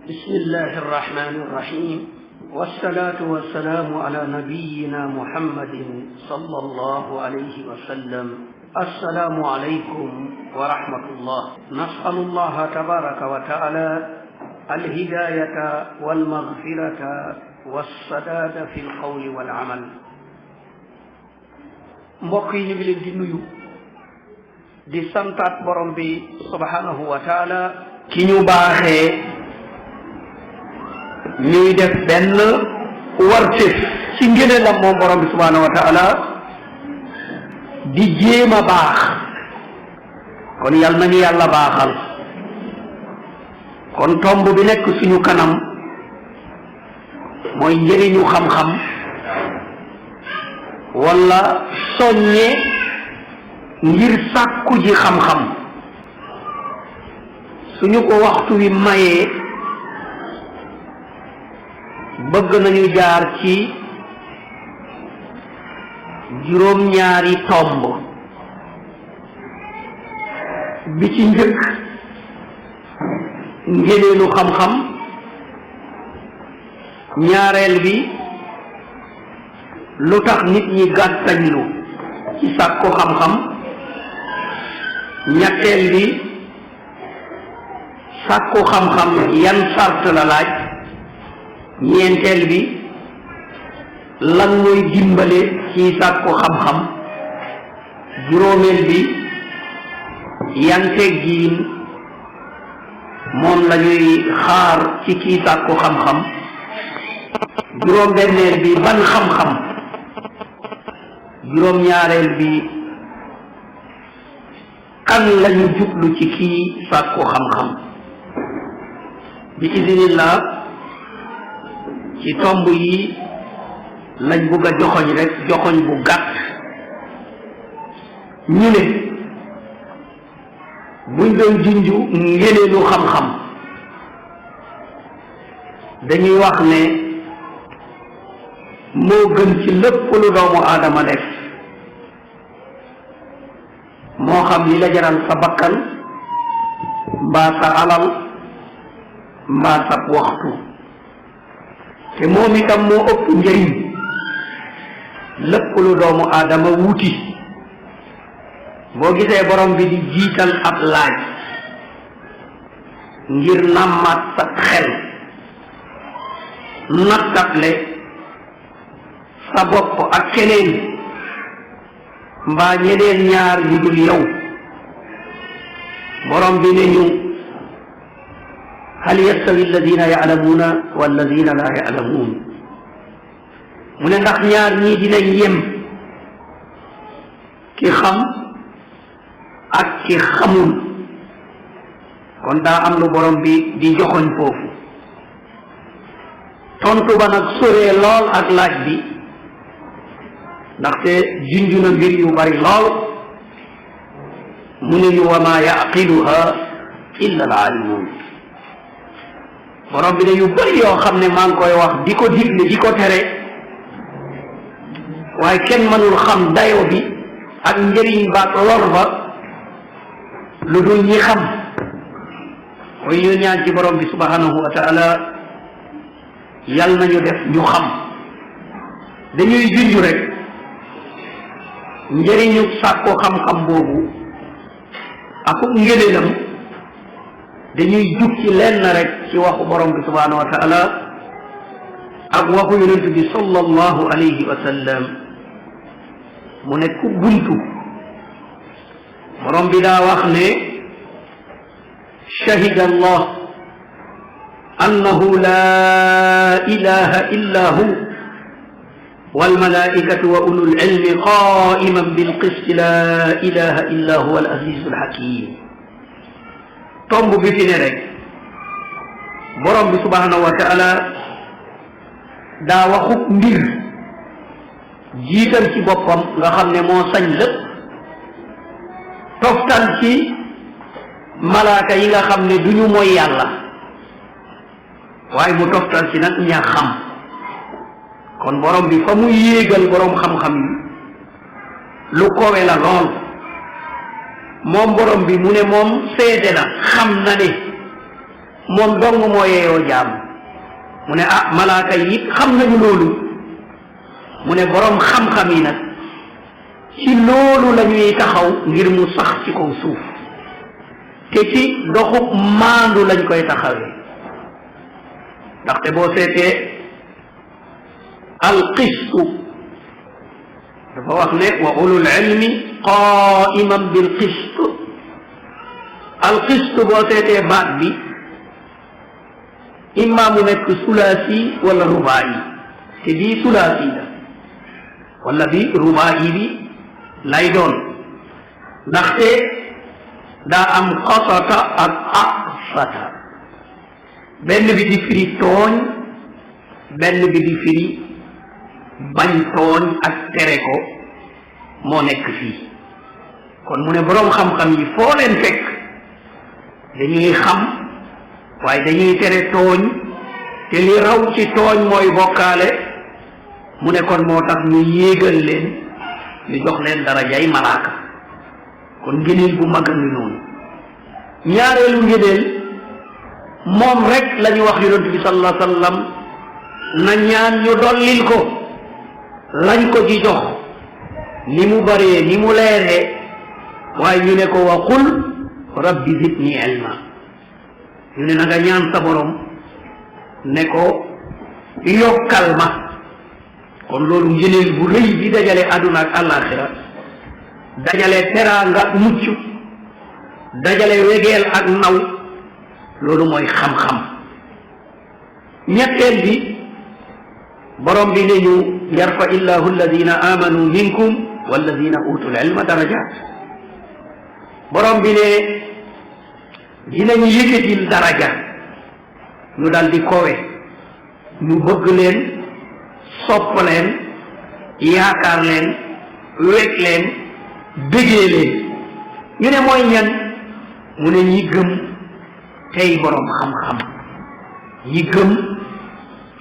بسم الله الرحمن الرحيم والصلاة والسلام على نبينا محمد صلى الله عليه وسلم. السلام عليكم ورحمة الله. نسأل الله تبارك وتعالى الهداية والمغفرة والسداد في القول والعمل. mbokk yi ñu ngi leen di nuyu di santaat borom bi subhanahu wa taala ki ñu baaxee ñuy def benn wartif ci ngëneelam moom borom bi subhanahu wa taala di jéem a baax. kon yàlla nañu yàlla baaxal. kon tomb bi nekk suñu kanam mooy njëriñu xam-xam wala soññe ngir sàkku ji xam-xam. suñu ko waxtu wi mayee bëgg nañu jaar ci juróom-ñaari tomb. bi ci njëkk ngëneelu xam-xam, ñaareel bi lu tax nit ñi gàttañlu ci sàkku xam-xam, ñetteel bi sàkku xam-xam yan sart la laaj, ñeenteel bi lan mooy dimbale ci sàkku xam-xam, juróomeel bi yan teggiin moom la ñuy xaar ci kii sàkku xam-xam, juróom-benneel bi ban xam-xam, juróom-ñaareel bi kan lañu jublu ci kii sàkku xam-xam. bi idinillah ci tomb yi lañ bugg a joxoñ rek joxoñ bu gàtt. ñu ne buñ doon junju ngëneelu xam-xam dañuy wax ne moo gën ci lépp lu doomu aadama def, moo xam li la jaral sa bakkan mbaa sa alal mbaa sa waxtu. te moom itam moo ëpp njëriñ lépp lu doomu aadama wuti. boo gisee borom bi di jiital ab laaj ngir nàmmaat sa xel, nattatle sa bopp ak keneen mbaa ñeneen ñaar yu dul yow. borom bi ne ñu hal yastawi alladina ya'lamuuna walladina laa ya'lamuun. mu ne ndax ñaar ñii dinañ yem, ki xam ak ki xamul. kon daa am lu borom bi di joxoñ foofu. tontu ba nag soree lool ak laaj bi, ndaxte junju na mbir yu bari lool. mu ne ñu wa maa yaqiluha illa al aalimuun. borom bi ne yu bari yoo xam ne maa ngi koy wax di ko digle di ko tere, waaye kenn mënul xam dayo bi ak njëriñ ba ak lor ba lu dul ñi xam. koy ñu ñaan ci borom bi subhanahu wa taala yal nañu def ñu xam. dañuy junju rek njëriñu sàkko xam-xam boobu ak ngëneelam. dañuy jukki lenn rek ci waxu borom bi subhanahu wa taala ak waxu yonent bi sallallahu alayhi wa sallam. mu ne ku buntu borom bi daa wax ne shahida allah annahu la ilaha illa hu wal malaikatu wa ulul ilmi qa'iman bil qist la ilaha illa huwa al azizul hakim. tomb bi fi ne rek borom bi subhanahu wa taala daa waxub mbir jiital ci boppam nga xam ne moo sañ lépp, toftal ci malaaka yi nga xam ne duñu mooy yàlla, waaye mu toftal ci nag ña xam. kon borom bi fa mu yéegal borom xam-xam yi lu kowe la lool. moom borom bi mu ne moom seede na, xam na ne moom dong moo yeeyoo jaam mu ne ah malaaka yi it xam nañu loolu mu ne boroom xam-xam yi nag ci loolu la ñuy taxaw ngir mu sax ci kaw suuf te ci doxub maandu lañ koy taxawee ndaxte boo seetee alqistu dafa wax ne wa ulul ilmi qaiman bil qist alqistu boo seetee baat bi imma mu nekk sulaasi wala rubaayi te bii sulaasi la wala bi rubaayi bi lay doon ndaxte daa am qasata ak aqsata benn bi di firi tooñ benn bi di firi bañ tooñ ak tere ko moo nekk fii kon mu ne boroom xam-xam yi foo leen fekk dañuy xam waaye dañuy tere tooñ te li raw ci tooñ mooy bokkaale mu ne kon moo tax ñu yéegal leen ñu jox leen darajay malaaka kon ngëneel bu mag a ngi noonu ñaareelu ngëneel moom rek la ñu wax yonent bi sallallahu alayhi wa sallam na ñaan ñu dollil ko lañ ko ci jox ni mu bëree ni mu leeree waaye ñu ne ko wa qul rabbi zidni ilma ñu ne na nga ñaan sa borom ne ko yokkal ma kon loolu ngëneel bu rëy bi dajale àdduna ak àllaaxira dajale teraanga ak mucc dajale wegeel ak naw loolu mooy xam-xam ñetteel bi borom bi ne ñu yarfa illahu alladina amanu minkum walladina utul ilma darajat borom bi ne dinañu yëkkatil daraja ñu dal di kowe ñu bëgg leen sopp leen yaakaar leen wekk leen bëggee leen ñu ne mooy ñan mu ne ñi gëm tey borom xam-xam ñi gëm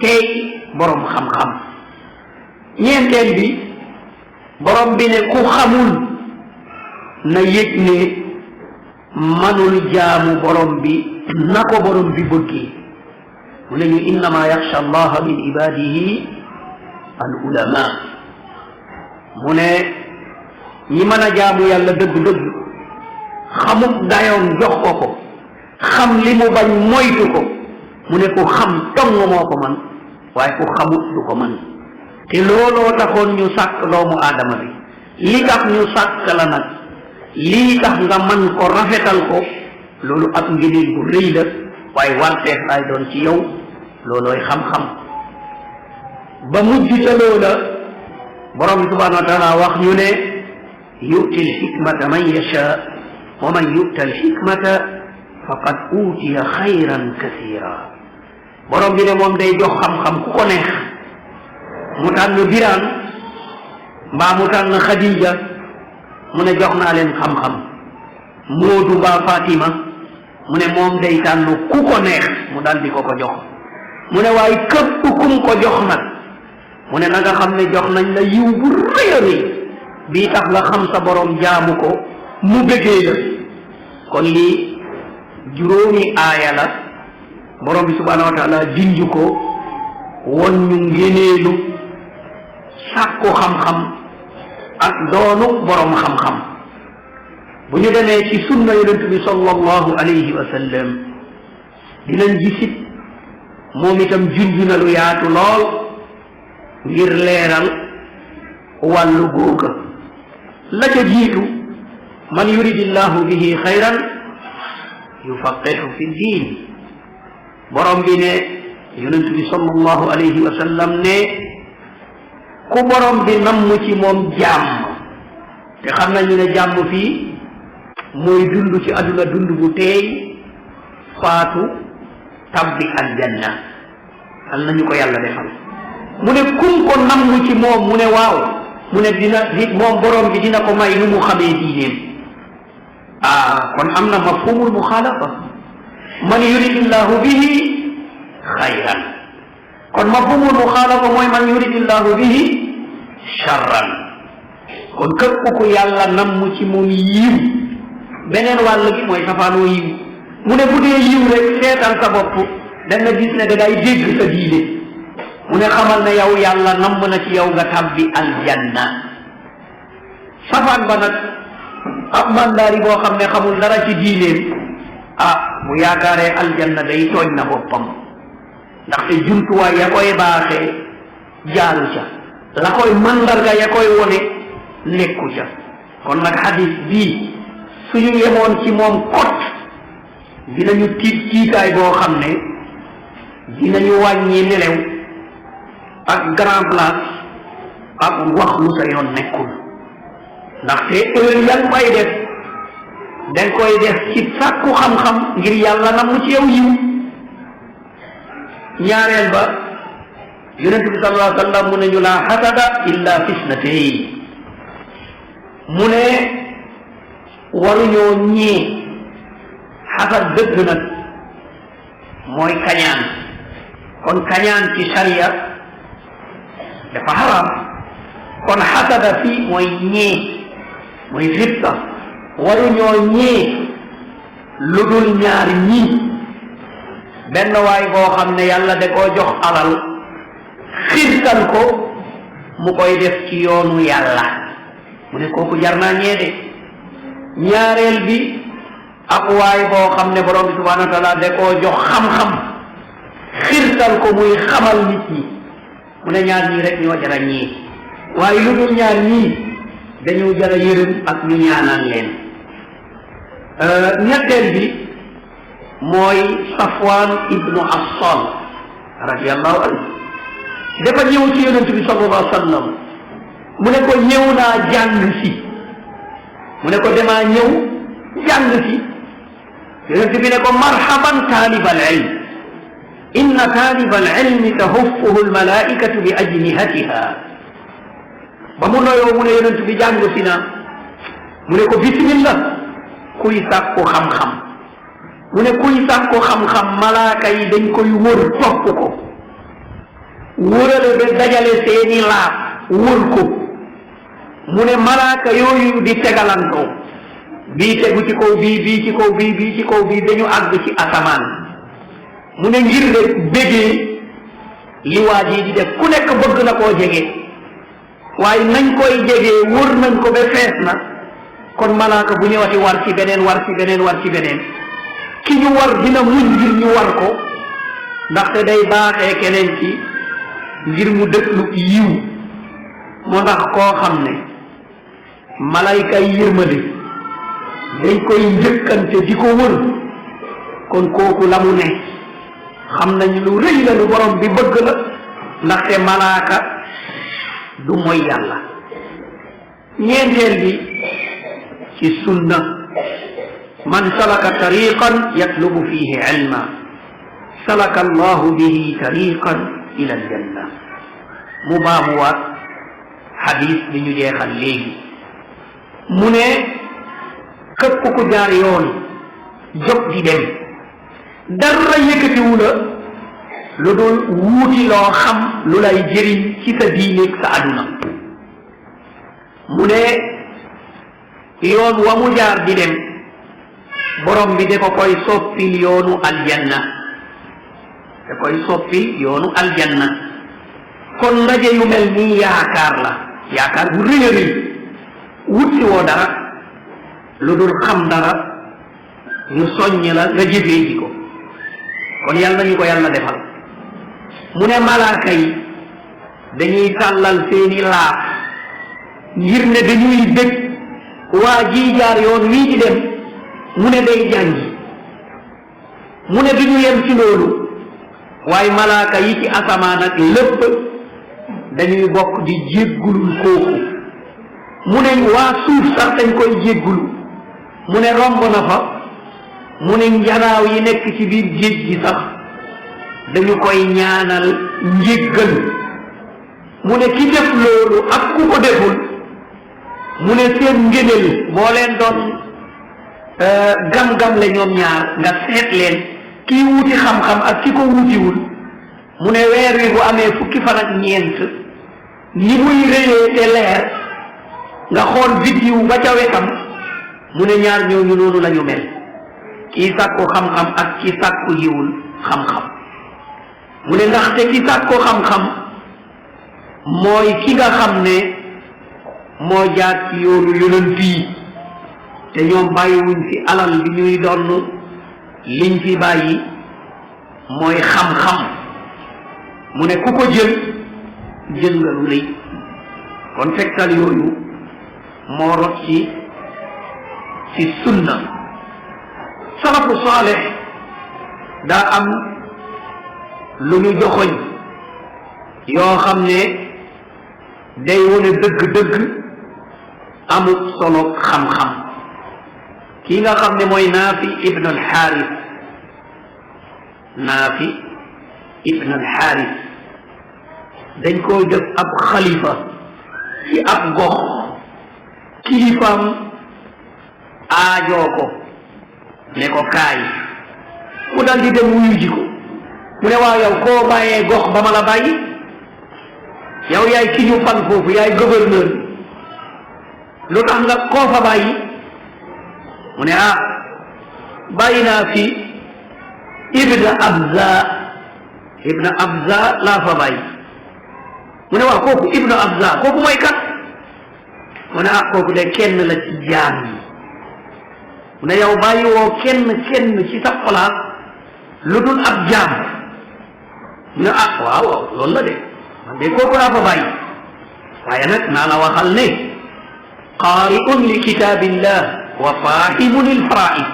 tey borom xam-xam ñeenteel bi borom bi ne ku xamul na yëg ne manul jaamu borom bi na ko borom bi bëggee mu ne ñu innama yaxsha allaha min ibadihi al ulama mu ne ñi mën a jaamu yàlla dëgg-dëgg xamut dayoom jox ko ko xam li mu bañ moytu ko mu ne ku xam tong moo ko man waaye ku xamut du ko man te looloo taxoon ñu sàkk doomu aadama bi li tax ñu sàkk la nag lii tax nga man ko rafetal ko loolu ab ngëneel bu rëy la waaye warteef lay doon ci yow loolooy xam-xam ba mujj ca loola borom bi subhanahu wa taala wax ñu ne yu'ti al-hikmata man yasha wa man yu'ta al-hikmata faqad utiya xayran kasira borom bi ne moom day jox xam-xam ku ko neex mu tànn Biraan mbaa mu tànn Khadija mu ne jox naa leen xam-xam Moodu mbaa Fatima mu ne moom day tànn ku ko neex mu dal di ko jox mu ne waaye képp kum ko jox nag mu ne na nga xam ne jox nañ la yiw bu rëy a rëy bii tax nga xam sa borom jaamu ko mu bëggee la kon lii juróomi aaya la borom bi subhanahu wa taala junj ko won ñu ngéneelu sàkku xam-xam ak doonu borom xam-xam bu ñu demee ci sunna yonent bi sallallahu alayhi wa sallam dinañ gisit moom itam junj na lu yaatu lool ngir leeral wàllu googa la ca jiitu man yuridillahu bihi xayran yufaqihu fi diin borom bi ne yonent bi sallallahu alayhi wa sallam ne ku borom bi namm ci moom jàmm te xam nañu ne jàmm fii mooy dund ci àdduna dund bu teey faatu tabbi aljanna al nañu ko yàlla defal mu ne kum ko namm ci moom mu ne waaw mu ne moom borom bi dina ko may nu mu xamee diineem kon am na mafhumul muxaalafa man yuridillahu bihi xayran kon mafhumul muxaalafa mooy man yuridillahu bihi charran kon képp ku yàlla namm ci moom yiw beneen wàll gi mooy safaanoo yiw mu ne bu dee yiw rek seetal sa bopp da nga gis ne da ngay dégg sa diine mu ne xamal ne yow yàlla namm na ci yow nga tàbbi aljanna safaan ba nag ab mandaari boo xam ne xamul dara ci diineem bu yaakaaree aljanna day tooñ na boppam ndaxte jumtuwaay ya koy baaxee jaaru ca la koy mandarga ya koy wone nekku ca kon nag hadis bii suñu yemoon ci moom kot dinañu tiitaay boo xam ne dinañu wàññi nelew ak grand place ak wax lu sa yoon nekkul ndaxte heure yan koy def dañ koy def ci sàkku xam-xam ngir yàlla na mu ci yow yiw ñaareel ba yonent bi sallallahu alayhi wa sallam mu ne ñu laa xasada illa fisnatayn mu ne waruñoo ñee xasad dëgg nag mooy kañaan kon kañaan ci sharia dafa xaraam kon xasada fii mooy ñee mooy xibta waruñoo ñee lu dul ñaari ñii benn waay boo xam ne yàlla da koo jox alal xirtal ko mu koy def ci yoonu yàlla mu ne kooku jar naa ñee de ñaareel bi ak waay boo xam ne borom bi subhanahu wa taala da koo jox xam-xam xirtal ko muy xamal nit ñi mu ne ñaar ñii rek ñoo jara ñii waaye lu dul ñaar ñii dañu jara yërëm ak ñu ñaanal leen ñetteel bi mooy Safwan ibnu Assal radiyallahu anhu dafa ñëw ci yonent bi sallallahu alayhi wa sallam mu ne ko ñëw naa jàng si mu ne ko demaa ñëw jàng si yonent bi ne ko marhaban taalibal ilm inna taalibal ilmi tahuffuhu almalaikatu bi ajnihatiha ba mu noyoo mu ne yonent bi jàng si na mu ne ko bismillah kuy sàkku xam-xam mu ne kuy sàkku xam-xam malaaka yi dañ koy wër topp ko wërale ba dajale seeni laaf wër ko mu ne malaaka yooyu di tegalantoo bii tegu ci kaw bii bii ci kaw bii bii ci kaw bii dañu àgg ci asamaan mu ne ngir rek bégee li waa ji di def ku nekk bëgg na koo jege waaye nañ koy jegee wër nañ ko ba fees na kon malaaka bu ñëwati war ci beneen war ci beneen war ci beneen ki ñu war dina muñ ngir ñu war ko ndaxte day baaxee keneen ci ngir mu dëklu yiw moo tax koo xam ne malayka yi yërmande dañ koy njëkkante di ko wër kon kooku la mu ne xam nañ lu rëy la lu borom bi bëgg la ndaxte malaaka du mooy yàlla ñeenteel bi ci sunna man salaka tariqan yatlubu fihi ilma salaka allahu bihi tariqan ila aljanna mu baamuwaat xadis bi ñu jeexal léegi mu ne képp ku jaar yoon jóg di dem dara yëkkatiwu la lu dul wuuti loo xam lu lay jëriñ ci sa diineeg sa aduna mu ne yoon wa mu jaar di dem borom bi da ko koy soppil yoonu aljanna da koy soppil yoonu aljanna kon ndaje yu mel nii yaakaar la yaakaar bu rëy a rëy wuti woo dara lu dul xam dara ñu soññ la nga jëfee ji ko kon yàlla nañu ko yàlla defal mu ne malaaka yi dañuy tàllal seeni laaf ngir ne dañuy dëkk waa ji jaar yoon wii di dem mu ne day jàngi mu ne duñu yem ci loolu waaye malaaka yi ci asamaan ak lépp dañuy bokk di jéggulul kooku mu ne waa suuf sax dañ koy jéggulu mu ne romb na fa mu ne njanaaw yi nekk ci biir géej gi sax dañu koy ñaanal njéggal mu ne ki def loolu ak ku ko deful mu ne seen ngëneel boo leen doon gam-gam le ñoom ñaar nga seet leen kii wuti xam-xam ak ki ko wutiwul mu ne weer wi bu amee fukki fan ak ñeent ni muy réyee te leer nga xool vidéo ba ca wetam mu ne ñaar ñooñu noonu la ñu mel kii sàkku xam-xam ak ki sàkku yiwul xam-xam mu ne ndaxte ki sàkku xam-xam mooy ki nga xam ne moo jaar ci yoonu yonent yi te ñoom bàyyiwuñ fi alal bi ñuy donn liñ fi bàyyi mooy xam-xam mu ne ku ko jël nga lu rëy kon tegtal yooyu moo rot ci sunna salafu saalih daa am lu ñu joxoñ yoo xam ne day wone dëgg-dëgg amut solo xam-xam kii nga xam ne mooy Naafi ibn al-Xaaris Naafi ibn al-Xaaris dañ koo def ab xalifa ci ab gox kilifaam aajoo ko ne ko kaay mu dal di dem wuyu ji ko mu ne waaw yow koo bàyyee gox ba ma la bàyyi yow yaay ki ñu fan foofu yaay gouverneur lu tax nga koo fa bàyyi mu ne bàyyi naa fi ibna abza laa fa bàyyi mu ne waaw kooku ibnu abza kooku mooy kat mu ne kooku de kenn la ci jaam yi mu ne yow bàyyi woo kenn ci sa place lu dul ab jaam mu ne waaw loolu la de man de kooku laa fa bàyyi waaye nag naa la waxal ne qaari'un li kitaabillah wa faahimun lil faraa'id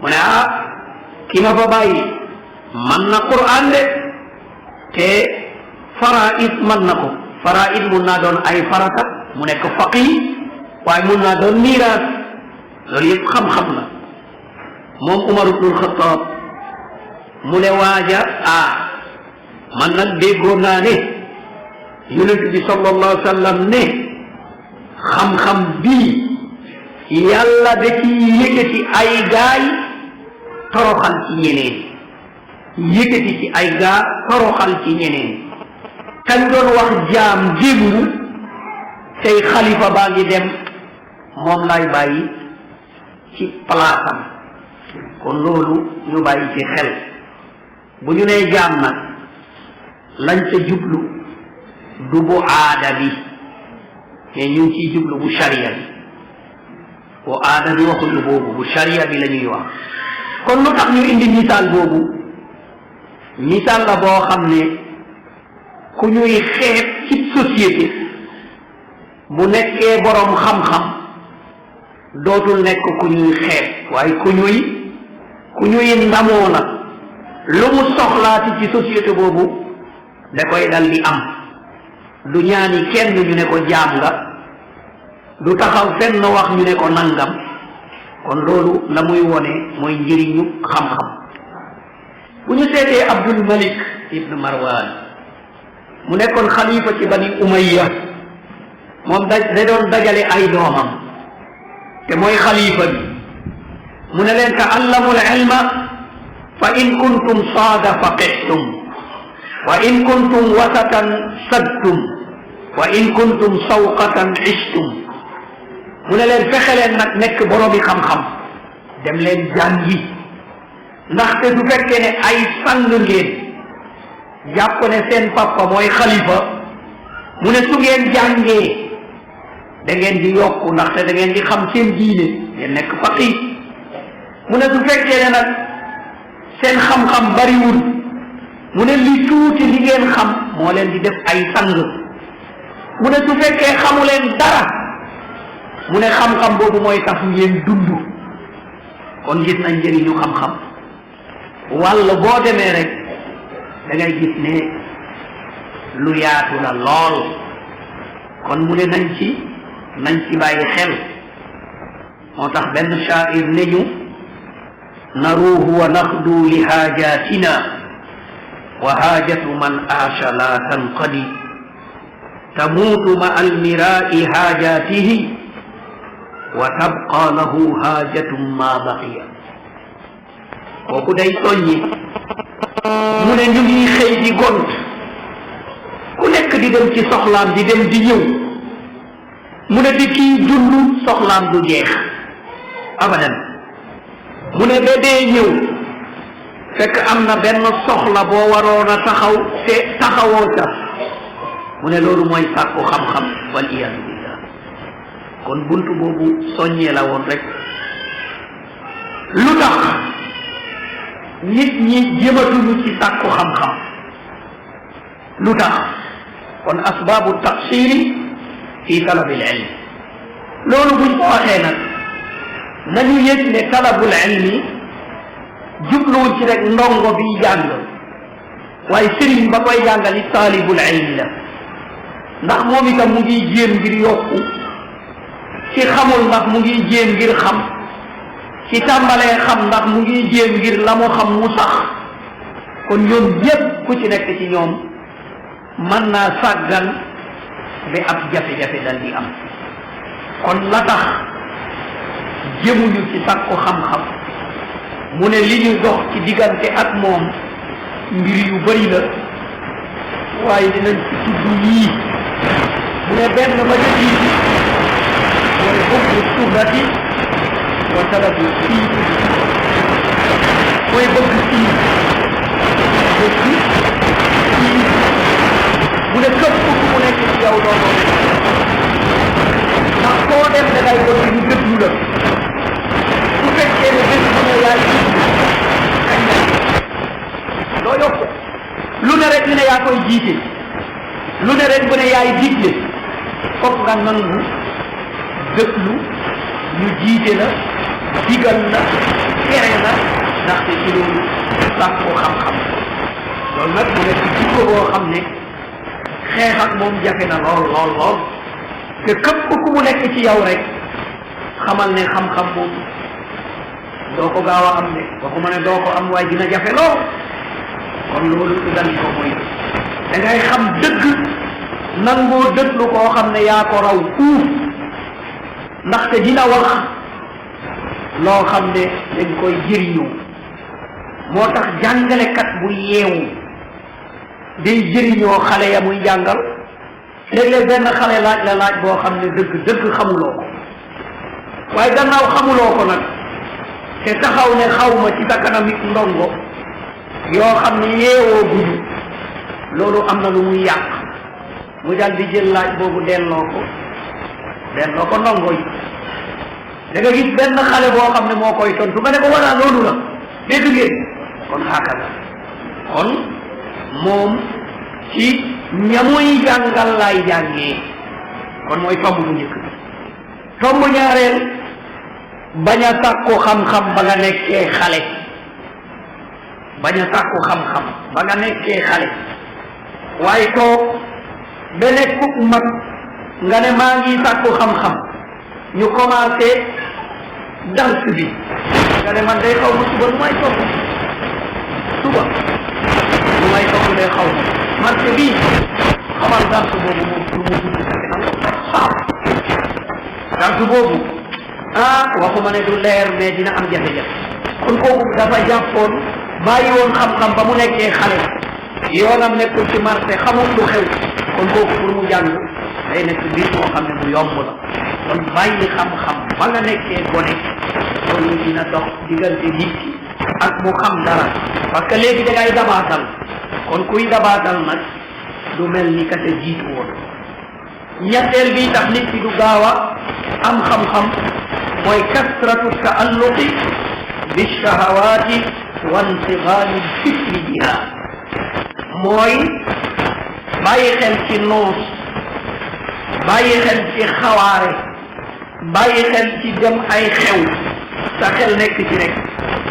mu ne ki ma fa bàyyi man na Qur'an de te faraa'id man na ko faraa'id mun naa doon ay farata mu nekk faqih waaye mun naa doon miiraas loolu yëpp xam-xam la moom Umar ibnul Xattaab mu ne waaja man nag déggoon naa ne yonent bi sallallahu alayhi wa sallam ne xam-xam bii yàlla da ci yëkkati ay gaay toroxal ci ñeneen yëkkati ci ay gaa toroxal ci ñeneen kañ doon wax jaam jéburu tey xalifa baa ngi dem moom lay bàyyi ci palaasam kon loolu ñu bàyyi ci xel bu ñu nee jaam nag lañ ca jublu du bu aada bi mais ñu ngi ciy jublu bu sharia bi bu aada bi waxuñu boobu bu sharia bi la ñuy wax kon lu tax ñu indi misaal boobu misaal la boo xam ne ku ñuy xeeb ci société bu nekkee boroom xam-xam dootul nekk ku ñuy xeeb waaye ku ñuy ndamoo la lu mu soxlaati ci société boobu da koy dal di am du ñaani kenn ñu ne ko jaam nga du taxaw fenn wax ñu ne ko nangam kon loolu la muy wone mooy njëriñu xam-xam bu ñu seetee Abdul Malik ibn Marwan mu nekkoon xalifa ci bani Umayya moom da doon dajale ay doomam te mooy xalifa bi mu ne leen ta'allamul ilma fa in kuntum saada faqihtum wa in kuntum wasatan sadtum wa in kuntum sawqatan ishtum mu ne leen fexe leen nag nekk boroomi xam-xam dem leen jàngi ndaxte du fekkee ne ay sang ngeen jàpp ne seen papa mooy xalifa mu ne su ngeen jàngee da ngeen di yokku ndaxte da ngeen di xam seen diine ngeen nekk faqih mu ne su fekkee ne nag seen xam-xam bariwul mu ne li tuuti li ngeen xam moo leen di def ay sang mu ne su fekkee xamu leen dara mu ne xam-xam boobu mooy tax ngeen dund kon gis nañ njëriñu xam-xam walla boo demee rek da ngay gis ne lu yaatu la lool kon mu ne nañ ci bàyyi xel moo tax benn shaa'ir ne ñu naruuhu wa naxdu li haajatina wa haajatu man aasha la tanqadi tamuutu ma almiraa'i haajatihi wa tabqa lahu haajatun ma baqiya kooku day soññi mu ne ñu ngi xëy di gont ku nekk di dem ci soxlaam di dem di ñëw mu ne di kii dund soxlaam du jeex abadan mu ne ba dee ñëw fekk am na benn soxla boo waroon a taxaw te taxawoo ca mu ne loolu mooy sàkku xam-xam wal iyaazu billah kon buntu boobu soññee la woon rek lu tax nit ñi jëmatuñu ci sàkku xam-xam lu tax kon asbaabu taqsiri fi talabil ilm loolu buñ ko waxee nag nañu yëg ne talabul ilmi jubluwul ci rek ndongo bi jàng waaye sëriñ ba koy jàngali taalibul ilmi la ndax moom itam mu ngi jéem ngir yokku ci xamul ndax mu ngi jéem ngir xam ci tàmbalee xam ndax mu ngi jéem ngir la mu xam mu sax kon ñoom ñépp ku ci nekk ci ñoom mën naa sàggan ba ab jafe-jafe dal di am kon la tax jëmuñu ci sàkku xam-xam mu ne li ñu dox ci diggante ak moom mbir yu bari la waaye dinañ ci tudd yii mu ne benn ba ca jiitu mooy hubbu suhrati wa talabu sii mooy bëgg sii mu ne képp ku mu nekk ci yow looloo ndax koo dem da ngay bëgg ñu déglu la su fekkee ne bés bu ne yaay kañ la loo yokk lu ne rek ñu ne yaa koy jiite lu ne rek bu ne yaay digle foog nga nangu déglu ñu jiite la digal la tere la ndaxte ci loolu sàkkoo xam-xam loolu nag mu nekk jikko boo xam ne xeex ak moom jafe na lool lool lool te képp ku mu nekk ci yow rek xamal ne xam-xam moom doo ko gaaw a am ne waxuma ne doo ko am waaye dina jafe lool kon loolu su dal ko mooy da ngay xam dëgg nangoo dëglu koo xam ne yaa ko raw fuuf ndaxte dina wax loo xam ne dañ koy jëriñoo moo tax jàngalekat bu yeewu day jëriñoo xale ya muy jàngal léeg-léeg benn xale laaj la laaj boo xam ne dëgg xamuloo ko waaye gannaaw xamuloo ko nag te taxaw ne xawma ci sa kanam it ndongo yoo xam ne yeewoo guñu loolu am na lu muy yàq mu dal di jël laaj boobu delloo ko ndongo yi da nga gis benn xale boo xam ne moo koy tontu nga ne ko walla loolu la dégg ngeen kon xaaka la kon moom ci ñamuy jàngal lay jàngee kon mooy tomb bu njëkk bi tomb ñaareel bañ a sàkku xam-xam ba nga nekkee xale bañ a sàkku xam-xam ba nga nekkee xale waaye toog ba nekkuk mag nga ne maa ngi sàkku xam-xam ñu commencé dars bi nga ne man day xaw ma suba lu may toog lu may toog day xaw ma marché bii xamal dars boobu moom pour mu dugg dars boobu waxuma ne du leer mais dina am jafe-jafe kon kooku dafa jàppoon bàyyi woon xam-xam ba mu nekkee xale yoonam nekkul ci marché xamul lu xew kon kooku pour mu jàng day nekk mbir moo xam ne bu yomb la kon bàyyi xam-xam ba nga nekkee gone loolu dina dox diggante nit ki ak mu xam dara parce que léegi da ngay dabaatal kon kuy dabaatal nag du mel ni ka ca jiitu woon ñetteel bi tax nit ki du gaaw a am xam-xam mooy kasratu taalluqi bishahawaati wa intiqaali lfikri biha mooy bàyyi xel ci noos bàyyi xel ci xawaare bàyyi xel ci dem ay xew sa xel nekk ci rek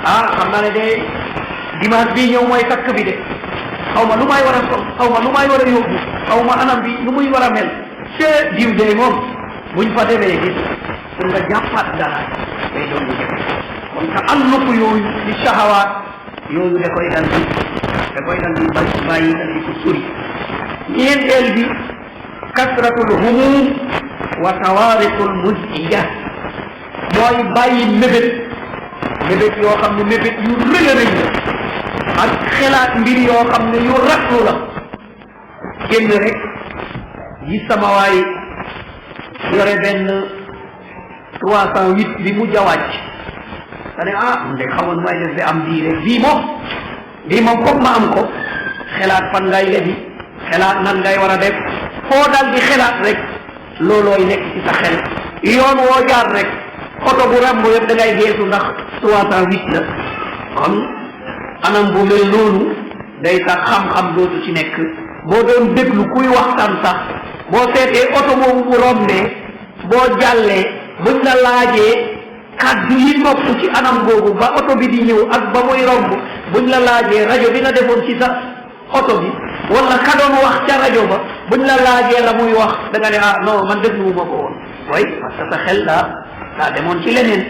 xam naa ne de dimanche bii ñëw mooy takk bi de xaw ma lu may war a sol xaw ma lu may war a yóbbu xaw ma anam bi lu muy war a mel te diw de moom buñ fa demee gis pour nga jàppaat dara day doon lu jafe kon te alluku yooyu di shahawaat yooyu da koy dal di bàyyi dal di ko sori ñeenteel bi kasratul humum wa tawaariqul muzija mooy bàyyi mébét yoo xam ne mébét yu rëy a rëy la ak xelaat mbir yoo xam ne yu ratlu la génn rek yi sama waay yore benn 308 bi mu jawàcc nga ne man de xamoon may def ba am bii rek bii moom foog ma am ko xelaat fan ngay lebi xelaat nan ngay war a def foo dal di xelaat rek loolooy nekk ci sa xel yoon woo jaar rek oto bu rambo yëpp da ngay geesu ndax 308 la kon anam bu mel noonu day tax xam-xam dootu ci nekk boo doon déglu kuy waxtaan sax boo seetee oto boobu bu rombee boo jàllee buñ la laajee kàddu yi topp ci anam boobu ba oto bi di ñëw ak ba muy romb buñ la laajee rajo bi nga defoon ci sa oto bi wala ka doon wax ca rajo ba buñ la laajee la muy wax da nga ne non man dégluwuma ko woon way parce que sa xel daa demoon ci leneen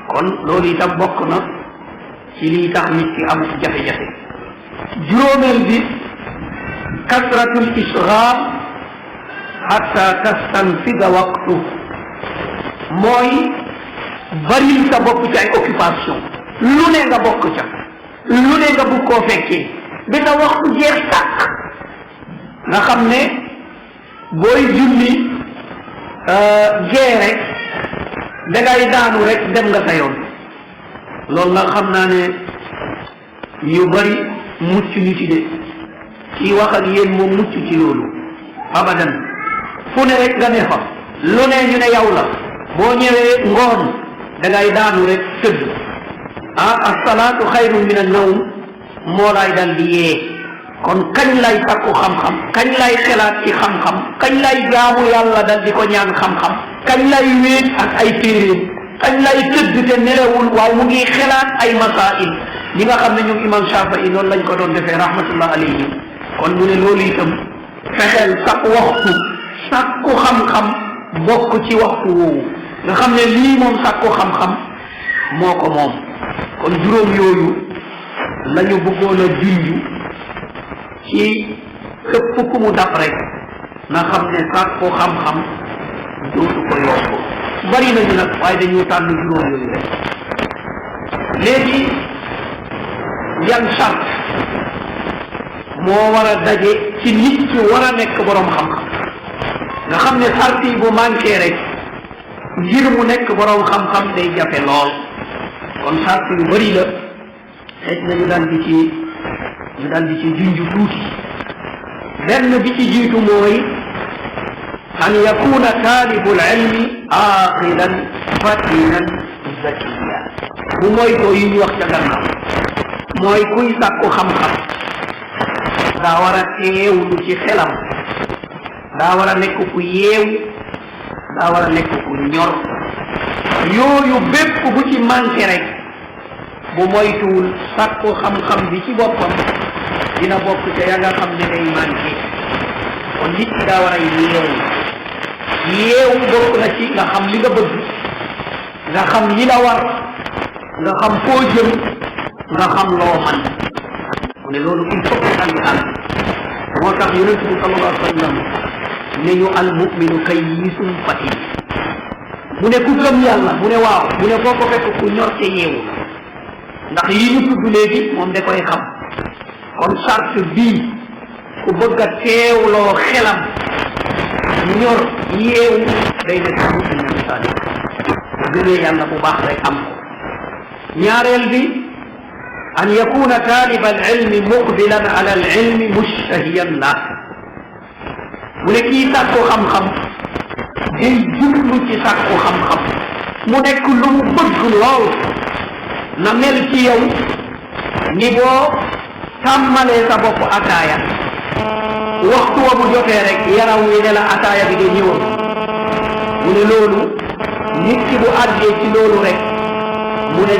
kon loolu itam bokk na ci lii tax nit ki am jafe-jafe juróomeel bi kasratul isghal hatta tastanfida waqtu mooy baril sa bopp ci ay occupation lu ne nga bokk ca lu ne nga bugg koo fekkee bi sa waxtu jeex tàkk nga xam ne booy julli gee rek dangay daanu rek dem nga sa yoon loolu nag xam naa ne ñu bari mucc ñu ci de kii wax ak yéen moom mucc ci loolu abadan fu ne rek nga ne fa lu ne ñu ne yow la boo ñëwee ngoon dangay daanu rek tëdd as-salaatu xayrun min an-nawm moo lay dal di yee kon kañ lay takku xam-xam kañ lay xelaat ci xam-xam kañ lay jaamu yàlla dal di ko ñaan xam-xam kañ lay wéet ak ay téeréem kañ lay tëdd te nelewul waaw mu ngi xelaat ay masail ñi nga xam ne ñoom imam Shafii noonu lañ ko doon defee rahmatullah alayhi kon mu ne loolu itam fexeel sakku waxtu sakku xam-xam bokk ci waxtu woowu nga xam ne lii moom sakku xam-xam moo ko moom kon juróom yooyu lañu bëggoon a junj ci képp ku mu dab rek na xam ne sakku xam-xam dootu ko yokk bari nañu nag waaye dañu tànn juróom yooyu rek léegi yan sart moo war a daje ci nit ki war a nekk borom xam-xam nga xam ne sart yi bu manqué rek ngir mu nekk borom xam-xam day jafe lool kon sart yu bari la xëy na ñu dal di ci junj tuuti benn bi ci jiitu mooy an yakuna taalibul ilmi aqilan fatinan zakiya bu mooy ko yi ñu wax ca gannaaw mooy kuy sàkku xam-xam daa war a teewlu ci xelam daa war a nekk ku yeew daa war a nekk ku ñor yooyu bépp bu ci manqué rek bu moytuwul sàkku xam-xam bi ci boppam dina bokk ca ya nga xam ne day manqué kon nit ki daa war a yeew bokk na ci nga xam li nga bëgg nga xam li la war nga xam foo jëm nga xam loo man mu ne loolu il faut que andi ànd moo tax yonent bi sallallahu alayhi wa sallam ne ñu al muminu kayyisun fatin mu ne ku gëm yàlla mu ne waaw mu ne foo ko fekk ku ñor te yeewu ndax yi ñu tudd léegi moom da koy xam kon charte bii ku bëgg a teewloo xelam ñor yeewu day nekk mumin na sadiq gëmee yàlla bu baax rek am ko ñaareel bi an yakuna taliba al ilmi muqbilan ala al ilmi mushtahiyan la mu ne kii sàkku xam-xam day jublu ci sàkku xam-xam mu nekk lu mu bëgg lool na mel ci yow ni boo tàmmalee sa bopp ataaya waxtu wa bu jotee rek yaram wi ne la ataaya bi de ñëwoon mu ne loolu nit ki bu àggee ci loolu rek mu ne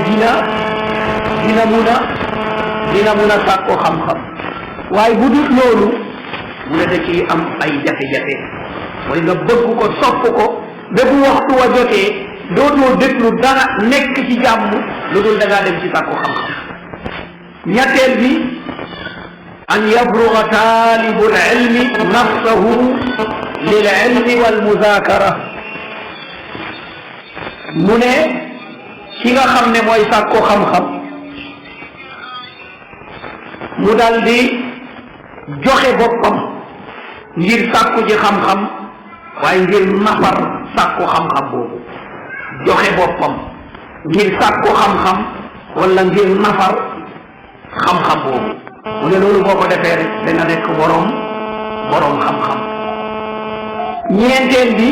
dina mun a sàkku xam-xam waaye bu dul loolu mu ne da ciy am ay jafe-jafe mooy nga bëgg ko sopp ko ba bu waxtu wa jotee dootoo déglu dara nekk ci jàmm lu dul da ngaa dem ci sàkku xam-xam ñetteel bi an yabruga taalibul ilmi nafsahu lil ilmi wal muzakara mu ne ki nga xam ne mooy sàkku xam-xam mu dal di joxe boppam ngir sàkku ji xam-xam waaye ngir nafar sàkku xam-xam boobu joxe boppam ngir sàkku xam-xam wala ngir nafar xam-xam boobu mu ne loolu boo ko defee rek da nga nekk borom xam-xam. ñeenteel bi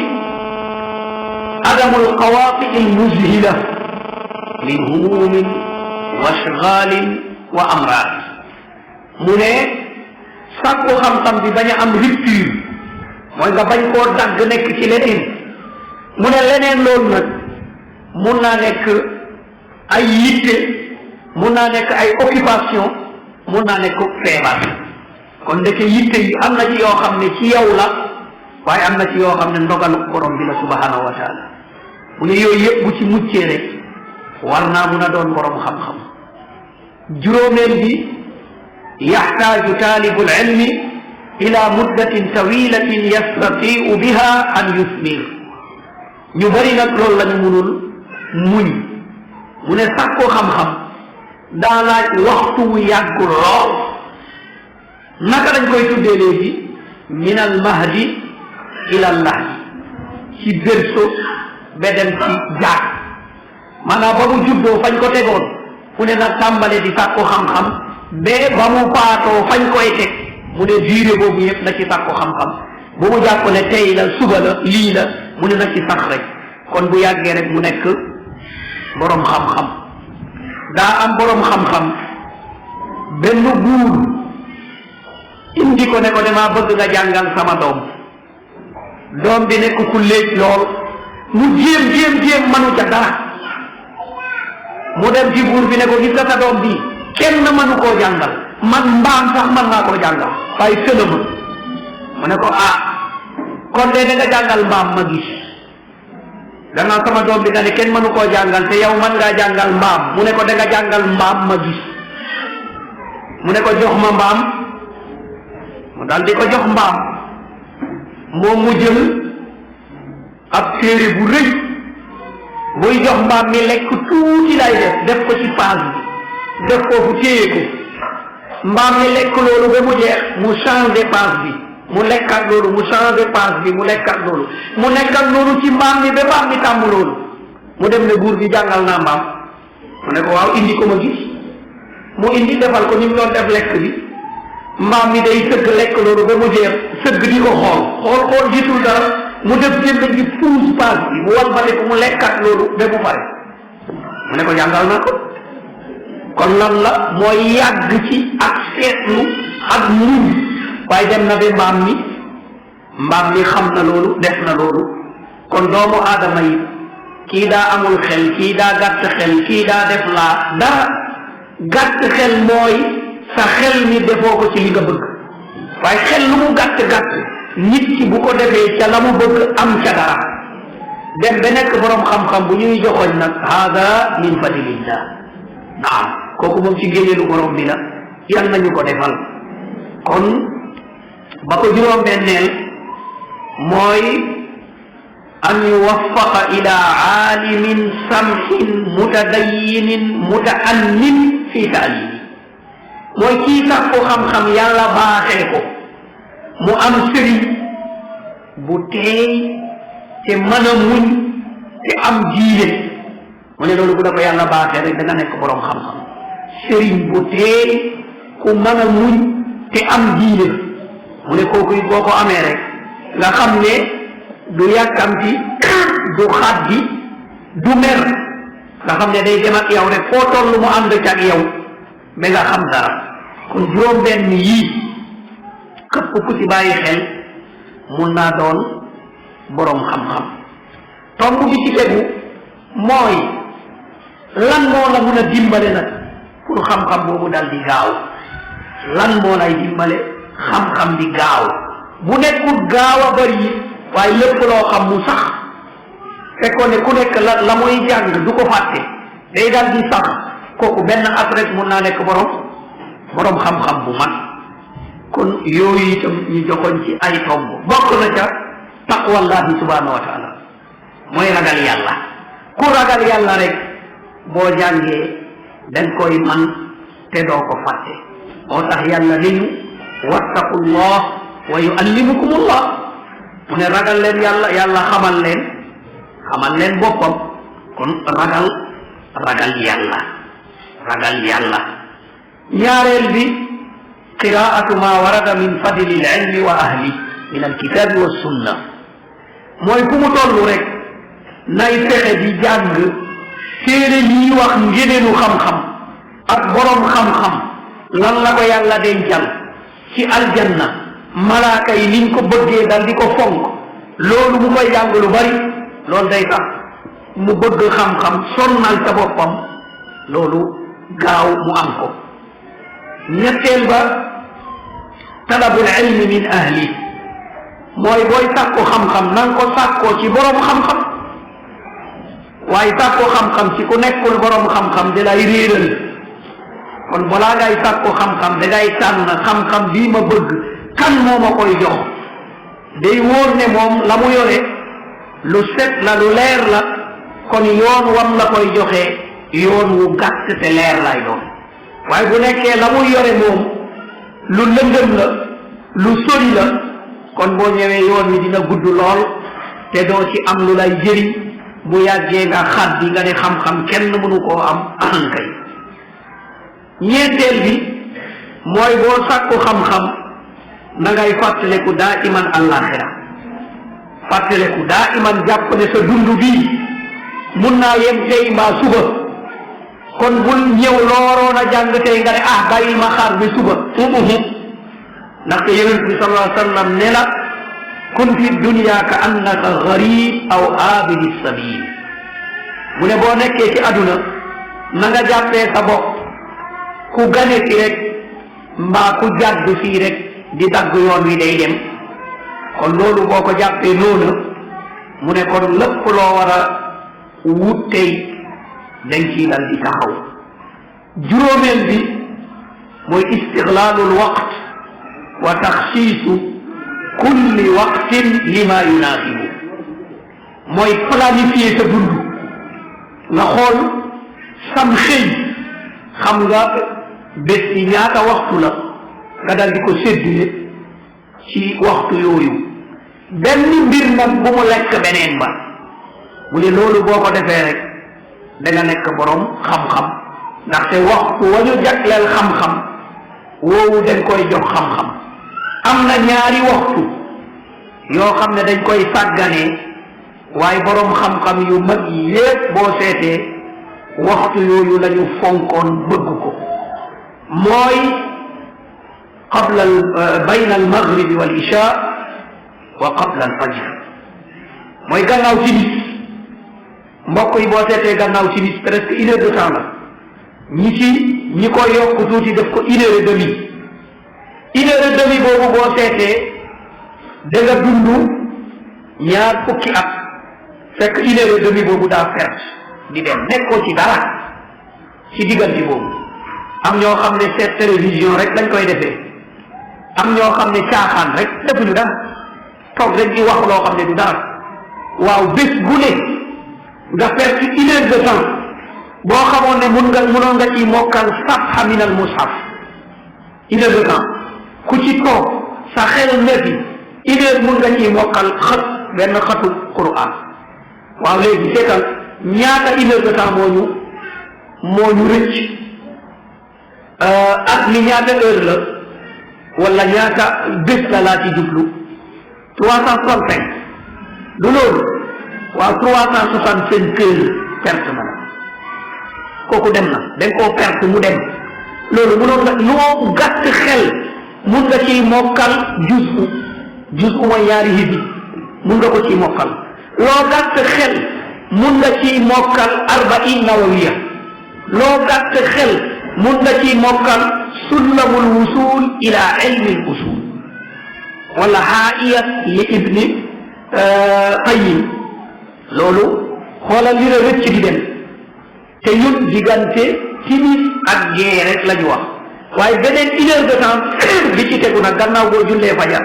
adamul qawaati al muzhila min humumin wa ashgaalin wa amraad mu ne sàkku xam-xam bi bañ a am rupture mooy nga bañ koo dagg nekk ci leneen mu ne leneen loolu nag mun naa nekk ay yitte mun naa nekk ay occupation mun naa nekk feebar kon ndeke yitte yi am na ci yoo xam ne ci yow la waaye am na ci yoo xam ne ndogalu borom bi la subhanahu wa taala mu ne yooyu yëpp bu ci muccee rek war naa mun a doon borom xam-xam. juróomeel bi yaxtaaju taalibu alilmi ila muddatin tawilatin yastatiu biha an yusmir ñu bëri nag loolu la ñu munul muñ mu ne sàkku xam-xam daa laaj waxtu wu yàgg lool naka dañ koy tuddee léegi min al mahdi ila al lahdi ci berceau ba dem ci jaag maanaam ba mu juddoo fañ ko tegoon mu ne nag tàmbale di sàkku xam-xam ba mu paatoo fañ koy teg mu ne durée boobu yëpp na ci sàkku xam-xam bu mu jàpp ne tey la suba la lii la mu ne na ci sax rek kon bu yàggee rek mu nekk borom xam-xam. daa am borom xam-xam benn buur indi ko ne ko damaa bëgg nga jàngal sama doom bi nekk ku léeg lool mu jéem manu ca dara mu dem ci buur bi ne ko gis nga sa doom bi kenn manu koo jàngal man mbaam sax man naa koo jàngal waaye sëlëma mu ne ko kon de da nga jàngal mbaam ma gis gannaaw sama doom bi nga ne kenn mënu koo jàngal te yow man ngaa jàngal mbaam mu ne ko da nga jàngal mbaam ma gis mu ne ko jox ma mbaam mu daal di ko jox mbaam moom mu jël ab téere bu rëy buy jox mbaam mi lekk tuuti lay def ko ci paas bi def foofu téye ko mbaam mi lekk loolu ba mu jeex mu changé paas bi mu lekkat loolu mu changé paas bi mu lekkat loolu mu nekkat loolu ci mbaam mi ba mbaam mi tàmm loolu mu dem ne buur bi jàngal naa mbaam mu ne ko waaw indi ko ma gis mu indi defal ko ni mu doon def lekk bi mbaam mi day sëgg lekk loolu ba mu jeex sëgg di ko xool gisul dara mu def gémmiñ gi puus paas bi mu walbale ko mu lekkat loolu ba mu pare mu ne ko jàngal naa ko kon lan la mooy yàgg ci ak seetlu ak muñ waaye dem na ba mbaam mi xam na loolu def na loolu kon doomu aadama yi kii daa amul xel kii daa gàtt xel kii daa def laa dara gàtt xel mooy sa xel mi defoo ko ci li nga bëgg waaye xel lu mu gàtt nit ki bu ko defee ca la mu bëgg am ca dara dem ba nekk borom xam-xam bu ñuy joxoñ nag hada min fadlillah naam kooku moom ci ngéneelu borom bi la yal nañu ko defal kon ba ko juróom benneel mooy an yuwaffaqa ila aalimin samhin mutadayinin mutaannin fi taalimi mooy kii sax ko xam-xam yàlla baaxee ko mu am sëriñ bu teey te mën a muñ te am diine mu ne loolu bu la ko yàlla baaxee rek da nga nekk borom xam-xam sëriñ bu teey ku mën a muñ te am diine mu ne kooku it boo ko amee rek nga xam ne du yàkkamti du xaddi du mer nga xam ne day dem ak yow rek foo toll mu ànd ca ak yow ba nga xam dara kon juróom benn yii képp ku ci bàyyi xel mun naa doon boroom xam-xam tomb bi ci tegu mooy lan moo la mun a dimbale nag pour xam-xam boobu dal di gaaw lan moo lay dimbale xam-xam di gaaw bu nekkul gaaw a bari waaye lépp loo xam mu sax fekkoon ne ku nekk la muy jàng du ko fàtte day dal di sax kooku benn at rek mun naa nekk borom xam-xam bu mag kon yooyu itam ñu joxoñ ci ay tomb bokk na ca taqwallahi subhanahu wa taala mooy ragal yàlla ku ragal yàlla rek boo jàngee dañ koy man te doo ko fàtte moo tax yàlla ni ñu wattaqullah wa yuallimukumullah mu ne ragal leen yàlla xamal leen boppam kon ragal ragal yàlla ragal yàlla ñaareel bi qiraatu ma warada min fadli al ilmi wa ahli min al kitabi wa sunna mooy fu mu toll rek nay fexe di jàng téere yi wax ngéneenu xam-xam ak borom xam-xam lan la ko yàlla dencal ci aljanna malaaka yi niñ ko bëggee dal di ko fonk loolu mu koy jàng lu bari loolu day tax mu bëgg xam-xam sonnal ca boppam loolu gaaw mu am ko ñetteel ba talabul ilmi min ahli mooy booy sàkku xam-xam na nga ko sàkkoo ci borom xam-xam waaye sàkku xam-xam ci ku nekkul borom xam-xam da lay réeral kon balaa ngay sàkku xam-xam da ngay tànn xam-xam bii ma bëgg kan moo ma koy jox day wóor ne moom la mu yore lu set la lu leer la kon yoon wam la koy joxee yoon wu gàtt te leer lay doon waaye bu nekkee la muy yore moom lu lëndëm la lu sori la kon boo ñëwee yoon wi dina gudd lool te doo ci am lu lay jëriñ bu yàggee nga xaddi nga ne xam-xam kenn mënu koo am ahankay ñeenteel bi mooy boo sàkku xam-xam na ngay fàttaleku daa iman àllaaxira fàttaleku daa iman jàpp ne sa dund bii mun naa yem tey mbaa suba kon bul ñëw loo waroon a jàng tey nga ne bàyyil ma xaar bi suba ndaxte yonent bi sallallahu alayhi wa sallam ne la kun fi dunya ka annaka garib aw abidi sabil mu ne boo nekkee ci aduna na nga jàppee sa bopp ku gane si rek mbaa ku jàdd fii rek di dagg yoon wi day dem kon loolu boo ko jàppee noonu mu ne kon lépp loo war a wut tey dañ ciy dal di taxaw juróomeel bi mooy istiglaalul waqt wa taxsiisu kulli waqtin lima yunaasibu mooy planifier sa dund nga xool sam xëy xam nga bés yi ñaata waxtu la nga dal di ko séddale ci waxtu yooyu benn mbir nag bu mu lekk beneen ba mu ne loolu boo ko defee rek da nga nekk borom xam-xam ndaxte waxtu wa ñu jagleel xam-xam woowu dañ koy jox xam-xam am na ñaari waxtu yoo xam ne dañ koy sàgganee waaye borom xam-xam yu mag yi yépp boo seetee waxtu yooyu la ñu fonkoon bëgg ko mooy qabla bayna al maghribi wal isha wa qabla al fajr mooy gannaaw timis mbokk yi boo seetee gannaaw timis presque 1 heure de temps la ñi ko yokk tuuti def ko 1 heure et demie 1 heure et demie boobu boo seetee da nga dund ñaar fukki at fekk 1 heure et demie boobu daa perte di dem nekkoo ci dara ci diggante boobu am ñoo xam ne seet télévision rek lañ koy defee am ñoo xam ne caaxaan rek defuñu dara toog rek di wax loo xam ne du dara waaw bés bu ne nga perte 1 heure de temps boo xamoon ne mënoon nga ci mokkal safha min al mushaf 1 heure de temps ku ci toog sa xel nefi 1 heure mun nga ci mokkal benn xatu Qur'an waaw léegi seetal ñaata 1 heure de temps moo ñu rëcc ak li ñaata heure la wala ñaata bés la laa ci jublu 365 du loolu waaw 365 heures perte na la kooku dem na dañ koo perte mu dem loolu mënoon nga loo gàtt xel mun nga ciy mokkal juz mooy ñaari hizib mun nga ko ciy mokkal loo gàtt xel mun nga ciy mokkal 40 nawawiya loo gàtt xel mun nga ciy mokkal sullamul wusul ila ilmi al usul wala haaiya li ibni Qayyim loolu xoolal li la rëcc di dem te ñun diggante timis ak gée rek la ñu wax waaye beneen 1 heure de temps li ci tegu nag gannaaw boo jullee fajar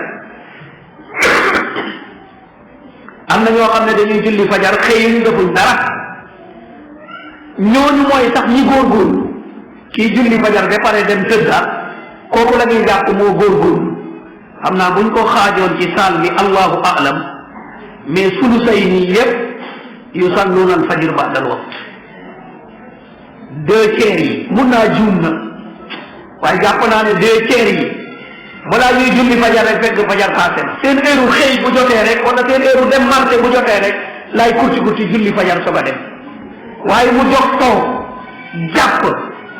am na ñoo xam ne dañuy julli fajar xëy defuñ dara ñooñu mooy sax ñi góorgóorlu kii julli fajar ba pare dem tëdda kooku la ñuy jàpp moo góorgóorlu xam naa buñ ko xaajoon ci saal bi allahu a'lam mais sulusay nii yépp yusalluuna al fajr ba'da al waqt 2/3 yi mun naa juum na waaye jàpp naa ne 2/3 yi balaa ñuy julli fajar rek fekk fajar passé na seen heure xëy bu jotee rek wala seen heure dem marché bu jotee rek lay kurti julli fajar soog a dem waaye mu jox toog jàpp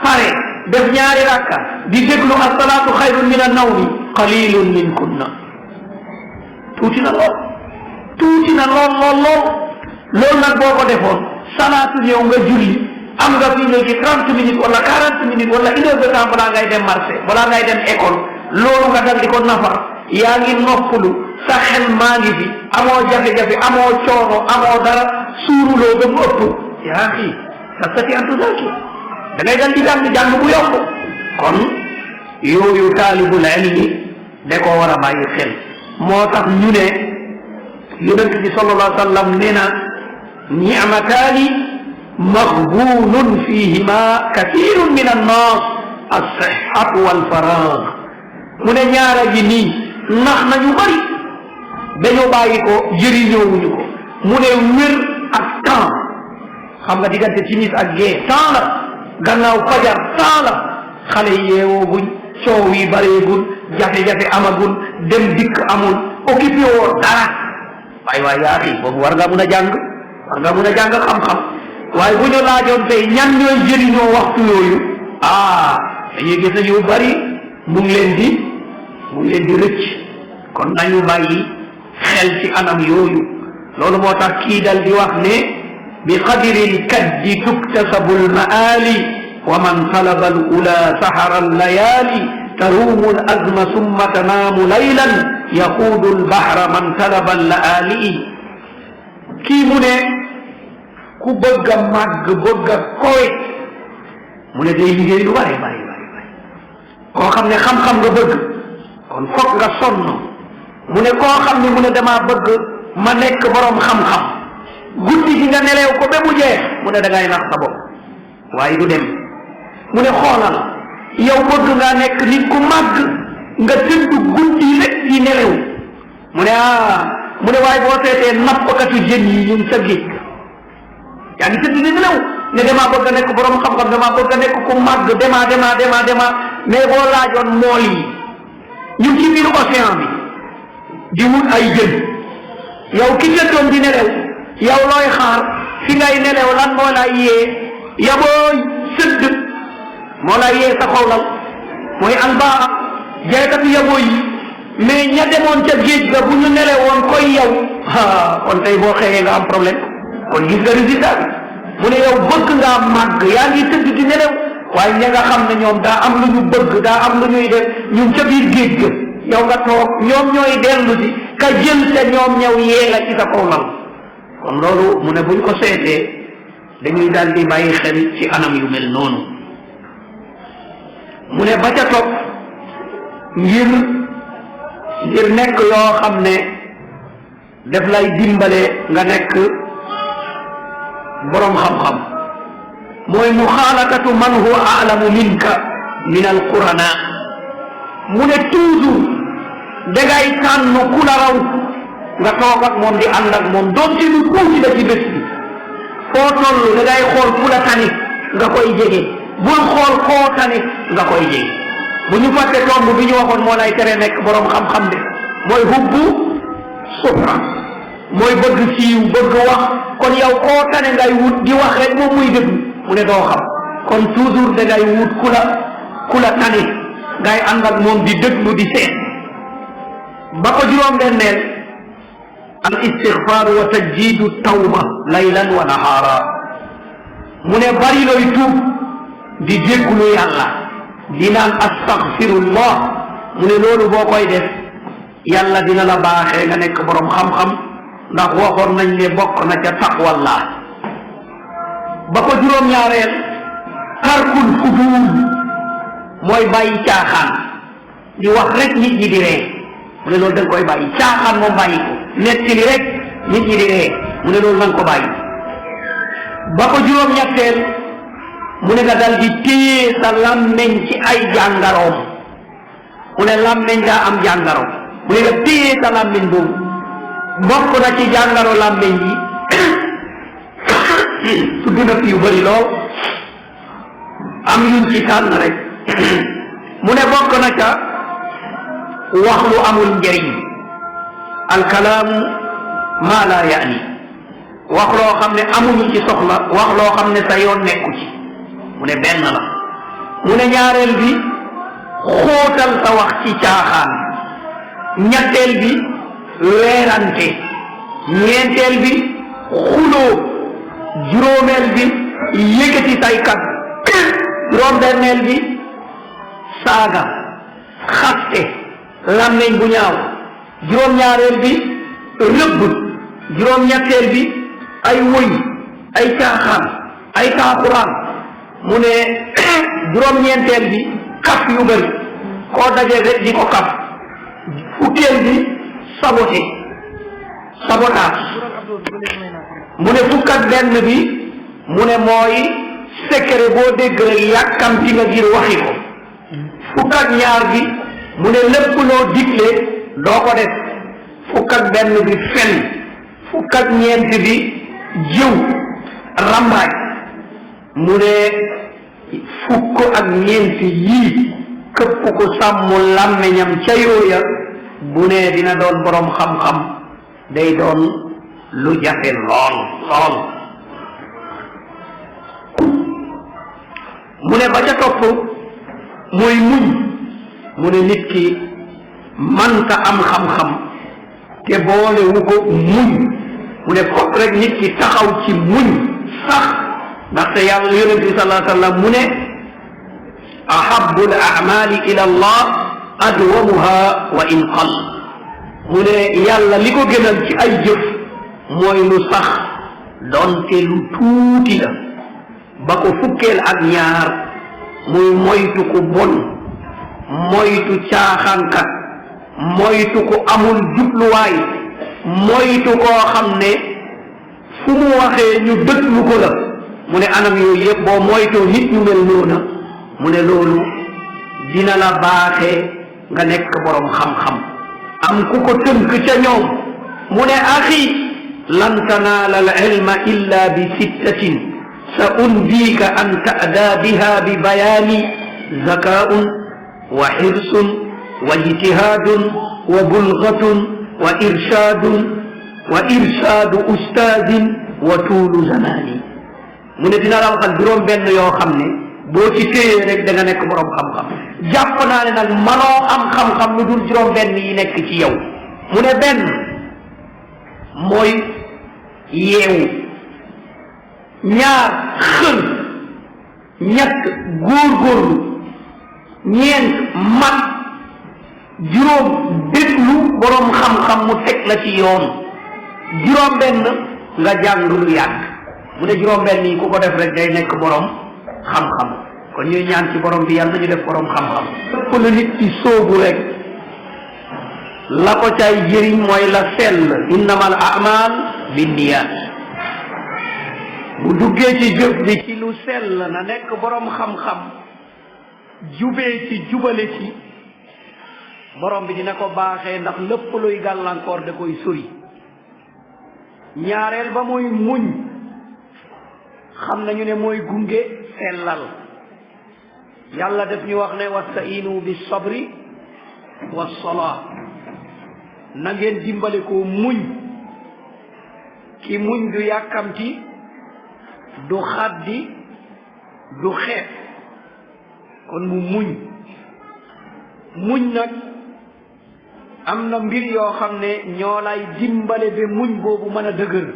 pare def ñaari rakka di déglu as-salaatu xayrun min an-nawmi qalilun minkunna tuuti na lool loolu nag boo ko defoon salaatu ñëw nga julli am nga fii léegi 30 minutes wala 40 minutes wala 1 heure de temps balaa ngay dem marché balaa ngay dem école loolu nga dal di ko nafar yaa ngi noppalu sa xel maa ngi fi amoo jafe-jafe amoo coono amoo dara suuruloo ba mu ëpp yaa ngi tasati antu zaki da ngay dal di jàng bu yomb kon yooyu taalibul ilmi da koo war a bàyyi xel moo tax ñu ne yonent bi sallallahu alayhi wa sallam nee na ni'mataani maghbuunun fihima kathirun min annaas as-sihhatu wal faraag mu ne ñaara ji nii nax nañu bari dañoo bàyyi ko jëriñoowuñu ko mu ne wér ak temps xam nga diggante timis ak gée temps la gannaaw fajar temps la xale yeewooguñ coow yi bareegul jafe-jafe amagul dem dikk amul occupé woo dara waay yaa xii boobu war nga mun a jàng xam-xam waaye bu ñu laajoon tey ñan ñooy jëriñoo waxtu yooyu dañuy gis nañu bari mu ngi leen di rëcc kon nañu bàyyi xel ci anam yooyu loolu moo tax kii dal di wax ne bi qadri lkaddi tuktasabu lmaali wa man talaba alula sahara allayali taruumu alazma summa tanaamu laylan yaquudu albahra man talaba allaali kii mu ne ku bëgg a màgg bëgg a kowe mu ne day liggéey lu bari koo xam ne xam-xam nga bëgg kon foog nga sonn mu ne koo xam ne mu ne damaa bëgg ma nekk borom xam-xam guddi gi nga nelew ko ba mu jeex mu ne da ngay nax sa bopp waaye du dem mu ne xoolal yow bëgg ngaa nekk nit ku màgg nga tëdd guddi rek di nelew mu ne mu ne waaye boo seetee nappkatu jën yi ñun sa géej yaa ngi tëdd di nelew ne damaa bëgg a nekk borom xam-xam damaa bëgg a nekk ku màgg dema mais boo laajoon mool yi ñu ci biir océan bi di wut ay jën yow ki tëddoon di nelew yow looy xaar fi ngay nelew lan moo lay yee yabooy sëdd moo lay yee sa xawlal mooy albaa jaykatu yabooy yi mais ña demoon ca géej ga bu ñu nelewoon koy yow kon tey boo xëyee nga am problème kon gis nga résultat bi mu ne yow bëgg ngaa màgg yaa ngi tëdd di nelew waaye ña nga xam ne ñoom daa am lu ñu bëgg daa am lu ñuy def ñun ca biir géej ga yow nga toog ñoom ñooy dellu si ka jël te ñoom ñëw yee la ci sa kaw lal kon loolu mu ne buñ ko seetee dañuy daal di bàyyi xel ci anam yu mel noonu mu ne ba ca topp ngir nekk yoo xam ne daf lay dimbale nga nekk boroom xam-xam mooy muxaalatatu man huwa a'lamu minka min alqurana mu ne toujours dangay tànn ku la raw nga toog ak moom di ànd ak moom doonte lu tuuti la ci bés bi foo toll dangay xool ku la tani nga koy jege bul xool koo tani nga koy jege bu ñu fàtte tomb bi ñu waxoon moo lay tere nekk boroom xam-xam de mooy hubbu suhra mooy bëgg siiw bëgg wax kon yow koo tane ngay wut di wax rek moom muy déglu mu ne doo xam kon toujours dangay wut ku la tane ngay ànd ak moom di déglu di seet ba ko juróom-benneel al istighfar wa tajdidu tawba laylan wa nahara mu ne bari looy tuub di jéggulu yàlla di naan astaghfirullah mu ne loolu boo koy def yàlla dina la baaxee nga nekk borom xam-xam ndax waxoon nañ ne bokk na ca taqwallah ba ko juróom-ñaareel tarkul fuduul mooy bàyyi caaxaan di wax rek nit ñi di ree mu ne loolu da nga koy bàyyi caaxaan moom bàyyi ko nettali rek nit ñi di ree mu ne loolu na nga ko bàyyi ba ko juróom-ñetteel mu ne nga dal di téye sa làmmeñ ci ay jàngaroom mu ne làmmeñ daa am jàngaro mu ne nga téye sa làmmeñ boobu bokk na ci jàngaro làmmeñ yi tudd na fi yu bëri lool am yuñ ci tànn rek mu ne bokk na ca wax lu amul njëriñ alkalaamu maa laa yaani wax loo xam ne amuñu ci soxla wax loo xam ne sa yoon nekku ci mu ne benn la mu ne ñaareel bi xóotal sa wax ci caaxaan ñetteel bi weerante ñeenteel bi xuloo juróomeel bi yëkkati say kat juróom-benneel bi saaga xaste làmmeñ bu ñaaw juróom-ñaareel bi rëbb juróom-ñetteel bi ay woy ay caaxaan ay taaxuraan mu ne juróom-ñeenteel bi kaf yu bëri koo dajee rek di ko kaf fukkeel bi sabotage mu ne fukk ak benn bi mu ne mooy secret boo dégg rek yàkkamti nga ngir waxi ko fukk ak ñaar bi mu ne lépp loo digle doo ko def fukk ak benn bi fen fukk ak ñeent bi jiw rambaaj mu ne fukk ak ñeent yii këpp ko sàmm làmmeñam ca yooya bu ne dina doon borom xam-xam day doon lu jafe lool lool mu ne ba ca topp mooy muñ mu ne nit ki manta am xam-xam te boole wu ko muñ mu ne fokk rek nit ki taxaw ci muñ sax ndaxte yàlla yonent bi sallallahu alayhi wa sallam mu ne ahabbu al a'mali ila allah adwamuha wa in qall mu ne yàlla li ko gënal ci ay jëf mooy lu sax doonte lu tuuti la ba ko fukkeel ak ñaar muy moytu ku bon moytu caaxaankat moytu ku amul jubluwaay moytu koo xam ne fu mu waxee ñu dëglu ko la mu ne anam yooyu yëpp boo moytoo nit ñu mel noona mu ne loolu dina la baaxee nga nekk borom xam-xam am ku ko tënk ca ñoom mu ne axi lan tanaala al ilma illa bi sittatin sa undiika an ta'daa biha bi bayaani zakaun wa xirsun wa ijtihaadun wa bulgatun wa irshaadu ustaadin wa tuulu zamaani mu ne dina la waxal juróom benn yoo xam ne boo ci téyee rek da nga nekk borom xam-xam jàpp naa ne nag manoo am xam-xam lu dul juróom benn yi nekk ci yow mu ne benn mooy yeewu ñaar xël ñett góorgóorlu ñeent mat juróom déglu borom xam-xam mu teg la ci yoon juróom benn nga jàng lu yàgg mu ne juróom benn yi ku ko def rek day nekk borom xam-xam kon ñuy ñaan ci borom bi yàlla ñu def borom xam-xam lépp lu nit ci sóobu rek la ko cay jëriñ mooy la sell innamal a'mal binniyat bu duggee ci jëf bi ci lu sell na nekk borom xam-xam jubee ci jubale ci borom bi dina ko baaxee ndax lépp luy gàllankoor da koy sori ñaareel ba mooy muñ xam nañu ne mooy gunge sellal yàlla def ñu wax ne wastainu bi sabri wa salaa na ngeen dimbale ko muñ ki muñ du yàkkamti du xaddi du xeeb kon mu muñ nag am na mbir yoo xam ne ñoo lay dimbale ba muñ boobu mën a dëgër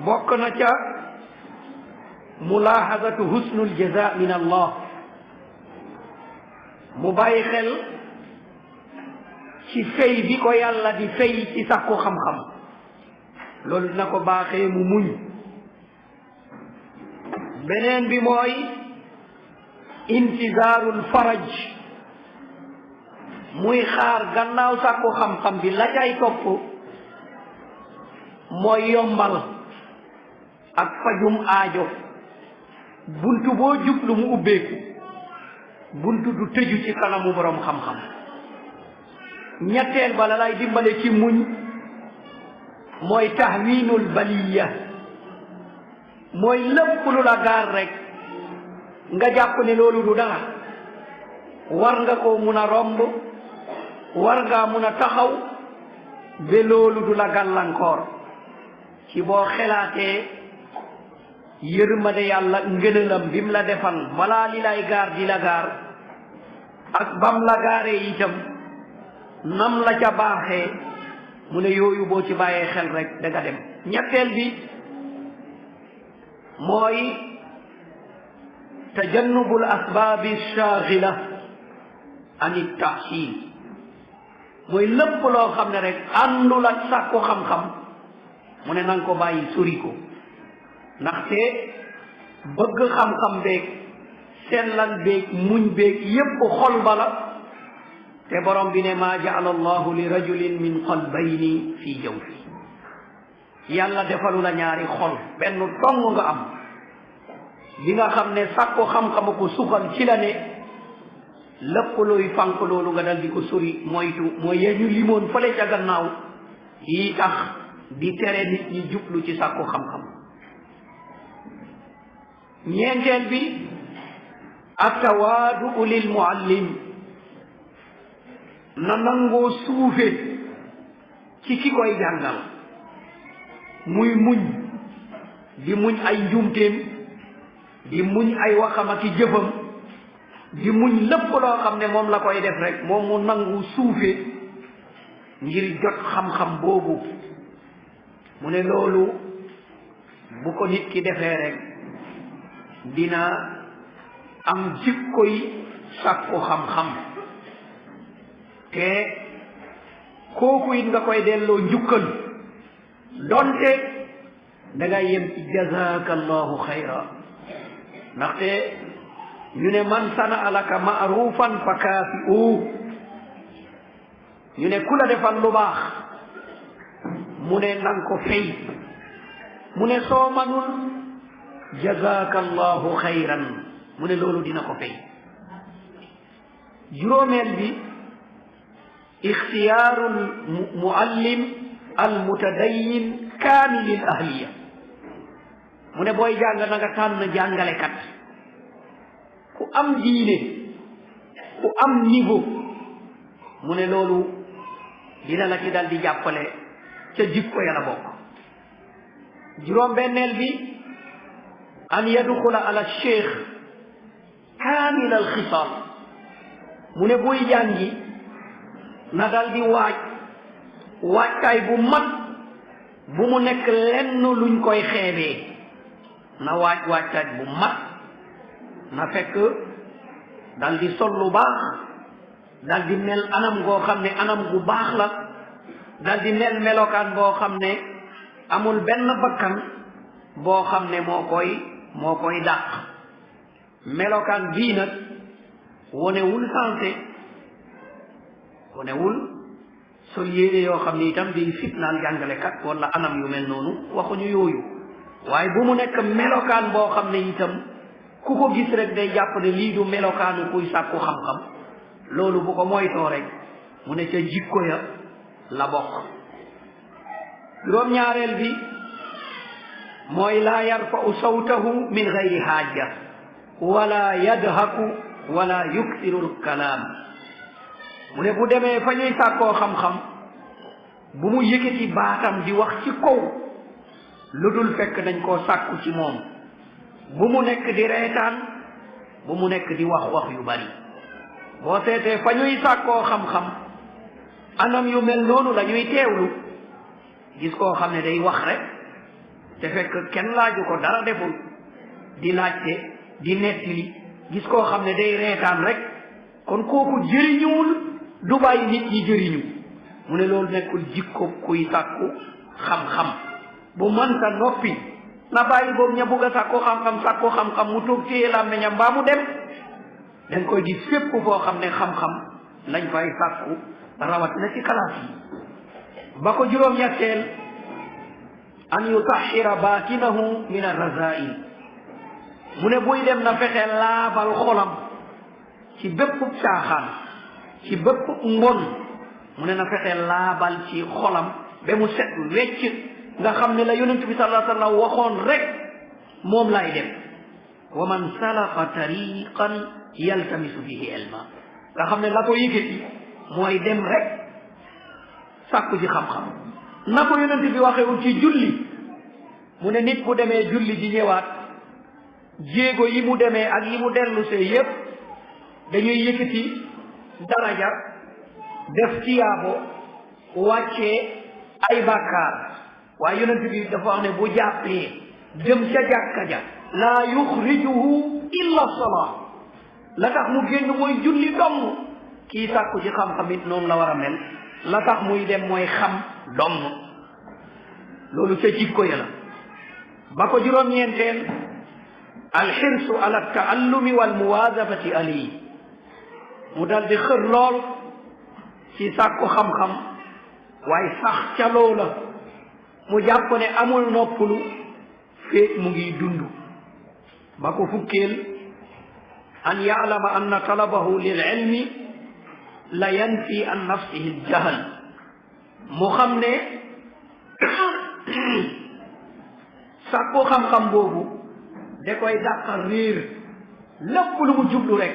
bokk na ca mulahazatu husnul jaza min allah mu bàyyi xel ci fay bi ko yàlla di fay ci sàkku xam-xam loolu dina ko baaxee mu muñ beneen bi mooy intizaarul faraj muy xaar gannaaw sàkku xam-xam bi la cay topp mooy yombal ak fajum aajo buntu boo jublu mu ubbeeku buntu du tëju ci kanamu borom xam-xam ñetteel ba la lay dimbale ci muñ mooy tahwinul baliya mooy lépp lu la gaar rek nga jàpp ne loolu du dara war nga ko mun a romb war ngaa mun a taxaw ba loolu du la gàllankoor ci boo xelaatee yërmande yàlla ngënalam bim la defal balaa li lay gaar di la gaar ak bam la gaaree itam nam la ca baaxee mu ne yooyu boo ci bàyyee xel rek da nga dem ñetteel bi mooy tajannubul asbaabi shaaghila an tahsil mooy lépp loo xam ne rek àndul ak sàkku xam-xam mu ne nanga ko bàyyi sori ko ndaxte bëgg xam-xam beeg sellal beeg muñ beeg yépp xol bala te borom bi ne maa jaala allahu li rajulin min qalbayni fi jawfi yàlla defalu la ñaari xol benn dong nga am bi nga xam ne sàkku xam-xama ko suxal ci la ne lépp looy fànk loolu nga dal di ko sori moytu mooy yee ñu limoon fële ca gannaaw yi tax di tere nit ñi jublu ci sàkku xam-xam ñeenteel bi atawaadu lil muallim na nangoo suufe ci ki koy jàngal muy muñ di muñ ay njumteem di muñ ay waxam ak i jëfam di muñ lépp loo xam ne moom la koy def rek moom mu nangu suufe ngir jot xam-xam boobu mu ne loolu bu ko nit ki defee rek dina am jikkoy sàkku xam-xam te kooku it nga koy delloo njukkal donte da ngay yem ci jazaka allahu xayra ndaxte ñu ne man sana laka ma'rufan fa kaafi'u ñu ne ku la defal lu baax mu ne nang ko fay mu ne soo manul jazaka allahu xayran mu ne loolu dina ko fay juróomeel bi ixtiyaaru muallim al mutadayyin kaamilil ahliya mu ne booy jàng na nga tànn jàngalekat ku am diine ku am niveau mu ne loolu dina la ci dal di jàppale ca jikko ya la bokk juróom benneel bi an yadxula ala cheikh kaamil al xisaal mu ne buy jàngi na dal di waajtaay bu mat bu mu nekk lenn luñ koy xeebee na waajtaay bu mat na fekk dal di sol lu baax dal di mel anam goo xam ne anam gu baax la dal di mel melokaan boo xam ne amul benn bakkan boo xam ne moo koy dàq melokaan bii nag wonewul santé wonewul sol yéene yoo xam ne itam day fitnaal jàngalekat wala anam yu mel noonu waxuñu yooyu waaye bu mu nekk melokaan boo xam ne itam ku ko gis rek day jàpp ne lii du melokaanu kuy sàkku xam-xam loolu bu ko moytoo rek mu ne ca jikko ya la bokk juróom-ñaareel bi mooy laa yarfa'u sawtahu min gayri haaja wala yadhaku wala yuksiru lkalaam mu ne bu demee fa ñuy sàkkoo xam-xam bu mu yëkkati baatam di wax ci kaw lu dul fekk dañ koo sàkku ci moom bu mu nekk di reetaan bu mu nekk di wax yu bari boo seetee fa ñuy sàkkoo xam-xam anam yu mel noonu la ñuy teewlu gis koo xam ne day wax rek te fekk kenn laaju ko dara deful di laajte di nettali gis koo xam ne day reetaan rek kon kooku jëriñuwul du bàyyi nit ñi jëriñu mu ne loolu nekkul jikko kuy sàkku xam-xam bu mënta noppi na bàyyi boobu ña bugg a sàkku xam-xam mu toog téye làmmiñam mbaa mu dem dañ koy gis fépp foo xam ne xam-xam lañ fay sàkku rawat na ci kalaas yi ba ko juróom-ñetteel an yutahira baatinahu min arrazail mu ne buy dem na fexe laabal xolam ci bépp caaxaan ci bépp mbon mu ne na fexe laabal ci xolam ba mu set wecc nga xam ne la yonent bi sallallahu alayhi wa sallam waxoon rek moom lay dem wa man salaka tariqan yaltamisu fihi ilma nga xam ne la ko yëkkati mooy dem rek sàkku ji xam-xam na ko yonent bi waxewul ci julli mu ne nit bu demee julli ji ñëwaat jéego yi mu demee ak yi mu dellusee yépp dañuy yëkkati daraja def tiyaabo wàccee ay bàkkaar waaye yonent bi dafa wax ne bu jàppee jëm ca jàkka ja laa yuxrijuhu illa salaa la tax mu génn mooy julli dong kii sàkku ci xam-xam it noonu la war a mel la tax muy dem mooy xam dong loolu ca jikko ya la ba ko juróom-ñeenteel alxirsu ala taallumi wal muwaazabati alayhi mu dal di xër lool ci sàkku xam-xam waaye sax ca loola mu jàpp ne amul noppalu feek mu ngi dund ba ko fukkeel an yaalama anna talabahu lil ilmi la yanfi an nafsihi aljahal mu xam ne sàkku xam-xam boobu da koy dàqal réer lépp lu mu jublu rek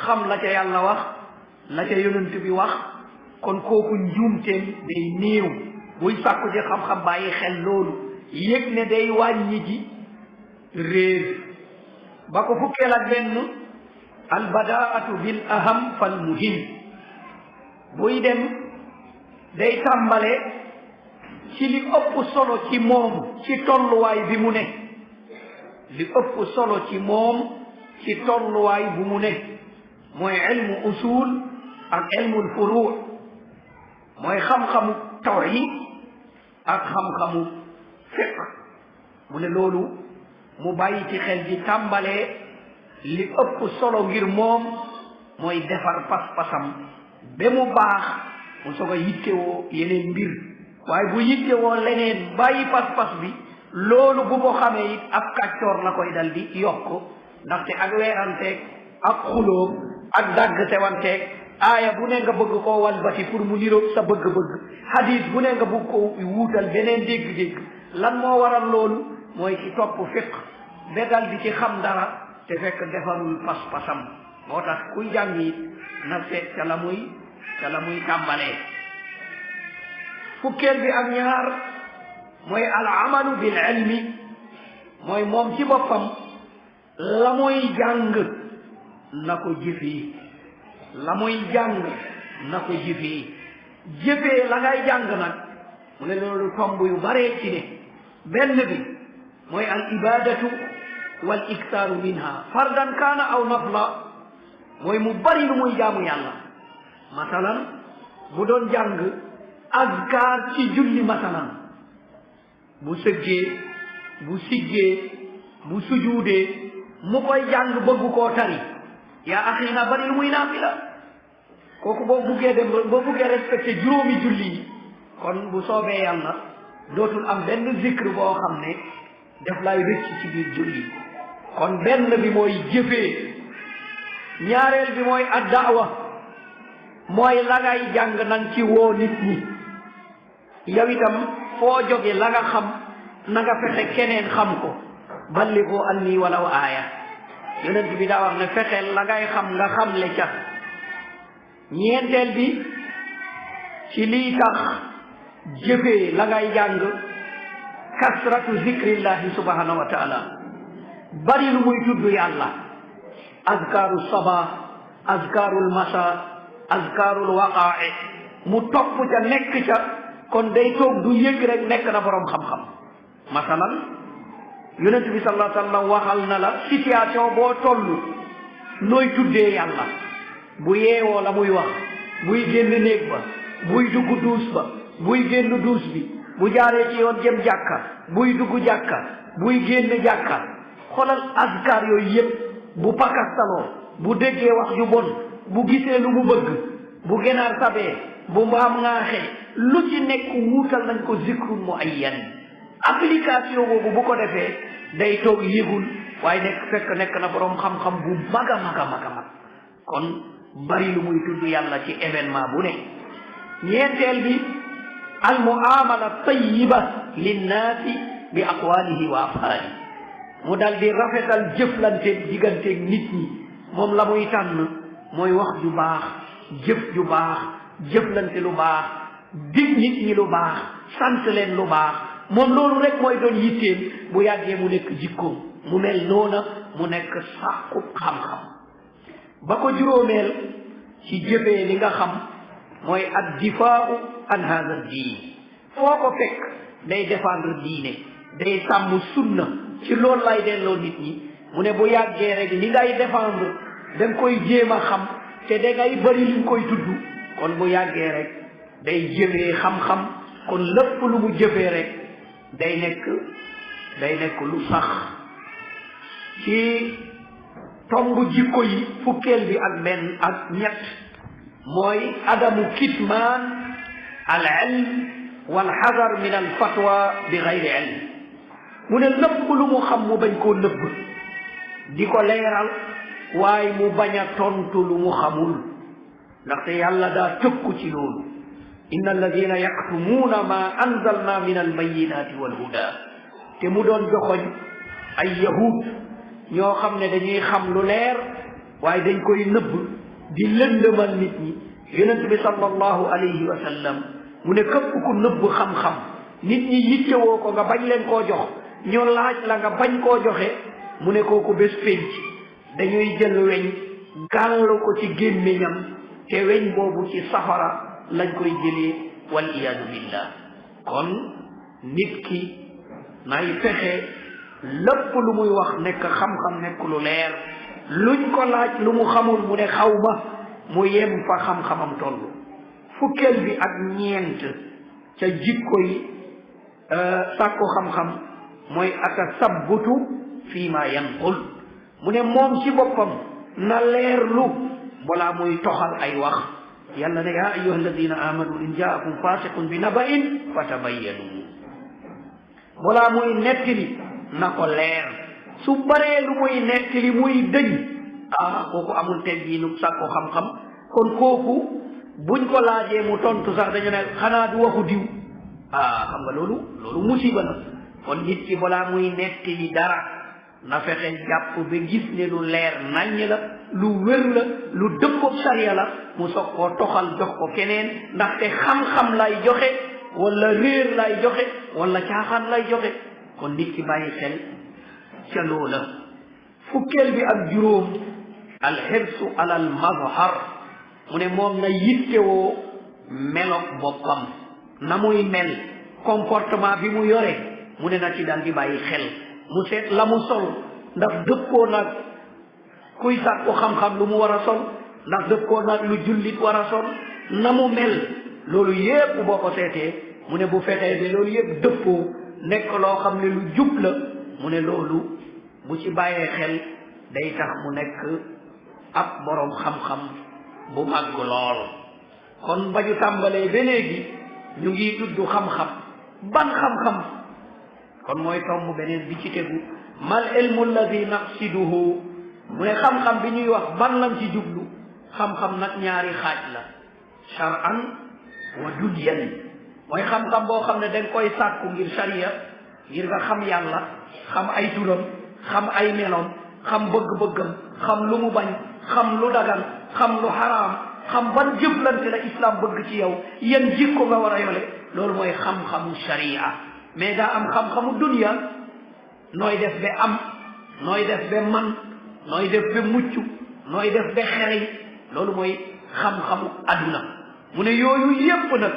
xam la ca yàlla wax la ca yonent bi wax kon kooku njuumteem day néew buy sàkku ci xam-xam bàyyi xel loolu yëg ne day wàññi ji réer ba ko fukkeel ak benn albadaatu bil aham fal muhim buy dem day tàmbale ci li ëpp solo ci moom ci tolluwaay bi mu ne li ëpp solo ci moom ci tolluwaay bu mu ne mooy ilmu usul ak ilmul furu mooy xam-xamu tawhid ak xam-xamu fiqh mu ne loolu mu bàyyi ci xel di tàmbalee li ëpp solo ngir moom mooy defar pas-pasam ba mu baax mu soog a yittewoo yeneen mbir waaye bu yittewoo leneen bàyyi pas-pas bi loolu bu ko xamee it ab kàccoor la koy dal di yokk ndaxte ak weeranteeg ak xulóom ak dagg tewanteeg aaya bu ne nga bëgg koo walbati pour mu niroog sa bëgg-bëgg hadis bu ne nga bëgg ko wuutal beneen dégg-dégg lan moo waral loolu mooy ci topp fiq ba dal di ci xam dara te fekk defarul pas-pasam moo tax kuy jàng it na seet ca la muy tàmbalee fukkeel bi ak ñaar mooy al amalu bil ilmi mooy moom ci boppam la muy jàng na ko jëfee la muy jàng na ko jëfee la ngay jàng nag mu ne loolu tomb yu baree ci ne benn bi mooy al ibadatu wal iktaaru minha fardan kaana aw nafla mooy mu bari lu muy jaamu yàlla masalan bu doon jàng azkar ci julli masalan bu sëggee bu siggee bu sujuudee mu koy jàng bëgg koo tari yaa axi na bari lu muy naafila kooku boo buggee respecté juróomi julli yi kon bu soobee yàlla dootul am benn zikr boo xam ne def lay rëcc ci biir julli kon benn bi mooy jëfee ñaareel bi mooy addaawa mooy la ngay jàng nang ci woo nit ñi yow itam foo jóge la nga xam na nga fexe keneen xam ko balligu anni walaw aaya yonent bi daa wax ne fexeel la ngay xam nga xam le ca ñeenteel bi ci lii tax jëfee la ngay jàng kasratu zikrillahi subhanahu wa taala bari lu muy tudd yàlla azkaru sabah azkarul masa azkarul waqaa'i mu topp ca nekk ca kon day toog du yëg rek nekk na borom xam-xam masalan yonent bi sallallahu alayhi wa sallam waxal na la situation boo toll nooy tuddee yàlla bu yeewoo la muy wax buy génn néeg ba buy dugg duus ba buy génn duus bi bu jaaree ci yoon jëm jàkka buy dugg jàkka buy génn jàkka xoolal azkar yooyu yëpp bu pakastaloo bu déggee wax ju bon bu gisee lu mu bëgg bu gënaar sabee bu mbaam ŋaaxee lu ci nekk wuutal nañ ko zikrun muayyan application boobu bu ko defee day toog yëgul waaye nekk na borom xam-xam bu mag a mag kon bari lu muy tudd yàlla ci événement bu ne ñeenteel bi al muamala tayiba linnaasi bi aqwalihi wa af'aalihi mu dal di rafetal jëflanteeg digganteeg nit ñi moom la muy tànn mooy wax ju baax jëf ju baax jëflante lu baax dig nit ñi lu baax sant leen lu baax moom loolu rek mooy doon yitteem bu yàggee mu nekk jikkoom mu mel noona mu nekk sàkkub xam-xam ba ko juróomeel ci jëfee li nga xam mooy ad difaau an hada diin foo ko fekk day défendre diine day sàmm sunna ci loolu lay delloo nit ñi mu ne bu yàggee rek li ngay défendre da nga koy jéem a xam te da ngay bëri li nga koy tudd kon bu yàggee rek day jëfee xam-xam kon lépp lu mu jëfee rek day nekk lu sax ci tomb jikko yi fukkeel bi ak benn ak ñett mooy adamu kitmaan al ilm wal xadar min al fatwa bi gayri ilm mu ne lépp lu mu xam mu bañ koo nëbb di ko leeral waaye mu bañ a tontu lu mu xamul ndaxte yàlla daa tëkku ci loolu inna alladina yaktumuuna ma anzalna min albayinati walhuda te mu doon joxoñ ay yahud ñoo xam ne dañuy xam lu leer waaye dañ koy nëbb di lëndëmal nit ñi yonent bi sallallahu alayhi wa sallam mu ne képp ku nëbb xam-xam nit ñi yittewoo ko nga bañ leen koo jox ñu laaj la nga bañ koo joxe mu ne kooku bés pénc dañuy jël weñ gàll ko ci gémmiñam te weñ boobu ci safara lañ koy jëlee wal iyaadu billah kon nit ki nay fexe lépp lu muy wax nekk xam-xam nekk lu leer luñ ko laaj lu mu xamul mu ne xaw ma mu yem fa xam-xamam toll fukkeel bi ak ñeent ca jikko yi sàkku xam-xam mooy atasabbutu fii ma yanqul mu ne moom ci boppam na leerlu balaa muy toxal ay wax yàlla ne yaa ayyuha alladina amanu in jaakum fasiqun bi naba'in fatabayyanu balaa muy nettali na ko leer su baree lu muy nettali muy dëñ kooku amul teggiinu sàkku xam-xam kon kooku buñ ko laajee mu tontu sax dañu ne xanaa du waxu diw xam nga loolu musiba la kon nit ki balaa muy nettali dara na fexe jàpp ba gis ne lu leer naññ la lu wér la lu dëppoog sariya la mu soog koo toxal jox ko keneen ndaxte xam-xam lay joxe wala réer lay joxe wala caaxaan lay joxe kon nit ki bàyyi xel ca loola fukkeel bi ak juróom alxirsu alal mazhar mu ne moom na yittewoo meloog boppam na muy mel comportement bi mu yore mu ne na ci daal di bàyyi xel mu seet la mu sol ndax dëppoo nag kuy sàkku xam-xam lu mu war a sol ndax dëppoo nag lu jullit war a sol na mu mel loolu yépp boo ko seetee mu ne bu fexee ba loolu yépp dëppoo nekk loo xam ne lu jub la mu ne loolu bu ci bàyyee xel day tax mu nekk ab boroom xam-xam bu màgg lool kon ba ñu tàmbalee ba léegi ñu ngi tudd xam-xam ban xam-xam kon mooy tomb beneen bi ci tegu mal ilmu alladi naqsiduhu mu ne xam-xam bi ñuy wax ban lam ci jublu xam-xam nag ñaari xaaj la shar'an wa dunyan mooy xam-xam boo xam ne dañ koy sàkku ngir sariya ngir nga xam yàlla xam ay turam xam ay meloom xam bëgg-bëggam xam lu mu bañ xam lu dagan xam lu xaraam xam ban jëflante la islam bëgg ci yow yan jikko nga war a yole loolu mooy xam-xamu sharia mais daa am xam-xamu dunya nooy def ba am nooy def ba man nooy def ba mucc nooy def ba xereñ loolu mooy xam-xamu aduna mu ne yooyu yépp nag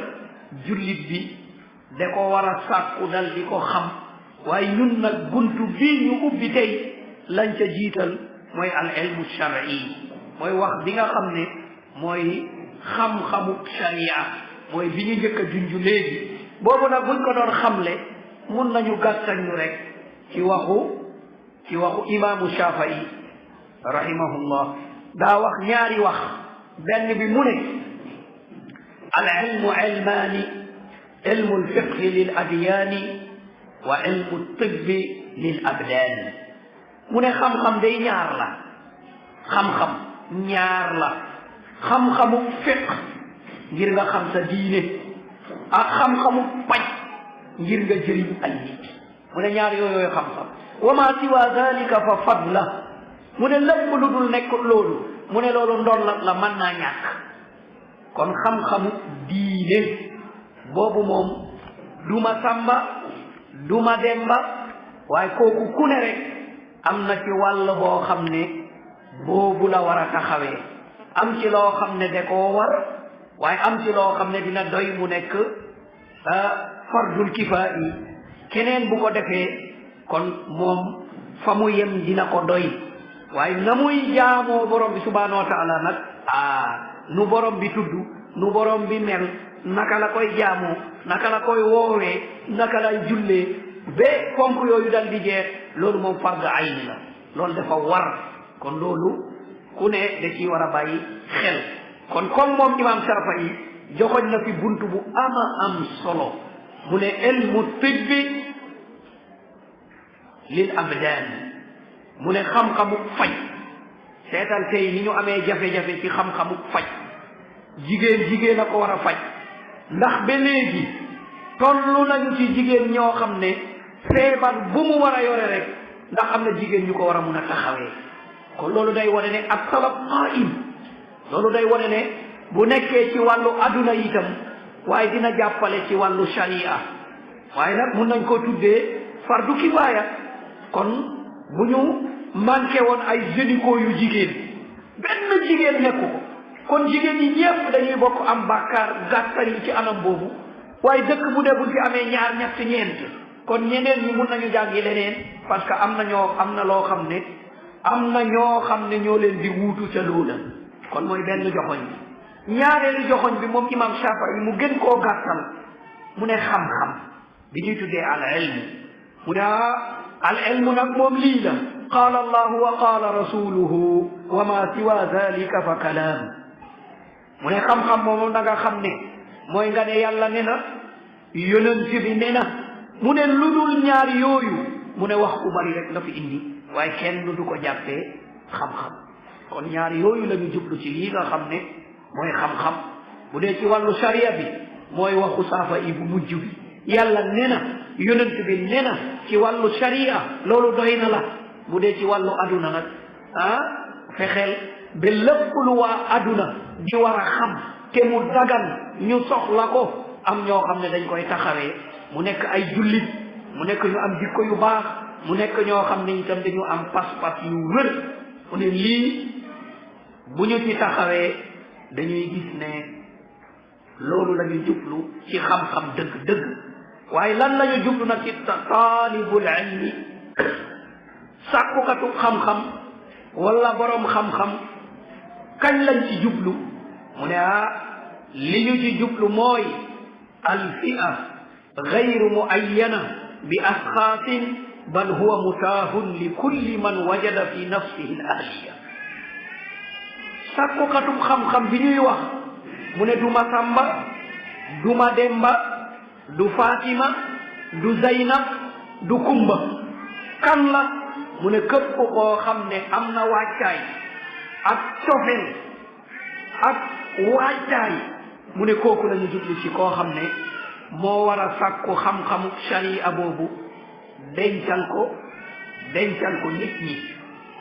jullit bi da ko war a sàkku dal di ko xam waaye ñun nag buntu bii ñu ubbi tey lañ ca jiital mooy al ilmu shar'i mooy wax bi nga xam ne mooy xam-xamu sharia mooy bi ñu njëkk a junj léegi boobu nag buñ ko doon xamle mun nañu gàttañu rek ci waxu imaamu Shafii rahimahullah daa wax ñaari wax benn bi mu ne al ilmu ilmaani ilmu lfiqhi lil adyaani wa ilmu tibbi lil abdaani mu ne xam-xam day ñaar la xam-xam ñaar la xam-xamu fiq ngir nga xam sa diine ak xam-xamu paj ngir nga jëriñ ay nit mu ne ñaar yooyu xam-xam wa ma siwa dalika fa fadla mu ne lépp lu dul nekk loolu mu ne loolu ndollat la mën naa ñàkk kon xam-xamu diine boobu moom duma sàmba duma demba waaye kooku ku ne rek am na ci wàll boo xam ne boobu la war a taxawee am ci loo xam ne da koo war waaye am ci loo xam ne dina doy mu nekk fardul kifaayi keneen bu ko defee kon moom fa mu yem dina ko doy waaye na muy jaamoo borom bi subhanahu wa taala nag nu borom bi tudd nu borom bi mel naka la koy jaamoo naka la koy woowee naka lay jullee ba fonk yooyu dal di jeex loolu moom fard ayni la loolu dafa war kon loolu ku ne da ciy war a bàyyi xel kon comme moom imam Shafii joxoñ na fi buntu bu ama am solo mu ne ilmu tibbi lil abdaan mu ne xam-xamu faj seetal tey ni ñu amee jafe-jafe ci xam-xamu faj jigéen a ko war a faj ndax ba léegi tollu nañu ci jigéen ñoo xam ne feebar bu mu war a yore rek ndax am na jigéen ñu ko war a mun a taxawee kon loolu day wane ne ak talab qaim loolu day wane ne bu nekkee ci wàllu aduna itam waaye dina jàppale ci wàllu sharia waaye nag mun nañ koo tuddee fardu kifaaya kon bu ñu manqué woon ay génico yu jigéen benn jigéen nekku ko kon jigéen ñi ñëpp dañuy bokk am bàkkaar gàttal yi ci anam boobu waaye dëkk bu dee buñ fi amee ñaar ñett ñeent kon ñeneen ñi mun nañu jàngi leneen parce que am na loo xam ne am na ñoo xam ne ñoo leen di wuutu ca loola kon mooy benn joxoñ bi ñaareelu joxoñ bi moom imam Shafii mu gën koo gàttal mu ne xam-xam bi ñuy tuddee al ilmu mu ne al ilmu nag moom lii la qaala allahu wa qaala rasuluhu wa ma siwa dalika fa kalaam mu ne xam-xam moom da nga xam ne mooy nga ne yàlla ne na yonent bi ne na mu ne lu dul ñaar yooyu mu ne wax ku bari rek la fi indi waaye kenn du ko jàppee xam-xam kon ñaar yooyu la ñu jublu ci lii nga xam ne mooy xam-xam bu dee ci wàllu sharia bi mooy waxu Shafii bu mujj bi yàlla ne na yonent bi ne na ci wàllu sharia loolu doy na la bu dee ci wàllu aduna nag fexeel ba lépp lu waa aduna di war a xam te mu dagan ñu soxla ko am ñoo xam ne dañ koy taxawee mu nekk ay jullit mu nekk ñu am jikko yu baax mu nekk ñoo xam ne itam dañu am pas-pas yu wër mu ne lii bu ñu ci taxawee dañuy gis ne loolu la ñu jublu ci xam-xam dëgg-dëgg waaye lan la ñu jublu nag ci taalibul ilmi sàkkukatu xam-xam wala borom xam-xam kañ lañ ci jublu mu ne li ñu ci jublu mooy alfi'a gayru muayyana bi asxaasin bal huwa mutaahun li kulli man wajada fi nafsihi al ahliya sàkkukatum xam-xam bi ñuy wax mu ne du ma Samba du ma Demba du Fatima du Zaynab du Kumba kan la mu ne képp koo xam ne am na wàccaay ak cofeel ak wàccaay mu ne kooku la ñu jublu ci koo xam ne moo war a sàkku xam-xamu sharia boobu dencal ko nit ñi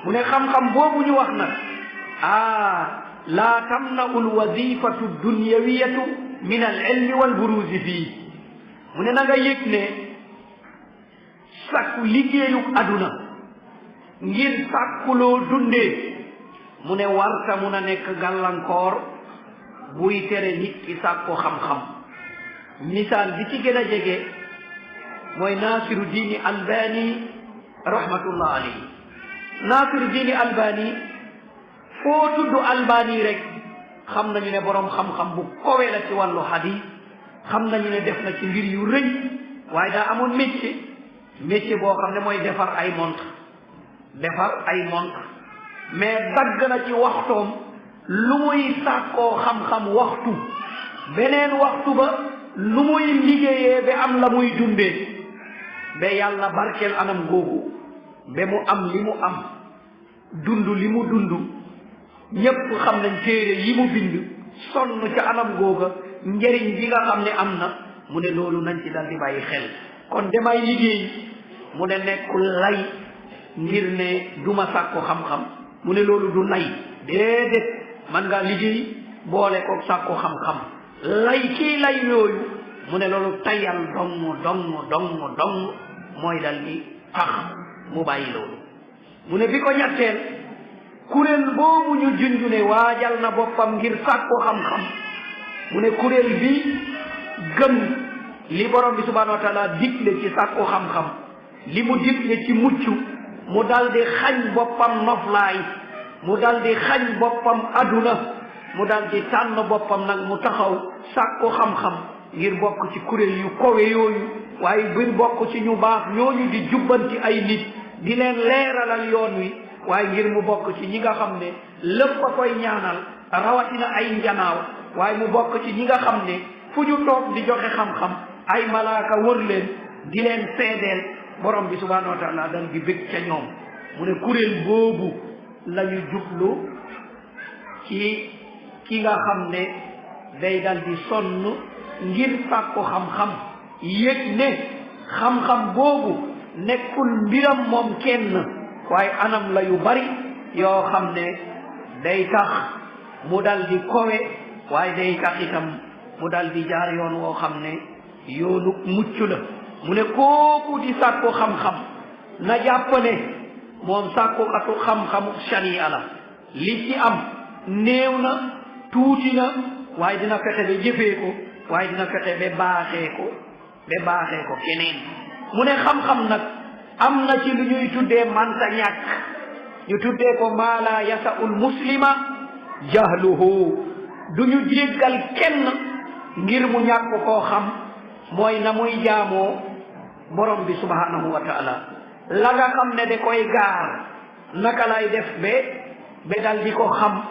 mu ne xam-xam boobu ñu wax nag laa tamna'u alwazifatu dunyawiyatu min al ilmi wal buruzi fii mu ne na nga yëg ne sàkku liggéeyu aduna ngir sàkkuloo dundee mu ne warta mun a nekk gàllankoor buy tere nit ki sàkku xam-xam misaal bi ci gën a jege mooy Nasiru diini Albani rahmatullah alayhi Nasiru diini Albani foo tudd Albani rek xam nañu ne boroom xam-xam bu kowe la ci wàllu hadis xam nañu ne def na ci mbir yu rëy waaye daa amoon métier boo xam ne mooy defar ay montre mais dagg na ci waxtoom lu muy sàkkoo xam-xam waxtu beneen waxtu ba lu muy liggéeyee ba am la muy dundee ba yàlla barkeel anam googu ba mu am li mu am dund li mu dund ñépp xam nañ téere yi mu bind sonn ca anam googa njëriñ bi nga xam ne am na mu ne loolu nañ ci dal di bàyyi xel kon damay liggéey mu ne nekkul lay ngir ne duma sàkku xam-xam mu ne loolu du lay déedéet man ngaa liggéey boole ko sàkku xam-xam lay kii lay yooyu mu ne loolu tayal dong mooy dal di tax mu bàyyi loolu mu ne bi ko ñetteel kuréel boobu ñu junju ne waajal na boppam ngir sàkku xam-xam mu ne kuréel bi gëm li borom bi subhanahu wa taala digle ci sàkku xam-xam li mu digle ci mucc mu dal di xañ boppam noflaay mu dal di xañ boppam aduna mu dal di tànn boppam nag mu taxaw sàkku xam-xam ngir bokk ci kuréel yu kowe yooyu waaye bir bokk ci ñu baax ñooñu di jubbanti ay nit di leen leeralal yoon wi waaye ngir mu bokk ci ñi nga xam ne lépp a koy ñaanal rawatina ay njanaaw waaye mu bokk ci ñi nga xam ne fu ñu toog di joxe xam-xam ay malaaka wër leen di leen seedeel borom bi subhanahu wa taala dal di bëgg ca ñoom mu ne kuréel boobu la ñu jublu ci ki nga xam ne day dal di sonn ngir sàkku xam-xam yëg ne xam-xam boobu nekkul mbiram moom kenn waaye anam la yu bari yoo xam ne day tax mu dal di kowe waaye day tax itam mu dal di jaar yoon woo xam ne yoonu mucc la mu ne kooku di sàkku xam-xam na jàpp ne moom sàkkukatu xam-xamu sharia la li ci am néew na tuuti na waaye dina fexe ba jëfee ko waaye dina fexe ba baaxee ko keneen mu ne xam-xam nag am na ci lu ñuy tuddee manta ñàkk ñu tuddee ko maa laa yasaul muslima jahluhu du ñu jéggal kenn ngir mu ñàkk koo xam mooy na muy jaamoo borom bi subhanahu wa taala la nga xam ne da koy gaar naka lay def ba dal di ko xam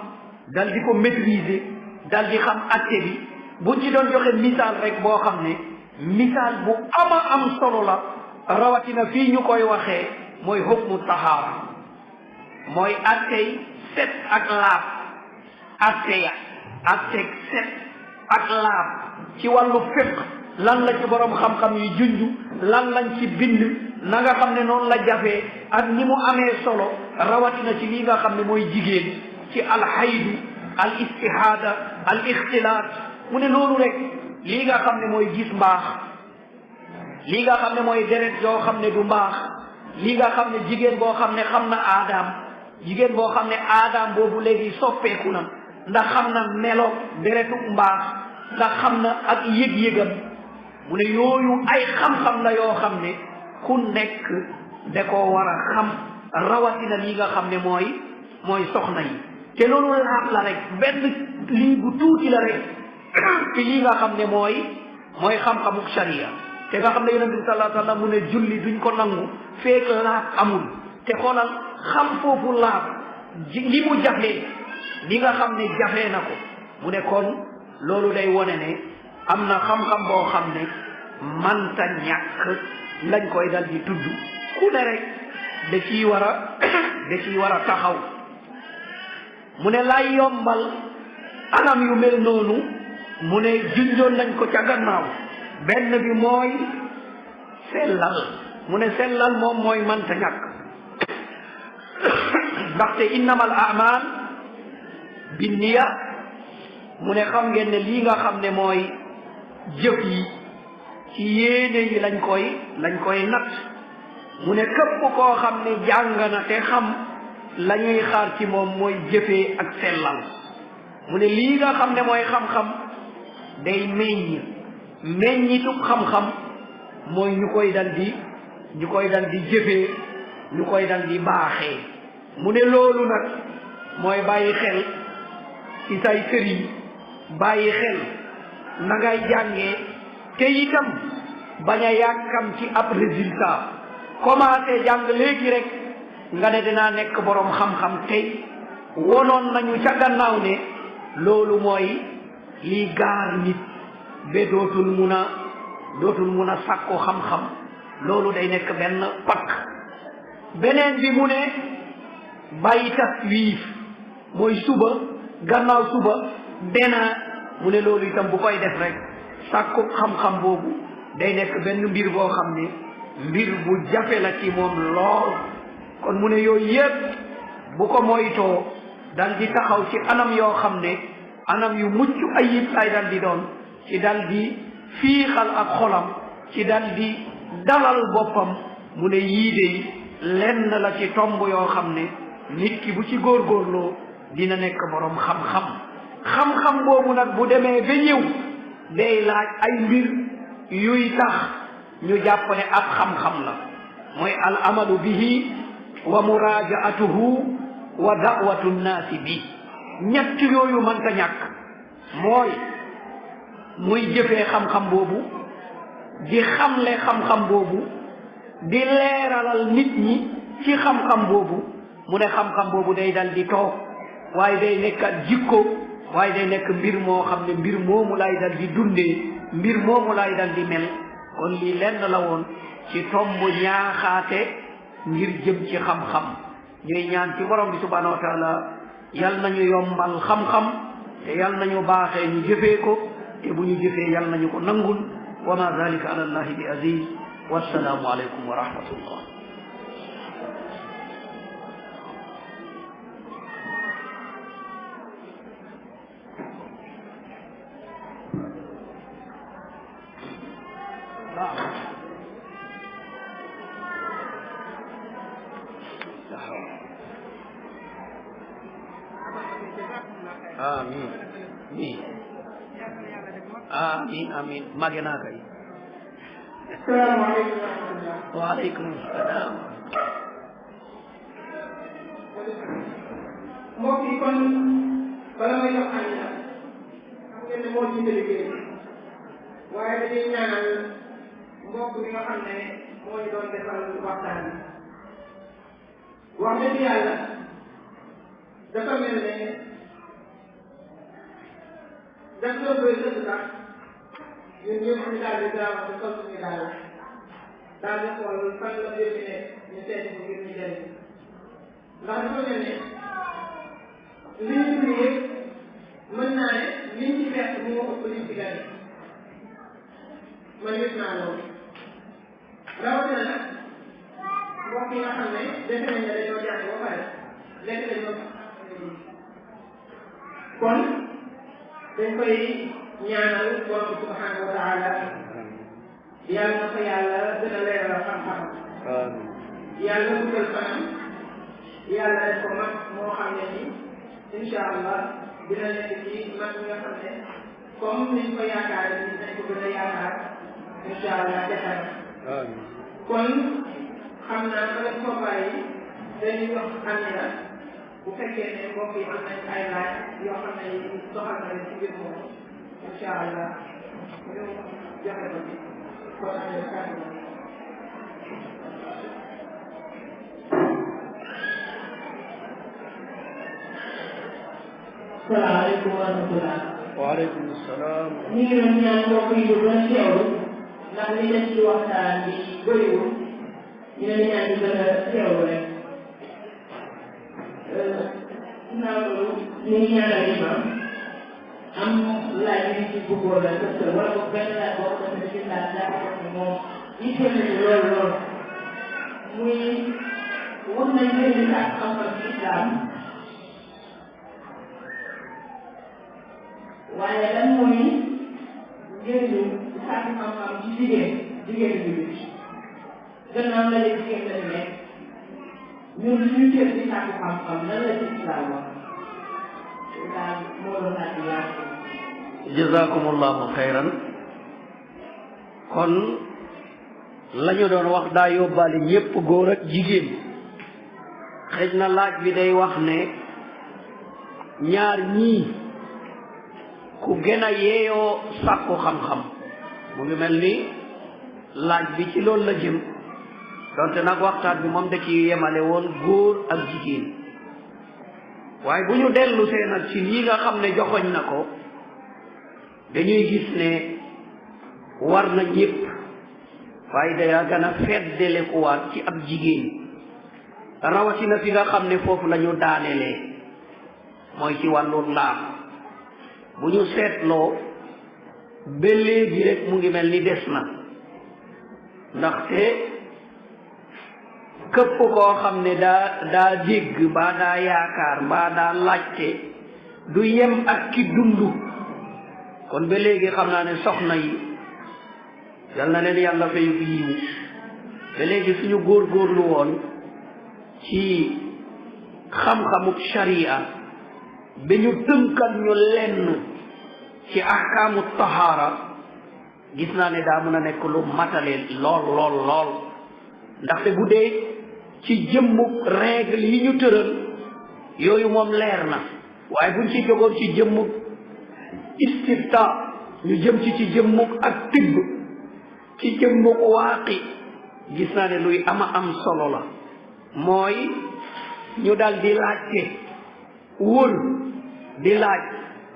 dal di ko maîtriser dal di xam atte bi buñ ci doon joxe misaal rek boo xam ne misaal bu ama am solo la rawatina fii ñu koy waxee mooy hukmu tahaara mooy attey set ak laab atte ya atteg set ak laab ci wàllu fiqh lan la ci borom xam-xam yi junju lan lañ ci bind na nga xam ne noonu la jafee ak ni mu amee solo rawatina ci lii nga xam ne mooy jigéen ci alxaydu al istihaada al ixtilaat mu ne loolu rek lii nga xam ne mooy gis mbaax lii nga xam ne mooy deret yoo xam ne du mbaax lii nga xam ne jigéen boo xam ne xam na aadaam jigéen boo xam ne aadaam boobu léegi soppeeku na ndax xam na melo deretu mbaax ndax xam na ak yëg-yëgam mu ne yooyu ay xam-xam la yoo xam ne ku nekk da koo war a xam rawatina lii nga xam ne mooy soxna yi te loolu laab la rek benn lii bu tuuti la rek ci lii nga xam ne mooy xam-xamu sharia te nga xam ne yonent bi sallallahu alayhi wa sallam mu ne julli duñ ko nangu feek laab amul te xoolal xam foofu laab li mu jafee li nga xam ne jafee na ko mu ne kon loolu day wone ne am na xam-xam boo xam ne manta ñàkk lañ koy dal di tudd ku ne rek da ciy war a taxaw mu ne lay yombal anam yu mel noonu mu ne junjoon nañ ko ca gannaaw benn bi mooy sellal mu ne sellal moom mooy manta ñàkk ndaxte innamal a'mal binniya mu ne xam ngeen ne lii nga xam ne mooy jëf yi ci yéene yi lañ koy natt mu ne képp koo xam ne jàng na te xam la ñuy xaar ci moom mooy jëfee ak sellal mu ne lii nga xam ne mooy xam-xam day meññitub xam-xam mooy ñu koy dal di jëfee ñu koy dal di baaxee mu ne loolu nag mooy bàyyi xel ci say sëriñ bàyyi xel na ngay jàngee te itam bañ a yàkkam ci ab résultat commencé jàng léegi rek nga ne dinaa nekk borom xam-xam tey wonoon nañu ca gannaaw ne loolu mooy lii gaar nit ba dootul mun a sàkku xam-xam loolu day nekk benn pakk beneen bi mu ne bàyyi taswiif mooy suba gannaaw suba dena mu ne loolu itam bu koy def rek sàkku xam-xam boobu day nekk benn mbir boo xam ne mbir bu jafe la ci moom lool kon mu ne yooyu yépp bu ko moytoo dal di taxaw ci anam yoo xam ne anam yu mucc ayib lay dal di doon ci dal di fiixal ak xolam ci dal di dalal boppam mu ne yii de lenn la ci tomb yoo xam ne nit ki bu ci góorgóorloo dina nekk borom xam-xam boobu nag bu demee ba ñëw day laaj ay mbir yuy tax ñu jàpp ne ab xam-xam la mooy al amalu bihi wa muraajaatuhu wa da'watu nnaasi bi ñett yooyu mënta ñàkk mooy muy jëfee xam-xam boobu di xamle xam-xam boobu di leeralal nit ñi ci xam-xam boobu mu ne xam-xam boobu day dal di toog waaye day nekkat jikko waaye day nekk mbir moo xam ne mbir moomu lay dal di dundee mbir moomu lay dal di mel kon lii lenn la woon ci tomb ñaaxaate ngir jëm ci xam-xam ñuy ñaan ci borom bi subhanahu wa taala yal nañu yombal xam-xam te yal nañu baaxee ñu jëfee ko te bu ñu jëfee yal nañu ko nangul wa ma zalika ala allahi bi aziz wassalaamu aleykum wa rahmatullah amin màgge naa kay salaamaaleykum wa rahmatulah waaleykum salaam mbokk yi kon bala may jox Amina xam ngeen ne moo jiite liggéey waaye dañuy ñaanal mbokk bi nga xam ne moo ñu doon defal waxtaan bi wax dëgg yàlla dafa mel ne daf doon doy sëkk sax ñun ñëpp ñu daal di gaaw a sol suñu daal di xool fan la mbir mi ne ñu seeti ko ngir ñu jëriñ ndax dafa mel ne li ñu dund yëpp mën naa ne liñ ci fekk moo ëpp liñ ci gane man yëpp naa loolu rawatina nag mbokk yi nga xam ne defe nañ ne dañoo jàng ba pare lekk dañoo kon dañ koy ñaanal borom bi subhanahu wa taala yàlla na ko yàlla gën a leeral xam-xam yàlla guddal fanam yàlla def ko mag moo xam ne ni incha allah dina nekk ci mag ñi nga xam ne comme niñ ko yaakaare ni dañ ko gën a yaakaar incha allah defar kon xam naa ko def ko bàyyi dañuy wax Amina bu fekkee ne mbokk yi am nañ ay laaj yoo xam ne soxal na leen ci mbir moomu incha allah ñu joxe ko ci kon Amina kàddu na salaamaaleykum wa rahmatulah. waaleykum salaam. ñu ngi doon ñaan mbokk yi ñu doon teewlu ndax li des ci waxtaan bi bëriwul ñu leen ñaan di gën a teewlu rek. naa loolu ñu ngi ñaanal imam am laaj yu ci bëggoon a tësal wala boog benn laaj boo xam ne ci laaj daa ko ne moom yitteel nañu lool muy wax nañ leen ak xam-xam ci islam waaye lan mooy njëriñu sàkku xam-xam ci jigéen bi gannaaw la leen jigéen lañu nekk ñun suñu cër ci sàkku xam-xam lan la ci islam wax daal moo doon laaj yaatu. jazakumullahu xayran kon la ñu doon wax daa yóbbaale ñépp góor ak jigéen xëj na laaj bi day wax ne ñaar ñii ku gën a yeeyoo sàkku xam-xam mu ngi mel ni laaj bi ci loolu la jëm donte nag waxtaan bi moom da ci yemale woon góor ak jigéen waaye bu ñu dellu see nag ci lii nga xam ne joxoñ na ko dañuy gis ne war na ñépp waaye daya gën a feddalekuwaat ci ab jigéen rawatina fi nga xam ne foofu la ñu daanelee mooy ci wàllu laab bu ñu seetloo ba léegi rek mu ngi mel ni des na ndaxte képp koo xam ne daa dégg mbaa daa yaakaar mbaa daa laajte du yem ak ki dund. kon ba léegi xam naa ne soxna yi yal na leen yàlla fay yiw ba léegi suñu góorgóorlu woon ci xam-xamu sharia ba ñu tënkal ñu lenn ci ahkaamu tahaara gis naa ne daa mën a nekk lu matale lool ndaxte bu dee ci jëmmug règle yi ñu tëral yooyu moom leer na waaye buñ ci jógoon ci jëmmug istifta ñu jëm ci jëmmug ak tibb ci jëmmug waaqi gis naa ne luy am solo la mooy ñu dal di laajte wër di laaj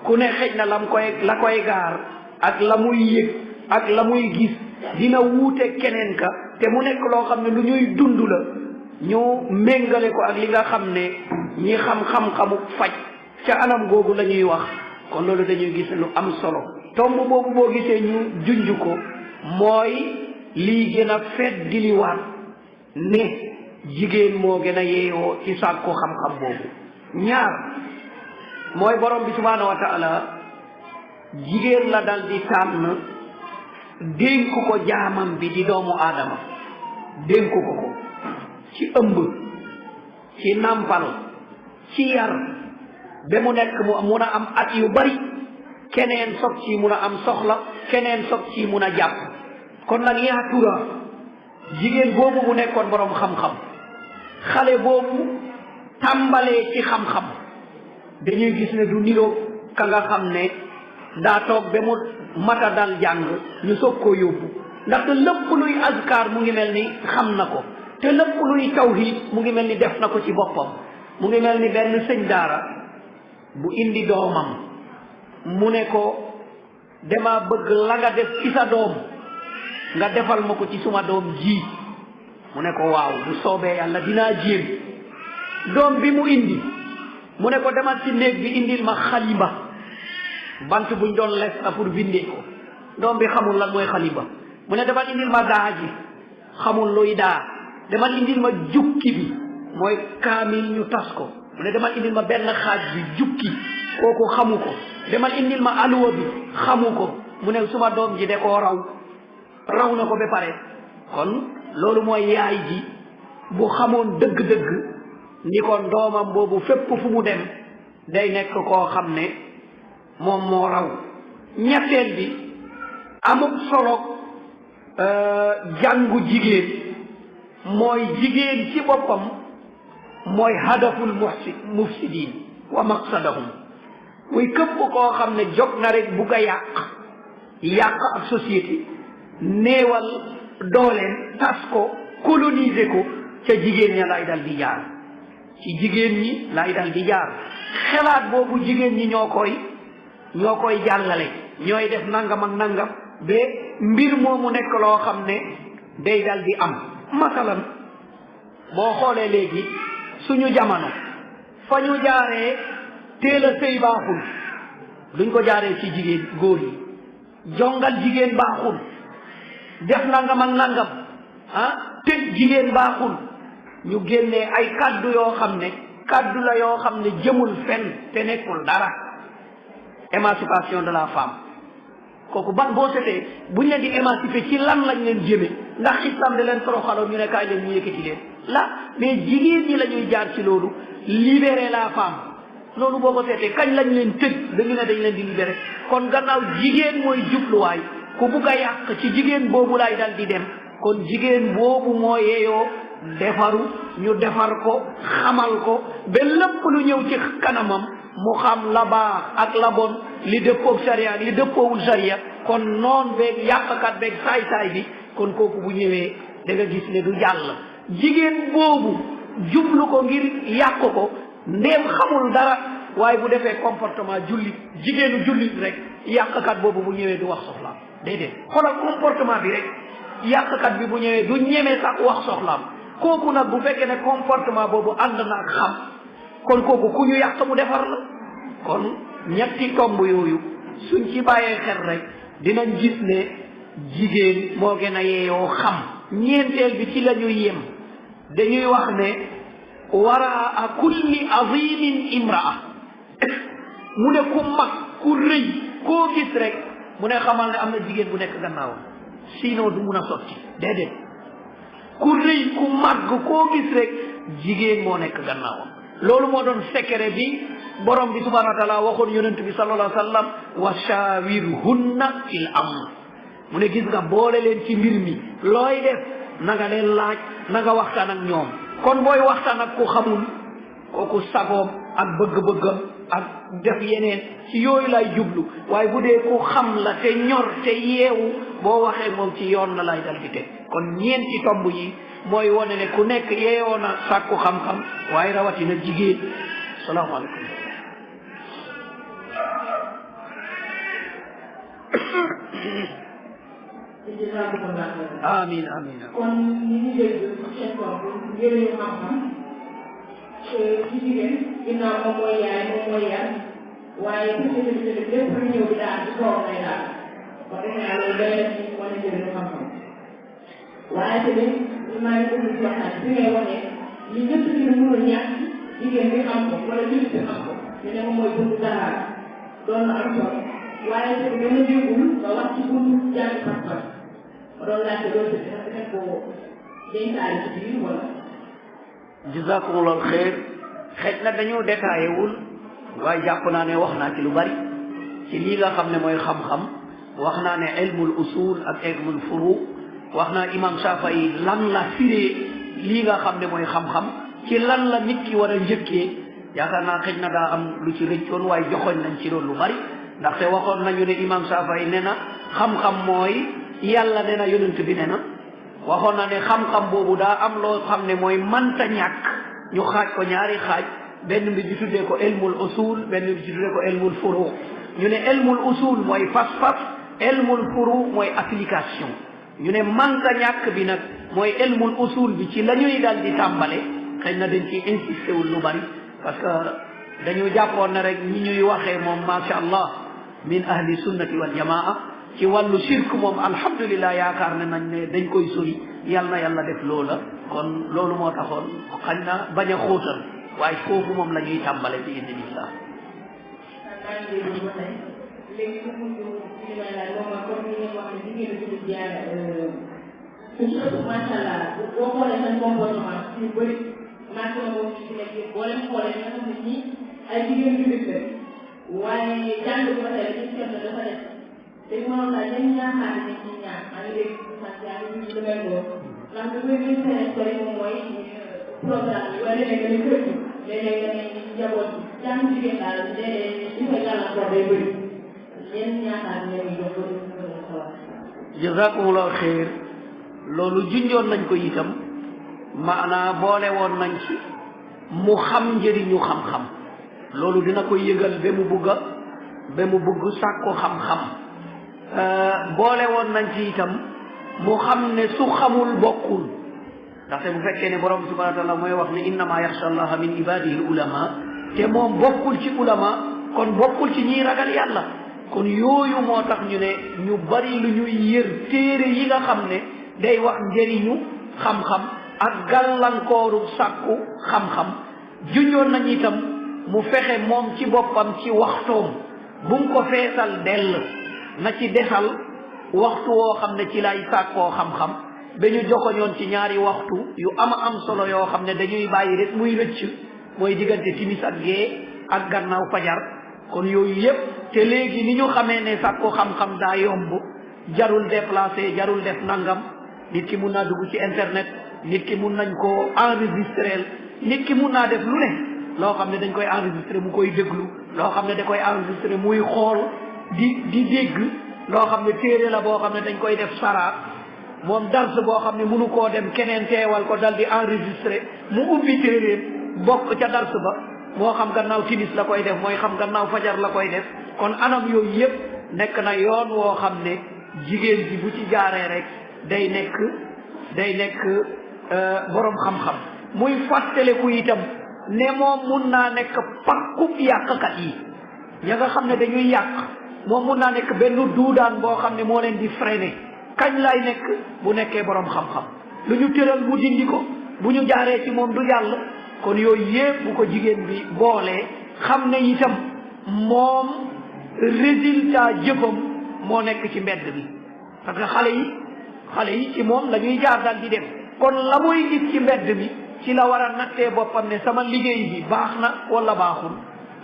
ku ne xëj na la koy gaar ak la muy yëg ak la muy gis dina wuute keneen ka te mu nekk loo xam ne lu ñuy dund la ñu méngale ko ak li nga xam ne ñi xam-xam-xamu faj ca anam googu la ñuy wax. kon loolu dañuy gis lu am solo tomb boobu boo gisee ñu junj ko mooy lii gën a feddiliwaat ne jigéen moo gën a yeeyoo ci sàkku xam-xam boobu. ñaar mooy borom bi subhaanahu wa taala jigéen la dal di tànn dénk ko jaamam bi di doomu aadama dénk ko ci ëmb ci nàmpal ci yar ba mu nekk mu mun a am at yu bari keneen soog ci mun a am soxla keneen soog ci mun a jàpp. kon nag yaa tura jigéen boobu mu nekkoon borom xam-xam xale boobu tàmbalee ci xam-xam dañuy gis ne du niroo ka nga xam ne daa toog ba mu mata dal jàng ñu soog koo yóbbu ndaxte lépp luy azkar mu ngi mel ni xam na ko te lépp luy tawhid mu ngi mel ni def na ko ci boppam. mu ngi mel ni benn sëñ daara bu indi doomam mu ne ko dama bëgg la nga def ci sa doom nga defal ma ko ci suma doom ji mu ne ko waaw bu soobee yàlla dinaa jéem. doom bi mu indi mu ne ko demal ci néeg bi indil ma xalima bant buñ doon les na pour bindee ko. doom bi xamul lan mooy xalima mu ne demal indil ma daa ji xamul luy daa. demal indil ma jukki bi mooy kaamil ñu tas ko mu ne demal indil ma benn xaaj bi jukki kooku xamu ko. demal indil ma alluwa bi xamu ko mu ne suma doom ji de koo raw na ko ba pare. kon loolu mooy yaay ji bu xamoon dëgg-dëgg ni kon doomam boobu fépp fu mu dem day nekk koo xam ne moom moo raw. ñetteel bi amul solo jàngu jigéen mooy jigéen ci boppam mooy hadaful mufsidin wa maqsadahum muy képp koo xam ne jóg na rek bugg a yàq ak société néewal dooleen tas ko coloniser ko ca jigéen ña lay dal di jaar. ci jigéen ñi lay dal di jaar xelaat boobu jigéen ñi ñoo koy jàllale ñooy def nangam ak nangam ba mbir moomu nekk loo xam ne day dal di am. masalan boo xoolee léegi suñu jamono fa ñu jaaree teel a sëy baaxul duñ ko jaaree ci jigéen góor yi jongal jigéen baaxul def nangam ak nangam tëj jigéen baaxul ñu génnee ay kaddu yoo xam ne kaddu la yoo xam ne jëmul fenn te nekkul dara. émancipation de la femme kooku ban boo setee buñ leen di émanciper ci lan lañ leen jëme ndax islam da leen toroxaloon ñu ne kaay leen ñu yëkkati leen la mais jigéen ñi la ñuy jaar ci loolu libérer la femme. loolu boo ko seetee kañ lañ leen tëj dañu ne dañ leen di libérer. kon gannaaw jigéen mooy jubluwaay ku bugg a yàq ci jigéen boobu laay dal di dem kon jigéen boobu moo yeeyoo defaru ñu defar ko xamal ko ba lépp lu ñëw ci kanamam mu xam la baax ak la bon li dëppoog sariya ak li dëppoowul sariya. kon noon beeg yàqkat beeg saay-saay bi kon kooku bu ñëwee da nga gis ne du jàll. jigéen boobu jublu ko ngir yàq ko ndéem xamul dara waaye bu defee comportement jullit jigéenu jullit rek yàqkat boobu bu ñëwee du wax soxlaam déedéet. xoolal comportement bi rek yàqkat bi bu ñëwee du ñemee sax wax soxlaam. kooku nag bu fekkee ne comportement boobu ànd na ak xam kon kooku ku ñu yàq mu defar la. kon ñetti tomb yooyu suñ ci bàyyee xel rek dinañ gis ne jigéen moo gën a yeeyoo xam. ñeenteel bi ci la ñuy yem dañuy wax ne waraa kulli azimin imraa mu ne ku mag ku rëy koo gis rek mu ne xamal ne am na jigéen bu nekk gannaawam sinon du mun a sotti déedéet ku rëy ku mag koo gis rek jigéen moo nekk gannaawam loolu moo doon secret bi borom bi subhanahu wa taala waxoon yonent bi sallallahu alayhi wa sallam wa shawirhunna fil amr mu ne gis nga boole leen ci mbir mi looy def na nga leen laaj na nga waxtaan ak ñoom kon booy waxtaan ak ku xamul kooku sagoom ak bëgg-bëggam ak def yeneen ci yooyu lay jublu waaye bu dee ku xam la te ñor te yeewu boo waxee moom ci yoon la lay dal di teg kon ñeenti tomb yi mooy wone ne ku nekk yeewoo na sàkku xam-xam waaye rawatina jigéen salaamaaleykum amiin amiin kon ñu ngi dégg seen bopp njëriñu xam-xam ci jigéen ginnaaw moom mooy yaay moom mooy yar waaye lépp lu ñëw di daal ci kawam lay daal ba defee naa loolu day def ci wane njëriñu xam-xam waaye tamit maa ngi déglu ci waxtaan bi ngay wane li ñëpp ci mënul ñàkk jigéen bi xam ko wala jullit bi xam ko ñu ne moom mooy buntu dara doon na am solo waaye tamit dama déggul nga wax ci buntu jàng xam-xam ma doon laajte loolu tamit dina ko dénkaale ci biir wala. jazakumullahu xeer xëj na dañoo détaillé wul waaye jàpp naa ne wax naa ci lu bari ci lii nga xam ne mooy xam-xam wax naa ne ilmul usul ak ilmul furu wax naa imam Shafii lan la firee lii nga xam ne mooy xam-xam ci lan la nit ki war a njëkkee yaakaar naa xëj na daa am lu ci rëccoon waaye joxoñ nañ ci loolu lu bari ndaxte waxoon nañu ne imam Shafii ne na xam-xam mooy yàlla ne na yonent bi ne na waxoon na ne xam-xam boobu daa am loo xam ne mooy manta ñàkk ñu xaaj ko ñaari xaaj benn bi ñu tuddee ko ilmul usul benn bi ñu tuddee ko ilmul furu ñu ne ilmul usul mooy fas-fas ilmul furu mooy application ñu ne manta ñàkk bi nag mooy ilmul usul bi ci la ñuy dal di tàmbale xëy na dañ ciy insisté wul lu bari parce que dañu jàppoon ne rek ñi ñuy waxee moom macha allah min ahli sunnati wal jamaa ci wàllu shirk moom alhamdulillah yaakaar ne nañ ne dañ koy sori yal na yàlla def loola kon loolu moo taxoon xañ na bañ a xóotal waaye foofu moom la ñuy tàmbale bi idnillah. léegi su mujj ci li may laaj moom mooy comme ni ngeen wax ne jigéen ñi di jaar macha allah boo xoolee seen comportement ci bëri macha allah moom ci nekk boo leen xoolee nga xam ne ñii ay jigéen yu nit la waaye jàng bu ba tey dañuy seetlu dafa def te mënoon naa dañ ñaaxaar ne ci ñaar maa ngi dégg sant yàlla ñu ngi demee lool ndax lu muy gën seen sori moom mooy programme yi wala léeg-léeg nga ne kër gi léeg-léeg nga ne njaboot bi jàng jigéen daal léeg-léeg li koy gàllankoor day bëri yéen ñaaxaar ne ñu jox ko jazakumullahu xeer loolu junjoon nañ ko itam maanaa boole woon nañ ci mu xam njëriñu xam-xam loolu dina koy yëgal ba mu bugg sàkko xam-xam boole woon nañ ci itam mu xam ne su xamul bokkul ndaxte bu fekkee ne borom subhanahu wa taala mooy wax ne innama yaxsha allaha min ibadihi al ulama te moom bokkul ci ulama kon bokkul ci ñiy ragal yàlla kon yooyu moo tax ñu ne ñu bari lu ñuy yër téere yi nga xam ne day wax njëriñu xam-xam ak gàllankooru sàkku xam-xam junjoon nañ itam mu fexe moom ci boppam ci waxtoom bu mu ko feesal dell na ci desal waxtu woo xam ne ci lay sàkkoo xam-xam ba ñu joxoñoon ci ñaari waxtu yu am solo yoo xam ne dañuy bàyyi rek muy rëcc mooy diggante timis ak gée ak gannaaw fajar kon yooyu yépp te léegi ni ñu xamee ne sàkku xam-xam daa yomb jarul déplacé jarul def nangam nit ki mun naa dugg ci internet nit ki mun nañ koo enregistrer nit ki mun naa def lu ne loo xam ne dañ koy enregistrer mu koy déglu loo xam ne da koy enregistrer muy xool di dégg loo xam ne téere la boo xam ne dañ koy def sara moom dars boo xam ne mënu koo dem keneen teewal ko dal di enregistrer mu ubbi téeréem bokk ca dars ba moo xam gannaaw timis la koy def mooy xam gannaaw fajar la koy def kon anam yooyu yépp nekk na yoon woo xam ne jigéen ji bu ci jaaree rek day nekk borom xam-xam muy fàttaliku itam ne moom mun naa nekk pakkub yàqkat yi ña nga xam ne dañuy yàq moom mun naa nekk benn duudaan boo xam ne moo leen di freiner kañ lay nekk bu nekkee borom xam-xam lu ñu tëral mu dindi ko bu ñu jaaree ci moom du jàll kon yooyu yëpp bu ko jigéen bi boolee xam ne itam moom résultat jëfam moo nekk ci mbedd bi parce que xale yi ci moom la ñuy jaar daal di dem kon la muy gis ci mbedd bi ci la war a nattee boppam ne sama liggéey bi baax na wala baaxul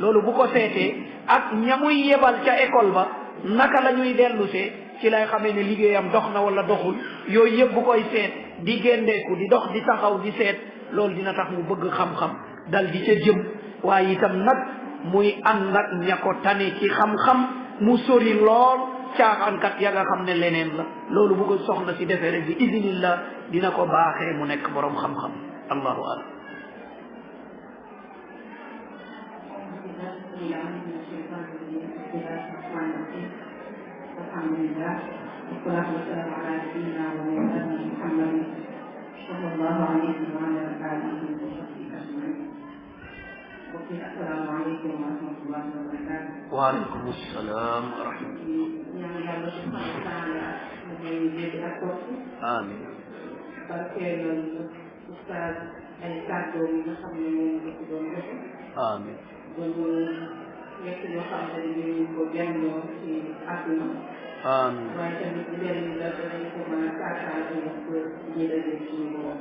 loolu bu ko seetee ak ñamuy yebal ca école ba naka la ñuy dellusee ci lay xamee ne liggéeyam dox na wala doxul yooyu yëpp bu koy seet di géndeeku di dox di taxaw di seet loolu dina tax mu bëgg xam-xam dal di ca jëm waaye itam nag muy ànd ak ña ko tane ci xam-xam mu sori lool caaxaankat ya nga xam ne leneen la loolu bu ko soxna si defee rek bi idinillah dina ko baaxee mu nekk borom xam-xam allahu alam alhamdulillah wassalatu wassalamu ala nabiyyina wa mawlana Muhammadin sallallahu alayhi wa ala alihi wa sahbihi ajmain. Bokk yi assalaamu aleykum wa rahmatullahi wa barakatuh. waaleykum salaam wa rahmatullah. ñaan yàlla subhanahu wa taala mu may dégg ak topp. amiin. barkeelal ustaaz ay kàddoom yi nga xam ne moom la ko doon joxe. amiin. ba ñu nekk ñoo xam ne dañuy ko jàngoo ci àdduna. amiin. waaye tamit njëriñ la danañ ko mën a kàttan ak ñi daje suñu borom.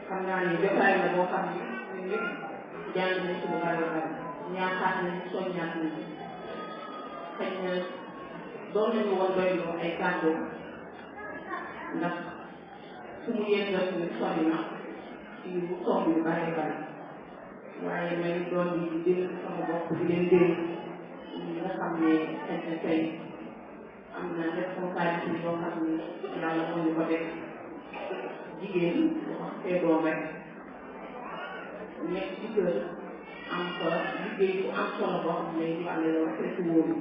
xam naa ni jotaay la boo xam ne ñun ñëpp jàng nañ ci lu bari bari ñaaxaat nañ soññaat nañ xëy na doon nañu woon doyloo ay kàddu ndax suñu yëngal suñu sori na ci bu tomb yu bari bari waaye may doon di dénk sama bopp di leen dénk ñi nga xam ne xëy na tey am na responsabilité yoo xam ne yàlla moo ñu ko def jigéen wax fee doom rek nekk ci kër am fa liggéey bu am solo boo xam ne yàlla la wax rek wóoru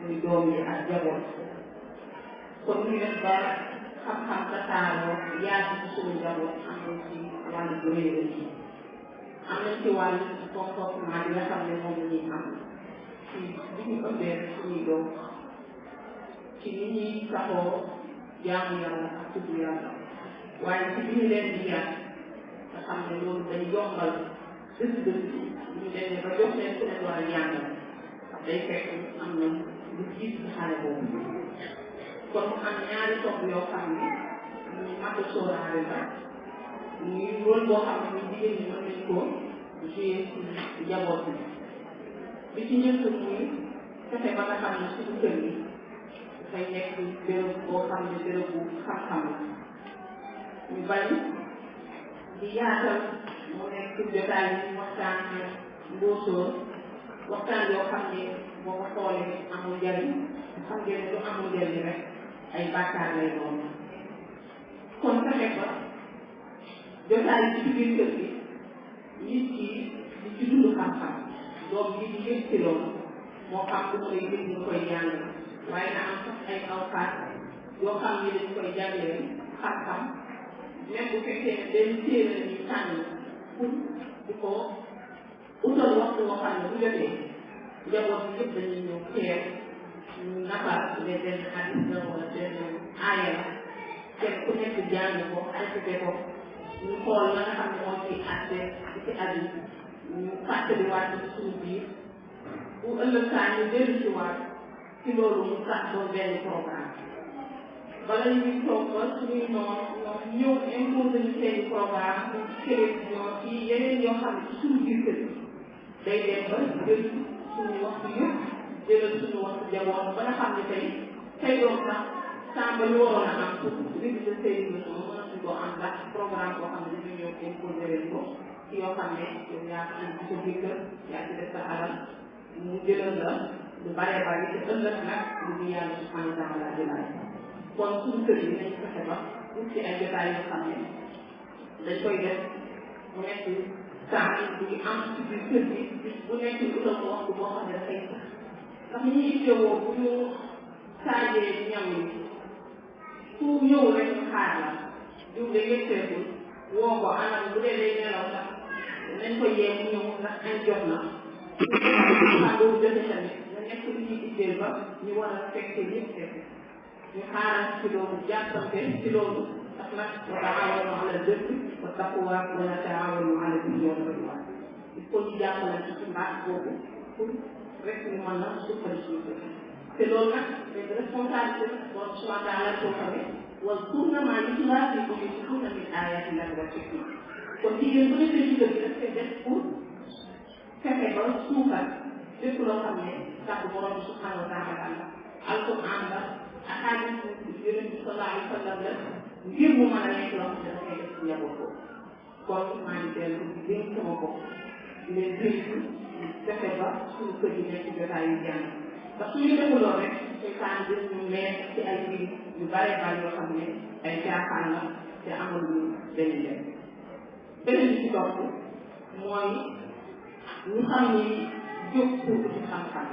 muy doom yi ak jaboot kon ñu def ba xam-xam tasaaroo yaatu ci suñu jaboot am nañ ci wàllu bu réew yi am nañ ci wàllu comportement bi nga xam ne moom la ñuy am ci li ñu ëmbee suñuy doom ci ni ñuy saxoo jaamu yàlla ak tudd yàlla waaye ci bi ñu leen di yar nga xam ne loolu day yombal dëgg-dëgg ñu demee ba jox leen ku leen war a jàngal ndax day fekk am na lu jiit ci xale boobu kon mu am ñaari topp yoo xam ne ñu mat a sóoraale la muy rôle boo xam ne ñu jigéen ñi mën nañ ko jouer ci njaboot bi ci njëkk muy fexe ba nga xam ne suñu kër gi dafay nekk béréb boo xam ne béréb bu xam-xam la ñu bari di yaatal mu nekk jotaay yi waxtaan ak mbóosóor waxtaan yoo xam ne boo ko xoolee amul njariñ xam ngeen ne lu amul njariñ rek ay bàkkaar lay doon kon fexe ba jotaay yi ci biir kër gi nit ki di ci dund xam-xam doom yi di yëg ci loolu moo xam lu koy yëg ñu koy jàng waaye na am sax ay awqaat yoo xam ne dañ koy jàngee xam-xam même bu fekkee ne benn téere la ñuy tànn pour di ko utal waxtu boo xam ne bu jotee njaboot bi yëpp dañuy ñëw teew ñu nafar les benn xadis la wala benn aaya la kenn ku nekk jàng ko répété ko ñu xool la nga xam ne moo ciy àtte di ci aju ñu fàttaliwaat ci suñu biir bu ëllëg saa ñu dellu ci waat ci loolu mu tax doon benn programme bala ñuy toog ba suñuy ñoom ñëw imposé ñu seen programme ñu ci télévision ci yeneen yoo xam ne ci suñu biir kër day dem ba jël suñu waxtu yëpp jëlal suñu waxtu jaboot ba nga xam ne tey doon sax temps ba ñu waroon a am pour réviser seen leçon mënatuñ koo am ndax programme boo xam ne dañuy ñëw imposé leen ko ci yoo xam ne yow yaa ko indi sa biir kër yaa ci def sa alal mu jëlal la lu bare bari te ëllëg nag lu ñu yàlla subhanahu wa taala di laaj kon suñu kër yi nañ fexe ba ut ci ay jotaay yoo xam ne dañ koy def mu nekk temps yi am ci biir kër gi bu nekk utal ko waxtu boo xam ne dafay sax ndax ñi ñuy ittewoo bu ñu saajee ñam yi ku ñëw rek ñu xaar la jiw de yëgteekul woo ko anam bu dee day nelaw sax nañ ko yee mu ñëw ndax añ jot na xam boobu jotee tamit nga nekk lu ñuy itteel ba ñu war a fekke ñëpp fekk ñu xaaral ci loolu jàppante ci loolu ndax nag wa ta'aawanu alal birri wa taqwa wala taawanu ala birri wal taqwa il faut ñu jàppalante ci mbaax boobu pour rek ñu mën a sukkali suñu te loolu nag c'est responsabilité bon soit dans la journée wala tournement yi ci laa fi ko ci xamna min ayati la wa hikma kon jigéen bu defee ci dëgg daf koy def pour fexe ba suufal lépp loo xam ne kàddu borom bi subhanahu wa taala la alquran la ak hadis yonent bi sallallahu alayhi wa sallam la ngir mu mën a nekk loo xam ne dafay def ci njaboot ko kon maa ngi dellu di dénk sama bopp di leen dénk fexe ba suñu kër yi nekk ci jotaay yu jàng ndax suñu defuloo rek seytaan bi ñu nekk ci ay mbir yu bare bare yoo xam ne ay jaaxaan la te amul lu benn njëriñ beneen bi ci topp mooy ñu xam ni jóg pour ci xam-xam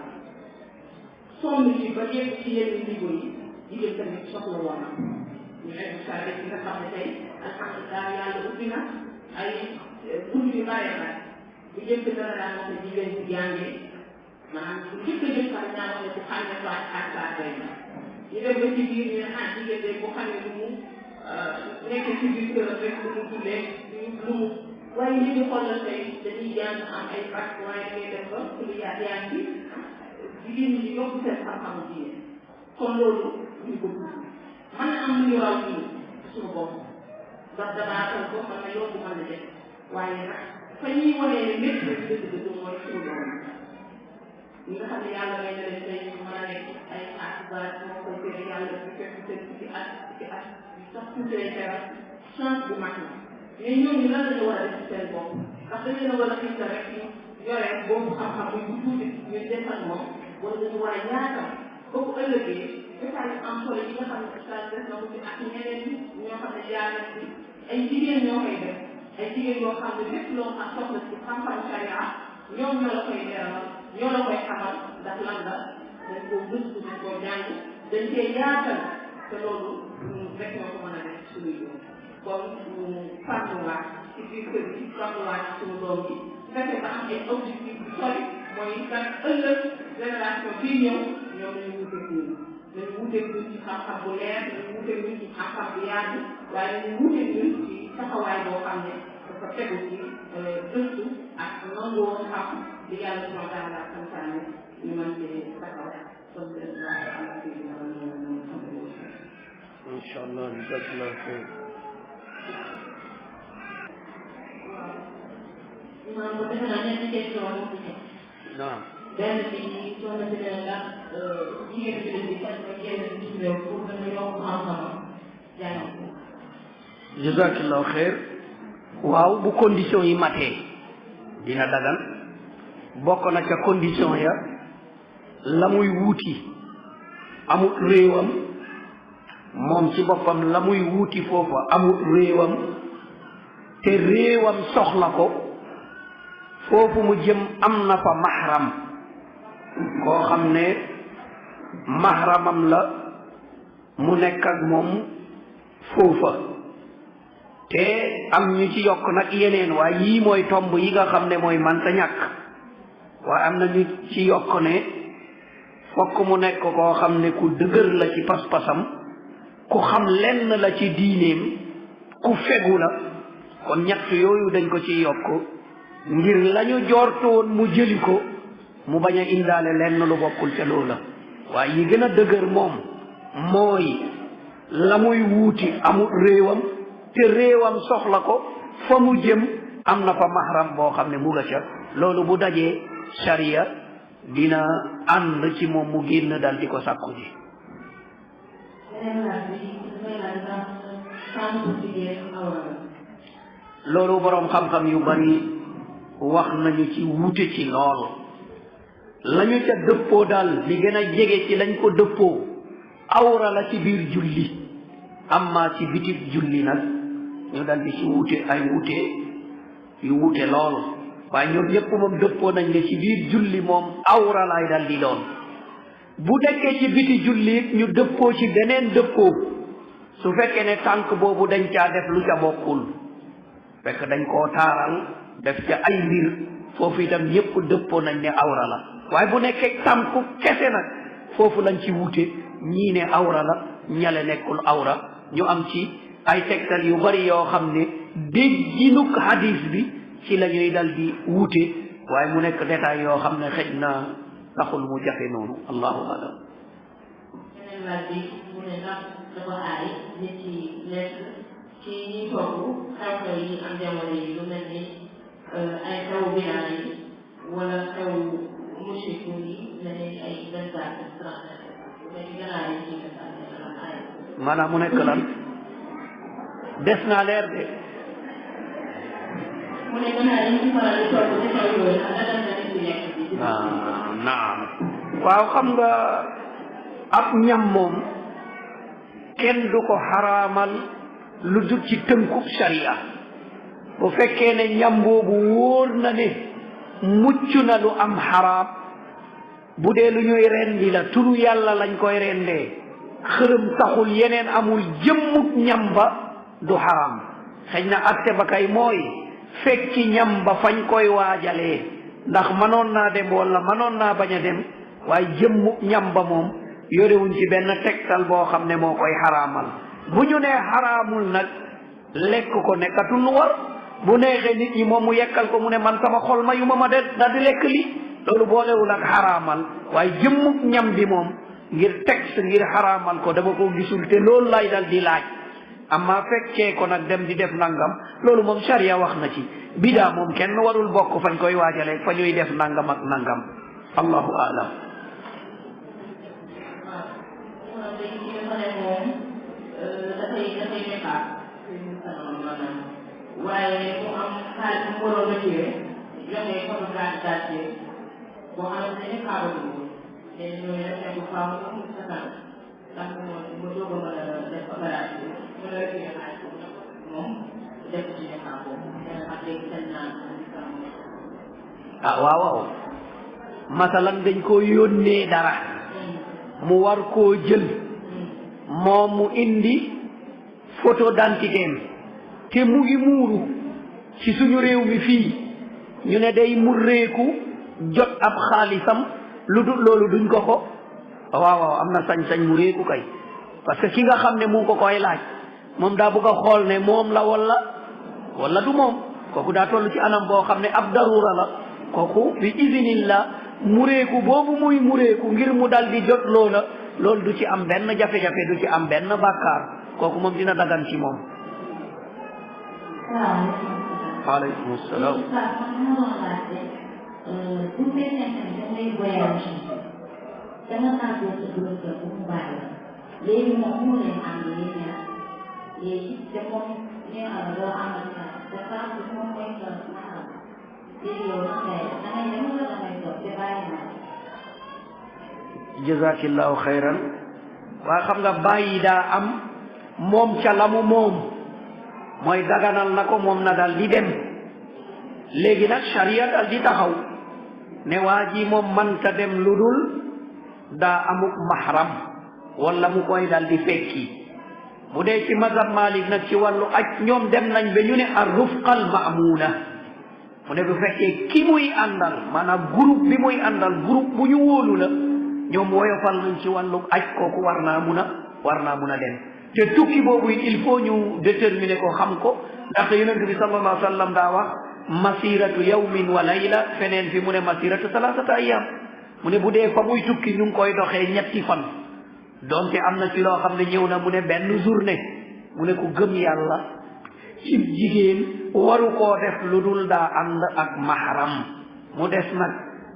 sonn ci ba yegg ci yenn niveau yi jigéen tamit soxla woon na ñu invité ci nga xam ne tey alhamdulilah yàlla ubbi na ay bunt yu bare bare bu jëkk dara daan wax ne jigéen bu jàngee maanaam bu njëkk a jëf sax ñaa wax ne bu xamee faat ak saa doy na ñu dem ba ci biir ñu ne ah jigéen de bu xamee lu mu nekk ci biir këram rek lu mu jullee lu mu waaye li ñu xoolal tey dañuy jàng am ay bac waaye da ngay def ba lu yaa ngi jigéen ñi yokk seen xam-xamu jigéen kon loolu ñu ko mën na am lu ñu raw nii suñu bopp ndax damaa toog boo xam ne yokku mën na def waaye nag fa ñuy wanee ne lépp rek dëgg-dëgg mooy suñu borom ñi nga xam ne yàlla may na leen tey mën a nekk ay atibaat moo koy tere yàlla bu fekk seen ci at sax tuuti lay teral chance bu mag la mais ñooñu lan la ñu war a def ci seen bopp ndax dañ leen a war a xiirtal rek ñu yore boobu xam-xam muy bu tuuti ñu defal moom wala dañu war a yaatal boobu ëllëgee état yu am solo yi nga xam ne saa def na ko ci ak ñeneen ñi ñoo xam ne jaar nañ ci ay jigéen ñoo koy def ay jigéen yoo xam ne lépp loo xam soxla ci xam-xamu sharia ñoom ñoo la koy leeral ñoo la koy xamal ndax lan la dañ koo gëstu dañ koo jàng dañ cee yaatal te loolu rek ñoo ko mën a def suñuy doom kon ñu fàttuwaat ci biir kër gi fàttuwaat ci suñu doom bi fexe ba am ay objectif bu sori mooy kat ëllëg génération bii ñëw ñoom nañu wuteeg ñun nañu wuteeg ñun ci xam-xam bu leer nañu wuteeg ñun ci xam-xam bu yaatu waaye nañu wuteeg ñun ci taxawaay boo xam ne dafa tegu ci gëstu ak nangoo xam li yàlla subhanahu wa taala santaane ñu mën cee taxawaay kon waaye am na fii dina incha allah jazakallah xeyr waaw bu defe naa ñetti question moo fi nekk. naam benn bi soo na si ne ndax jigéen bi di faj ba génn ci réew pour gën a yokk xam-xamam jàng ko. jazakallah xeyr waaw bu condition yi matee dina dagan bokk na ca condition ya la muy wuuti amut réewam moom ci boppam la muy wuuti foofa amut réewam te réewam soxla ko foofu mu jëm am na fa mahram koo xam ne mahramam la mu nekk ak moom foofa te am ñu ci yokk nag yeneen waaye yii mooy tomb yi nga xam ne mooy manta ñàkk waaye am na ñu ci yokk ne fokk mu nekk koo xam ne ku dëgër la ci pas-pasam ku xam lenn la ci diineem ku fegu la kon ñett yooyu dañ ko ci yokk ngir lañu jortoon mu jëli ko mu bañ a indaale lenn lu bokkul ca loola waaye yi gën a dëgër moom mooy la muy wuuti amul réewam te réewam soxla ko fa mu jëm am na fa mahram boo xam ne mu nga ca loolu bu dajee sharia dina ànd ci moom mu génn dal di ko sàkku ji loolu boroom xam-xam yu bari wax nañu ci wuute ci lool lañu ca dëppoo daal li gën a jege ci lañ ko dëppoo awra la ci biir julli amma ci bitib julli nag ñu dal di ci wuute ay wuute yu wuute lool waaye ñoom ñëpp moom dëppoo nañ ne ci biir julli moom awra lay dal di doon bu dekkee ci biti julli ñu dëppoo ci beneen dëppoo su fekkee ne tànk boobu dañ caa def lu ca bokkul fekk dañ koo taaral def ca ay mbir foofu itam ñëpp dëppoo nañ ne awra la waaye bu nekkee tànku kese nag foofu lañ ci wuute ñii ne awra la ñale nekkul awra ñu am ci ay tegtal yu bari yoo xam ne dégginuk hadis bi ci la ñuy dal di wuute waaye mu nekk détail yoo xam ne xëj na taxul mu jafe noonu allahu alam beneen laaj bi mu ne ndax dafa aay nit ci lekk ci ñi togg xew-xew yi am jamono yi lu mel ni ay xew binaa yi wala xew musiku yi mel ni ay 24 maanaam mu nekk lan des naa leer de mu ne ganaar yi ci faral di togg ci xew yooyu ndax dagan na nit ñi lekk bi naam waaw xam nga ab ñam moom kenn du ko xaraamal lu dul ci tënkub sharia bu fekkee ne ñam boobu wóor na ne mucc na lu am xaraam bu dee lu ñuy rendi la turu yàlla lañ koy rendee xërëm taxul yeneen amul jëmmuk ñam ba du xaraam xëy na atte ba kay mooy fekki ñam ba fañ koy waajalee ndax mënoon naa dem wala mënoon naa bañ a dem waaye jëmmuk ñam ba moom yorewuñ ci benn tegtal boo xam ne moo koy xaraamal bu ñu nee xaraamul nag lekk ko nekkatul lu war bu neexee nit ñi moom mu yekkal ko mu ne man sama xol ma yu ma de da di lekk li loolu boolewul ak xaraamal waaye jëmmuk ñam bi moom ngir texte ngir xaraamal ko dama ko gisul te loolu lay dal di laaj amma fekkee ko nag dem di def nangam loolu moom sharia wax na ci bidaa moom kenn warul bokk fañ koy waajale fa ñuy def nangam ak nangam allahu alam waaye mu am xaalis mu waroon a jiwe joxe photographe boo xamante ne xaaruñu ko te ñooñu def nañ ko faaw mu sa kanam ndax mu doog a mën a def opération mën a retiré xaalis moom def ci defar boobu dana xam léegi seen naan waaw waaw masalan dañ ko yónnee dara mu war koo jël moom mu indi photo d'identité te mu ngi muuru ci suñu réew mi fii ñu ne day murreeku jot ab xaalisam lu dul loolu duñ ko ko waaw waaw am na sañ-sañ mu réeku kay parce que ki nga xam ne mu ngi ko koy laaj moom daa bëgg a xool ne moom la wala du moom kooku daa toll ci anam boo xam ne ab darura la kooku bi izinillah mureeku boobu muy mureeku ngir mu dal di jot loola loolu du ci am benn jafe-jafe du ci am benn bàkkaar kooku moom dina dagan ci moom waaleykum salaam bu fekkee ne dangay voyage danga tàggoo sa borom kër bu mu bàyyi la léegi moom mu leen ànd yéen ñaar léegi te moom nee na la doo amal sa te femme bi moom mooy sa maxam léegi yow nag dangay dem wala dangay toog te bàyyi naa jazakillahu xayran waaye xam nga bàyyi daa am moom ca la mu moom mooy daganal na ko moom na dal di dem léegi nag sharia dal di taxaw ne waa ji moom manta dem lu dul daa amuk mahram wala mu koy dal di fekki bu dee ci mazhab Malik nag ci wàllu aj ñoom dem nañ ba ñu ne ar rufqal maamuna mu ne bu fekkee ki muy àndal maanaam groupe bi muy àndal groupe bu ñu wóolu la ñoom woyofal nañ ci wàllu aj kooku war naa mun a dem te tukki boobu il faut ñu déterminer ko xam ko ndaxte yonent bi sallallahu alayhi wa sallam daa wax masiratu yawmin wa layla feneen fi mu ne masiratu salasata ayyam mu ne bu dee fa muy tukki ñu ngi koy doxee ñetti fan donte am na ci loo xam ne ñëw na mu ne benn journée mu ne ku gëm yàlla ci jigéen waru koo def lu dul daa ànd ak mahram mu des nag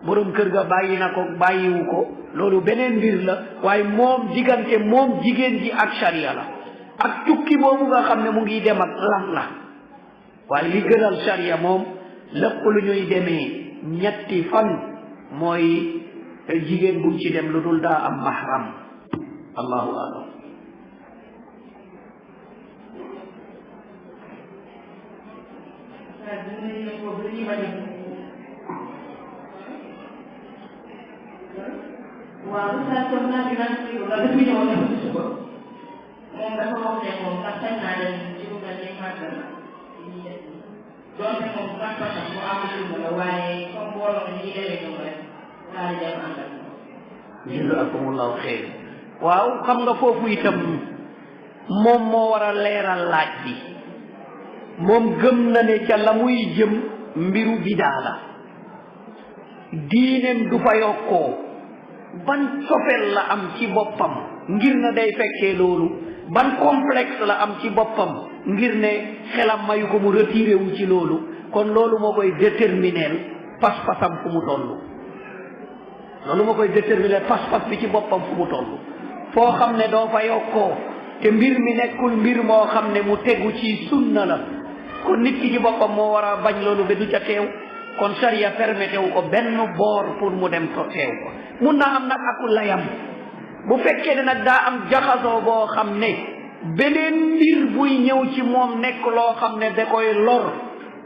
borom kër ga bàyyi na ko bàyyiwu ko loolu beneen mbir la waaye moom diggante moom jigéen ji ak sharia la ak tukki boobu nga xam ne mu ngi dem ak lan la waaye li gënal sharia moom lépp lu ñuy demee ñetti fan mooy jigéen buñ ci dem lu dul daa am mahram allahu alam waaw saa comme naa fi naan fii wala dafa ñëw ne ko ci suba moom dafa wax ne moom ndax sañ naa dem ci lu mel ni màggal doonte moom ban façon mu am film la waaye comme mbooloo ni ñuy demee ñoom rek daal di dem ànd ak moom jazakumullahu xeyr waaw xam nga foofu itam moom moo war a leeral laaj bi moom gëm na ne ca la muy jëm mbiru bidaa la diineem du fa yokkoo ban cofeel la am ci boppam ngir ne day fekkee loolu ban complexe la am ci boppam ngir ne xelam mayu ko mu retiré wu ci loolu kon loolu moo koy déterminer pas-pasam fu mu toll loolu moo koy déterminer pas-pas bi ci boppam fu mu toll foo xam ne doo fa yokkoo te mbir mi nekkul mbir moo xam ne mu tegu ci sunna la kon nit ki ci boppam moo war a bañ loolu ba du ca teew kon sariya permetté wu ko benn boor pour mu dem to teew ko mun naa am nag aku layam bu fekkee ne nag daa am jaxasoo boo xam ne beneen mbir buy ñëw ci moom nekk loo xam ne da koy lor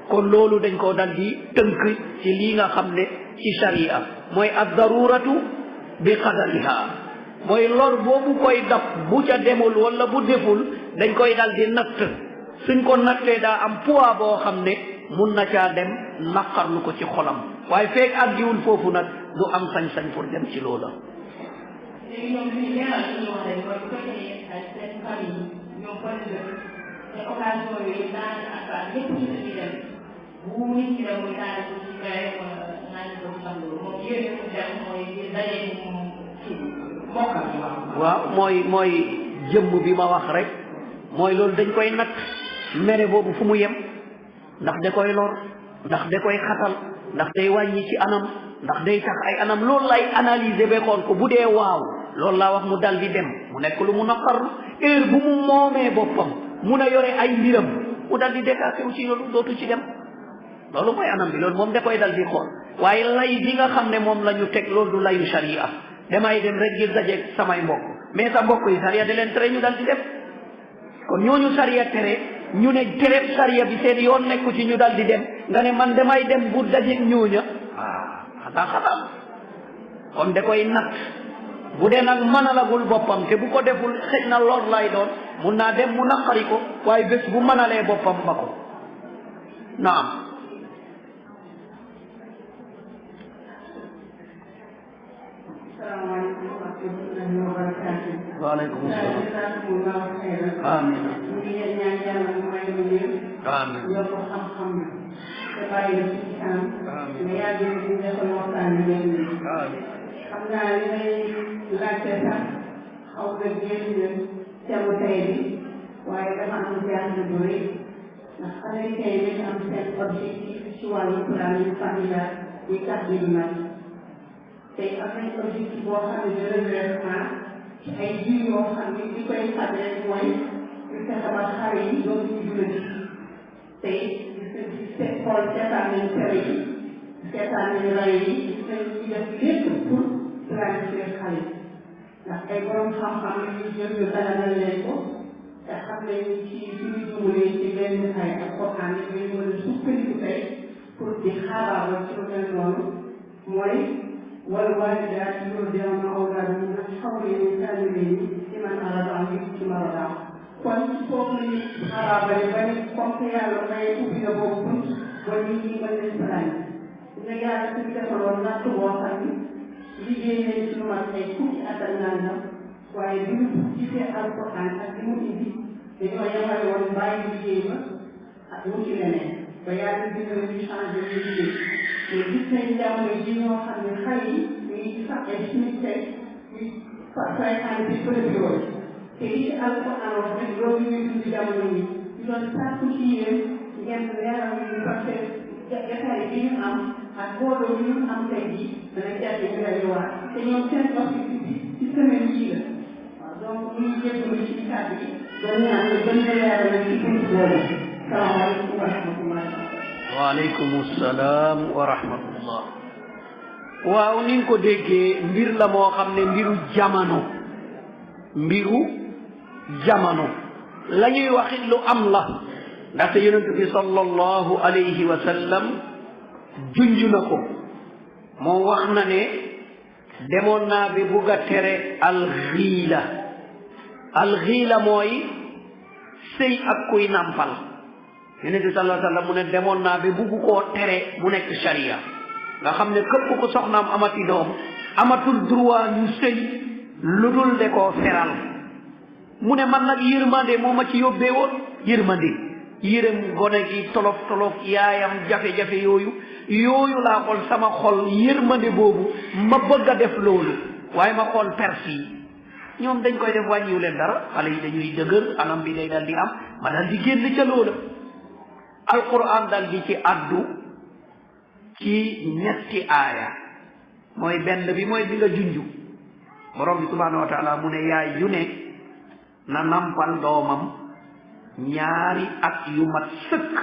kon loolu dañ koo dal di tënk ci lii nga xam ne ci sariya mooy ad-daruratu bi qadariha mooy lor boobu koy dab bu ca demul wala bu deful dañ koy dal di natt suñ ko nattee daa am poids boo xam ne mun na caa dem naqarlu ko ci xolam waaye feeg àggiwul foofu nag du am sañ-sañ pour dem ci loola. léegi ñoom li ñu leeral li ñu wax rek mooy bu fekkee ne seen famille ñoom fan la te occasion yooyu daanaka ak lépp ci suñuy dem bu nit ki dem muy daanaka ko ci mbéy wala naan ko ci tàmbali moom yéen a dem mooy dajee moom ci mbokkam yi waaw mooy jëmm bi ma wax rek mooy loolu dañ koy natt mere boobu fu mu yem ndax da koy lor ndax da koy xatal ndax day wàññi ci anam ndax day tax ay anam loolu lay analyser ba xool ko bu dee waaw loolu laa wax mu dal di dem mu nekk lu mu naqar heure bu mu moomee boppam mun a yore ay mbiram mu dal di détaché wu ci loolu dootu ci dem loolu mooy anam bi loolu moom da koy dal di xool waaye lay bi nga xam ne moom la ñu teg loolu du layu sharia damay dem rek ngir dajeeg samay mbokk mais sa mbokk yi sharia da leen tere ñu dal di dem kon ñooñu sharia tere ñu ne tere sharia bi seen yoon nekku ci ñu dal di dem nga ne man damay dem bu dajeeg ñooña xataa kon da koy natt bu dee nag mënalagul boppam te bu ko deful xëj na lor lay doon mun naa dem mu naqari ko waaye bés bu mënalee boppam ba ko naam waaleykum salaam amiin amiin yokk xam-xam te bàyyi la ci kanam mais yaa ngi leen di defal waxtaan bi ngeen di xam naa li may laajte sax xaw nga génn thème tey bi waaye dafa am jàng bu rëy ndax américain yi dañu am seen objectif ci wàllu planning familial yi tax bi mag tey am nañ objectif boo xam ne de redressement ci ay jiw yoo xam ne li koy fàtte mooy ñu fexe ba xale yi doon ñu jullit tey xool seetaan nañu tere yi seetaan nañu rajo yi ñu def lépp pour planifier xale ndax ay borom xam-xam yi ñu jël ñu daganal leen ko te xam nañu ci suñu jumulee ci benn ay ak Quran yi ñu mën a sukkandiku tey pour di xaabaabal ci lu mel noonu mooy wala waalidaat yurdi'na awlaadahunna hawlayni kaamilayni liman araada an yutimma ar-radaa'a kon foofu la ñuy xaabaabale ba ni comme que yàlla may ubbi na boobu bunt ba nit ñi mën leen planifier nga yàlla suñu defaloon natt boo xam ni liggéey nañ ci lu mat ay fukki at ak nangam waaye bi ñu gisee alquran ak li mu indi dañoo yemale woon bàyyi liggéey ba ak mu ci leneen ba yàlla dimbali ñu changé ñu liggéey mais gis nañ jamono ji ñoo xam ne xale yi ñu ngi ci sax ay suñu tey ñu fay xale bi bëri yooyu te li ci alquran wax rek loolu ñuy dund jamono yi ñu doon sàkku ci yéen ngeen leeral ñu parce que jataay bi ñu am ak booloo bi ñu am tey jii dana jafe ñu lay waar te ñoom seen objectif bi ci semaine yii la waaw donc ñu ngi jégalu ci kàddu yi doon ñaan ñu gën a leeral ci buntu boobu salaamaaleykum wa rahmatullah waaleykum salaam wa rahmatullah waaw ni nga ko déggee mbir la moo xam ne mbiru jamono la ñuy waxit lu am la ndaxte yonent bi sallallahu alayhi wa sallam junj na ko moom wax na ne demoon naa bi bugg a tere alxiila mooy sëy ak kuy nàmpal yonent bi sallallahu alayhi wa sallam mu ne demoon naa bi bugg koo tere mu nekk sharia nga xam ne képp ku soxnaam amati doom amatul droit ñu sëy lu dul de koo feral mu ne man nag yërmande moo ma ci yóbbee woon yërmande yërëm gone gi tolof tolof yaayam jafe-jafe yooyu laa xool sama xol yërmande boobu ma bëgg a def loolu waaye ma xool perse yi ñoom dañ koy def wàññiwu leen dara xale yi dañuy dëgër anam bi day dal di am ma dal di génn ca loola alquran dal di ci addu ci ñetti aaya mooy benn bi mooy bi nga junju borom bi subhanahu wa taala mu ne yaay yu ne na nampal doomam ñaari at yu mat sëkk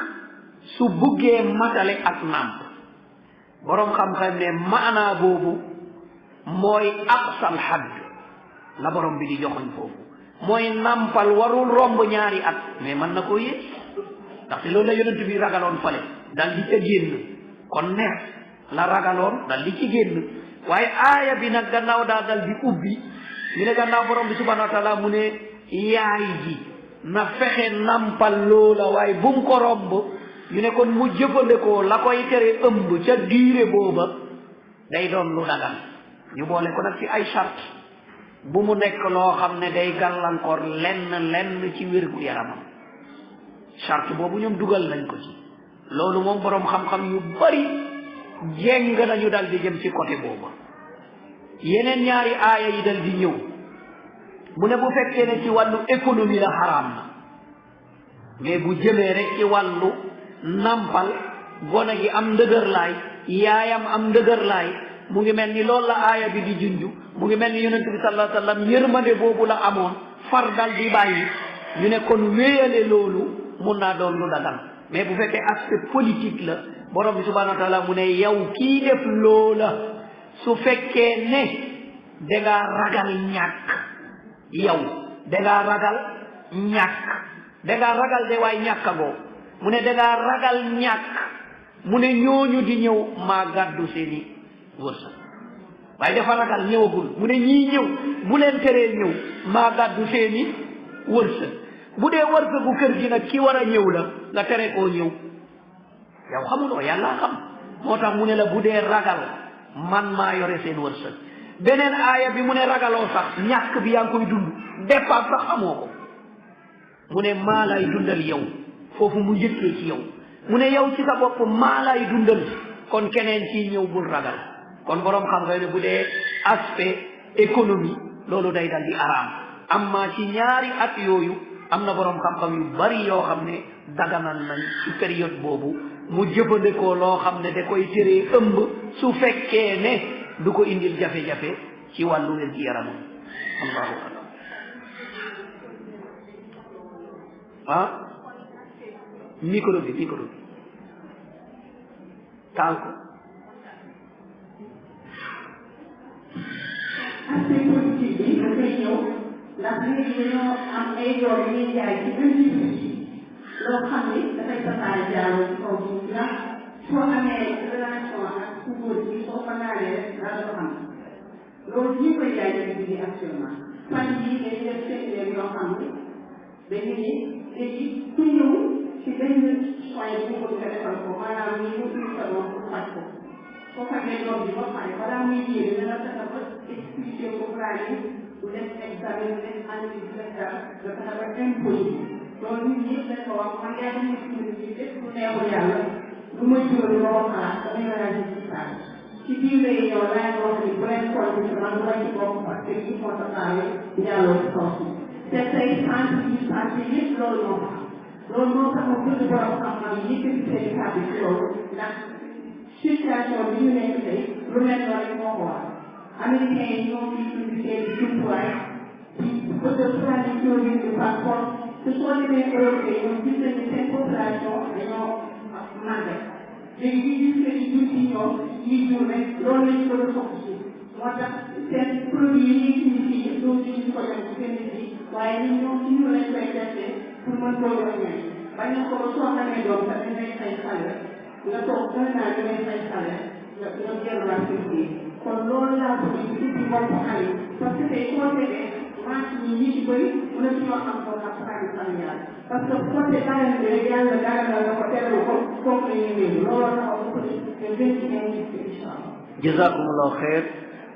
su buggee matale ak nàmp borom xam-xam ne maanaa boobu mooy aqsal hadd la borom bi di joxoñ foofu mooy nampal warul romb ñaari at mais mën na koo yées ndaxte loolu la yonent bi ragaloon fale dal di ca génn kon neex la ragaloon dal di ci génn waaye aaya bi nag gannaaw daa dal di ubbi ñu ne gannaaw borom bi subhanahu wa taala mu ne yaay ji na fexe nampal loola waaye bu mu ko romb ñu ne kon mu jëfandikoo la koy tere ëmb ca diire booba day doon lu dagan ñu boole ko nag ci ay charte bu mu nekk loo xam ne day gàllankoor lenn ci wérgu yaramam charte boobu ñoom dugal nañ ko ci loolu moom boroom xam-xam yu bari jéng nañu dal di jëm ci côté booba yeneen ñaari aaya yi dal di ñëw mu ne bu fekkee ne ci wàllu économie la xaraam na mais bu jëmee rek ci wàllu nampal gone gi am ndëgër laay yaayam am ndëgër laay mu ngi mel ni loolu la aaya bi di junju mu ngi mel ni yonent bi sallallahu alayhi wa sallam yërmande boobu la amoon far dal di bàyyi ñu ne kon wéyale loolu mun naa doon lu dagan mais bu fekkee aspect politique la borom bi subhanahu wa taala mu ne yow kii def loola su fekkee ne dangaa ragal ñàkk yow dangaa ragal ñàkk dangaa ragal de waay ñàkkagoo mu ne dangaa ragal ñàkk mu ne ñooñu di ñëw maa gàddu seeni wërsëg waaye dafa ragal ñëwagul mu ne ñii ñëw bu leen teree ñëw maa gàddu seeni wërsëg bu dee wërsëgu kër gi nag ki war a ñëw la nga tere koo ñëw yow xamuloo yàlla xam moo tax mu ne la bu dee ragal man maa yore seen wërsëg beneen aaya bi mu ne ragaloo sax ñàkk bi yaa ngi koy dund dépense sax amoo ko mu ne maa lay dundal yow foofu mu njëkkee ci yow mu ne yow ci sa bopp maa lay dundal kon keneen ci ñëw bul ragal kon borom xam nga ne bu dee aspect économie loolu day dal di araam amma ci ñaari at yooyu am na borom xam-xam yu bari yoo xam ne daganal nañ ci période boobu mu jëfandikoo loo xam ne da koy teree ëmb su fekkee ne du ko indil jafe-jafe ci wàllu wér gi yaram allahu akbar ah micro bi taal ko aspect politique bi dafay ñëw ndax léegi dañoo am ay yoon yu ñuy jaay ci industrie loo xam ni dafay tasaare jaaroo ci kaw suuf ndax soo amee relation ak ku góor bi soo ko naanee rek dara ko xam loolu ñi koy jaay dañu liggéey actuellement fan yii dañuy def séminaire yoo xam ni dañu ni léegi ku ñëw ci benn soin bu ko nga defal ko maanaam ñu ñu sa doom pour faj ko soo fajee doom bi ba pare balaa muy yéene dana fexe ba expliquer ko plan yi du def examen du def analyse médicale nga fexe ba imposé loolu nit ñi dañ ko wax man yaa ngi ci lépp lu neexul yàlla lu may jural lu ma wax xalaat damay ménagé ci saa ci biir réunion laa ngi wax ni bu leen compté ci man ma ci bokk parce que il faut tasaare njaaloo ci kaw suuf te tey santé yëpp loolu moo tax loolu moo tax ma bëgg borom xam-xam yi yëkkati seen kàddu ci loolu ndax situation bi ñu nekk tey lu mel noonu moo ko war américains yi ñoo ngi indi seen jumtuwaay ci bëgg a tradition yi de passeport te soo demee Europe ñoom gis nañu seen population dañoo màgget léegi ñi gis que ni ñun ci ñoom ñi jur rek loolu lañu bëgg a soxla si moo tax seen produit yi ñuy indi fii yëpp doo ci ñu ko def ci seen bi waaye ñun ñoom ci ñu lañ koy defee pour mën koo yor ñaay bañ na ko ba soo xamee doom sax dañ lay fay xale nga toog un an da ngay fay xale nga delluwaat seen biir kon loolu laa bëgg ñu ubbi bopp xale parce que tey soo tegee marché yi ñi ci bëri mën na ñoo am ko ak famille familiale parce que côté bàyyi bi rek yàlla daganal na ko teral ko kooku la ñuy wéeru loolu la ko bëgg te gën ci ngay gis incha allah jazakumullahu xeer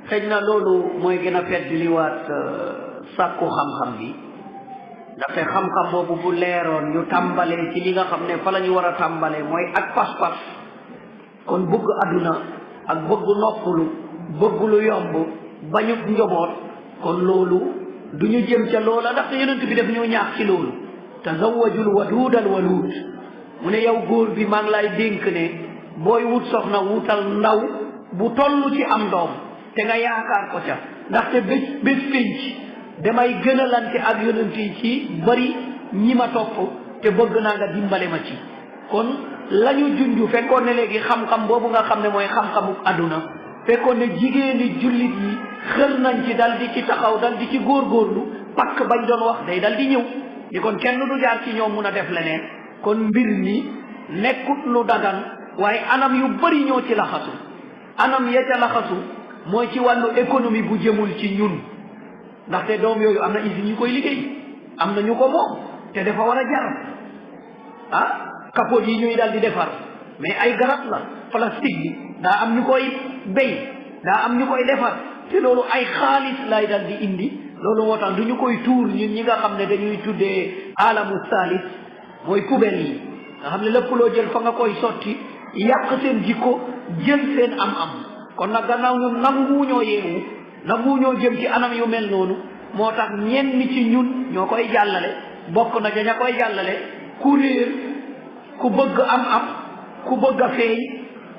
xëy na loolu mooy gën a feddliwaat sàkku xam-xam bi ndaxte xam-xam boobu bu leeroon ñu tàmbalee ci li nga xam ne fa la ñu war a tàmbalee mooy ak pas-pas kon bëgg àdduna ak bëgg noppalu bëgg lu yomb bañu njaboot kon loolu du ñu jëm ca loola ndaxte yonent bi def ñu ñaax ci loolu tazawwajul waduudal waluud mu ne yow góor bi maa ngi lay dénk ne booy wut soxna wutal ndaw bu toll ci am doom te nga yaakaar ko ca ndaxte bés pénc damay gënalante ak yonent yi ci bari ñi ma topp te bëgg naa nga dimbale ma ci kon la ñu junj fekkoon ne léegi xam-xam boobu nga xam ne mooy xam-xamu àdduna fekkoon ne jigéeni jullit yi xër nañ ci dal di ci taxaw dal di ci góorgóorlu pakk bañ doon wax day dal di ñëw ni kon kenn du jaar ci ñoom mun a def leneen kon mbir mi nekkut lu dagan waaye anam yu bari ñoo ci laxasu anam ya ca laxasu mooy ci wàllu économie bu jëmul ci ñun ndaxte doom yooyu am na usine ñu koy liggéey am na ñu ko moom te dafa war a jar capote yi ñuy dal di defar mais ay garab la plastique bi daa am ñu koy béy daa am ñu koy defar te loolu ay xaalis lay dal di indi loolu moo tax du ñu koy tuur ñun ñi nga xam ne dañuy tuddee alamu salis mooy poubelle yi nga xam ne lépp loo jël fa nga koy sotti yàq seen jikko jël seen am-am kon nag gannaaw ñun nanguwuñoo yeewu nanguwuñoo jëm ci anam yu mel noonu moo tax ñenn ci ñun ñoo koy jàllale bokk na ca ña koy jàllale ku réer ku bëgg am-am ku bëgg a feeñ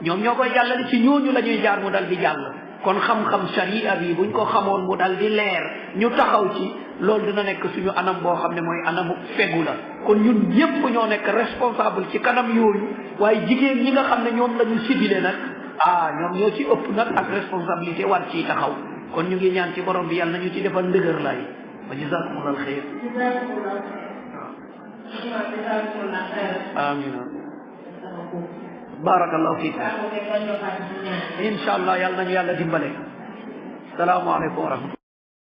ñoom ñoo koy jàllale ci ñooñu la ñuy jaar mu dal di jàll kon xam-xam sharia bi buñ ko xamoon mu dal di leer ñu taxaw ci loolu dina nekk suñu anam boo xam ne mooy anamu fegu la kon ñun ñëpp ñoo nekk responsable ci kanam yooyu waaye jigéen ñi nga xam ne ñoom la ñu sibile nag ñoom ñoo ci ëpp nag ak responsabilité war ciy taxaw kon ñu ngi ñaan ci borom bi yàlla nañu ci defal ndëgër laay wa jazakumullahu xayr amin barakallahu fiikum insha allah yàlla nañu yàlla dimbale salaamaaleykum wa rahmatullah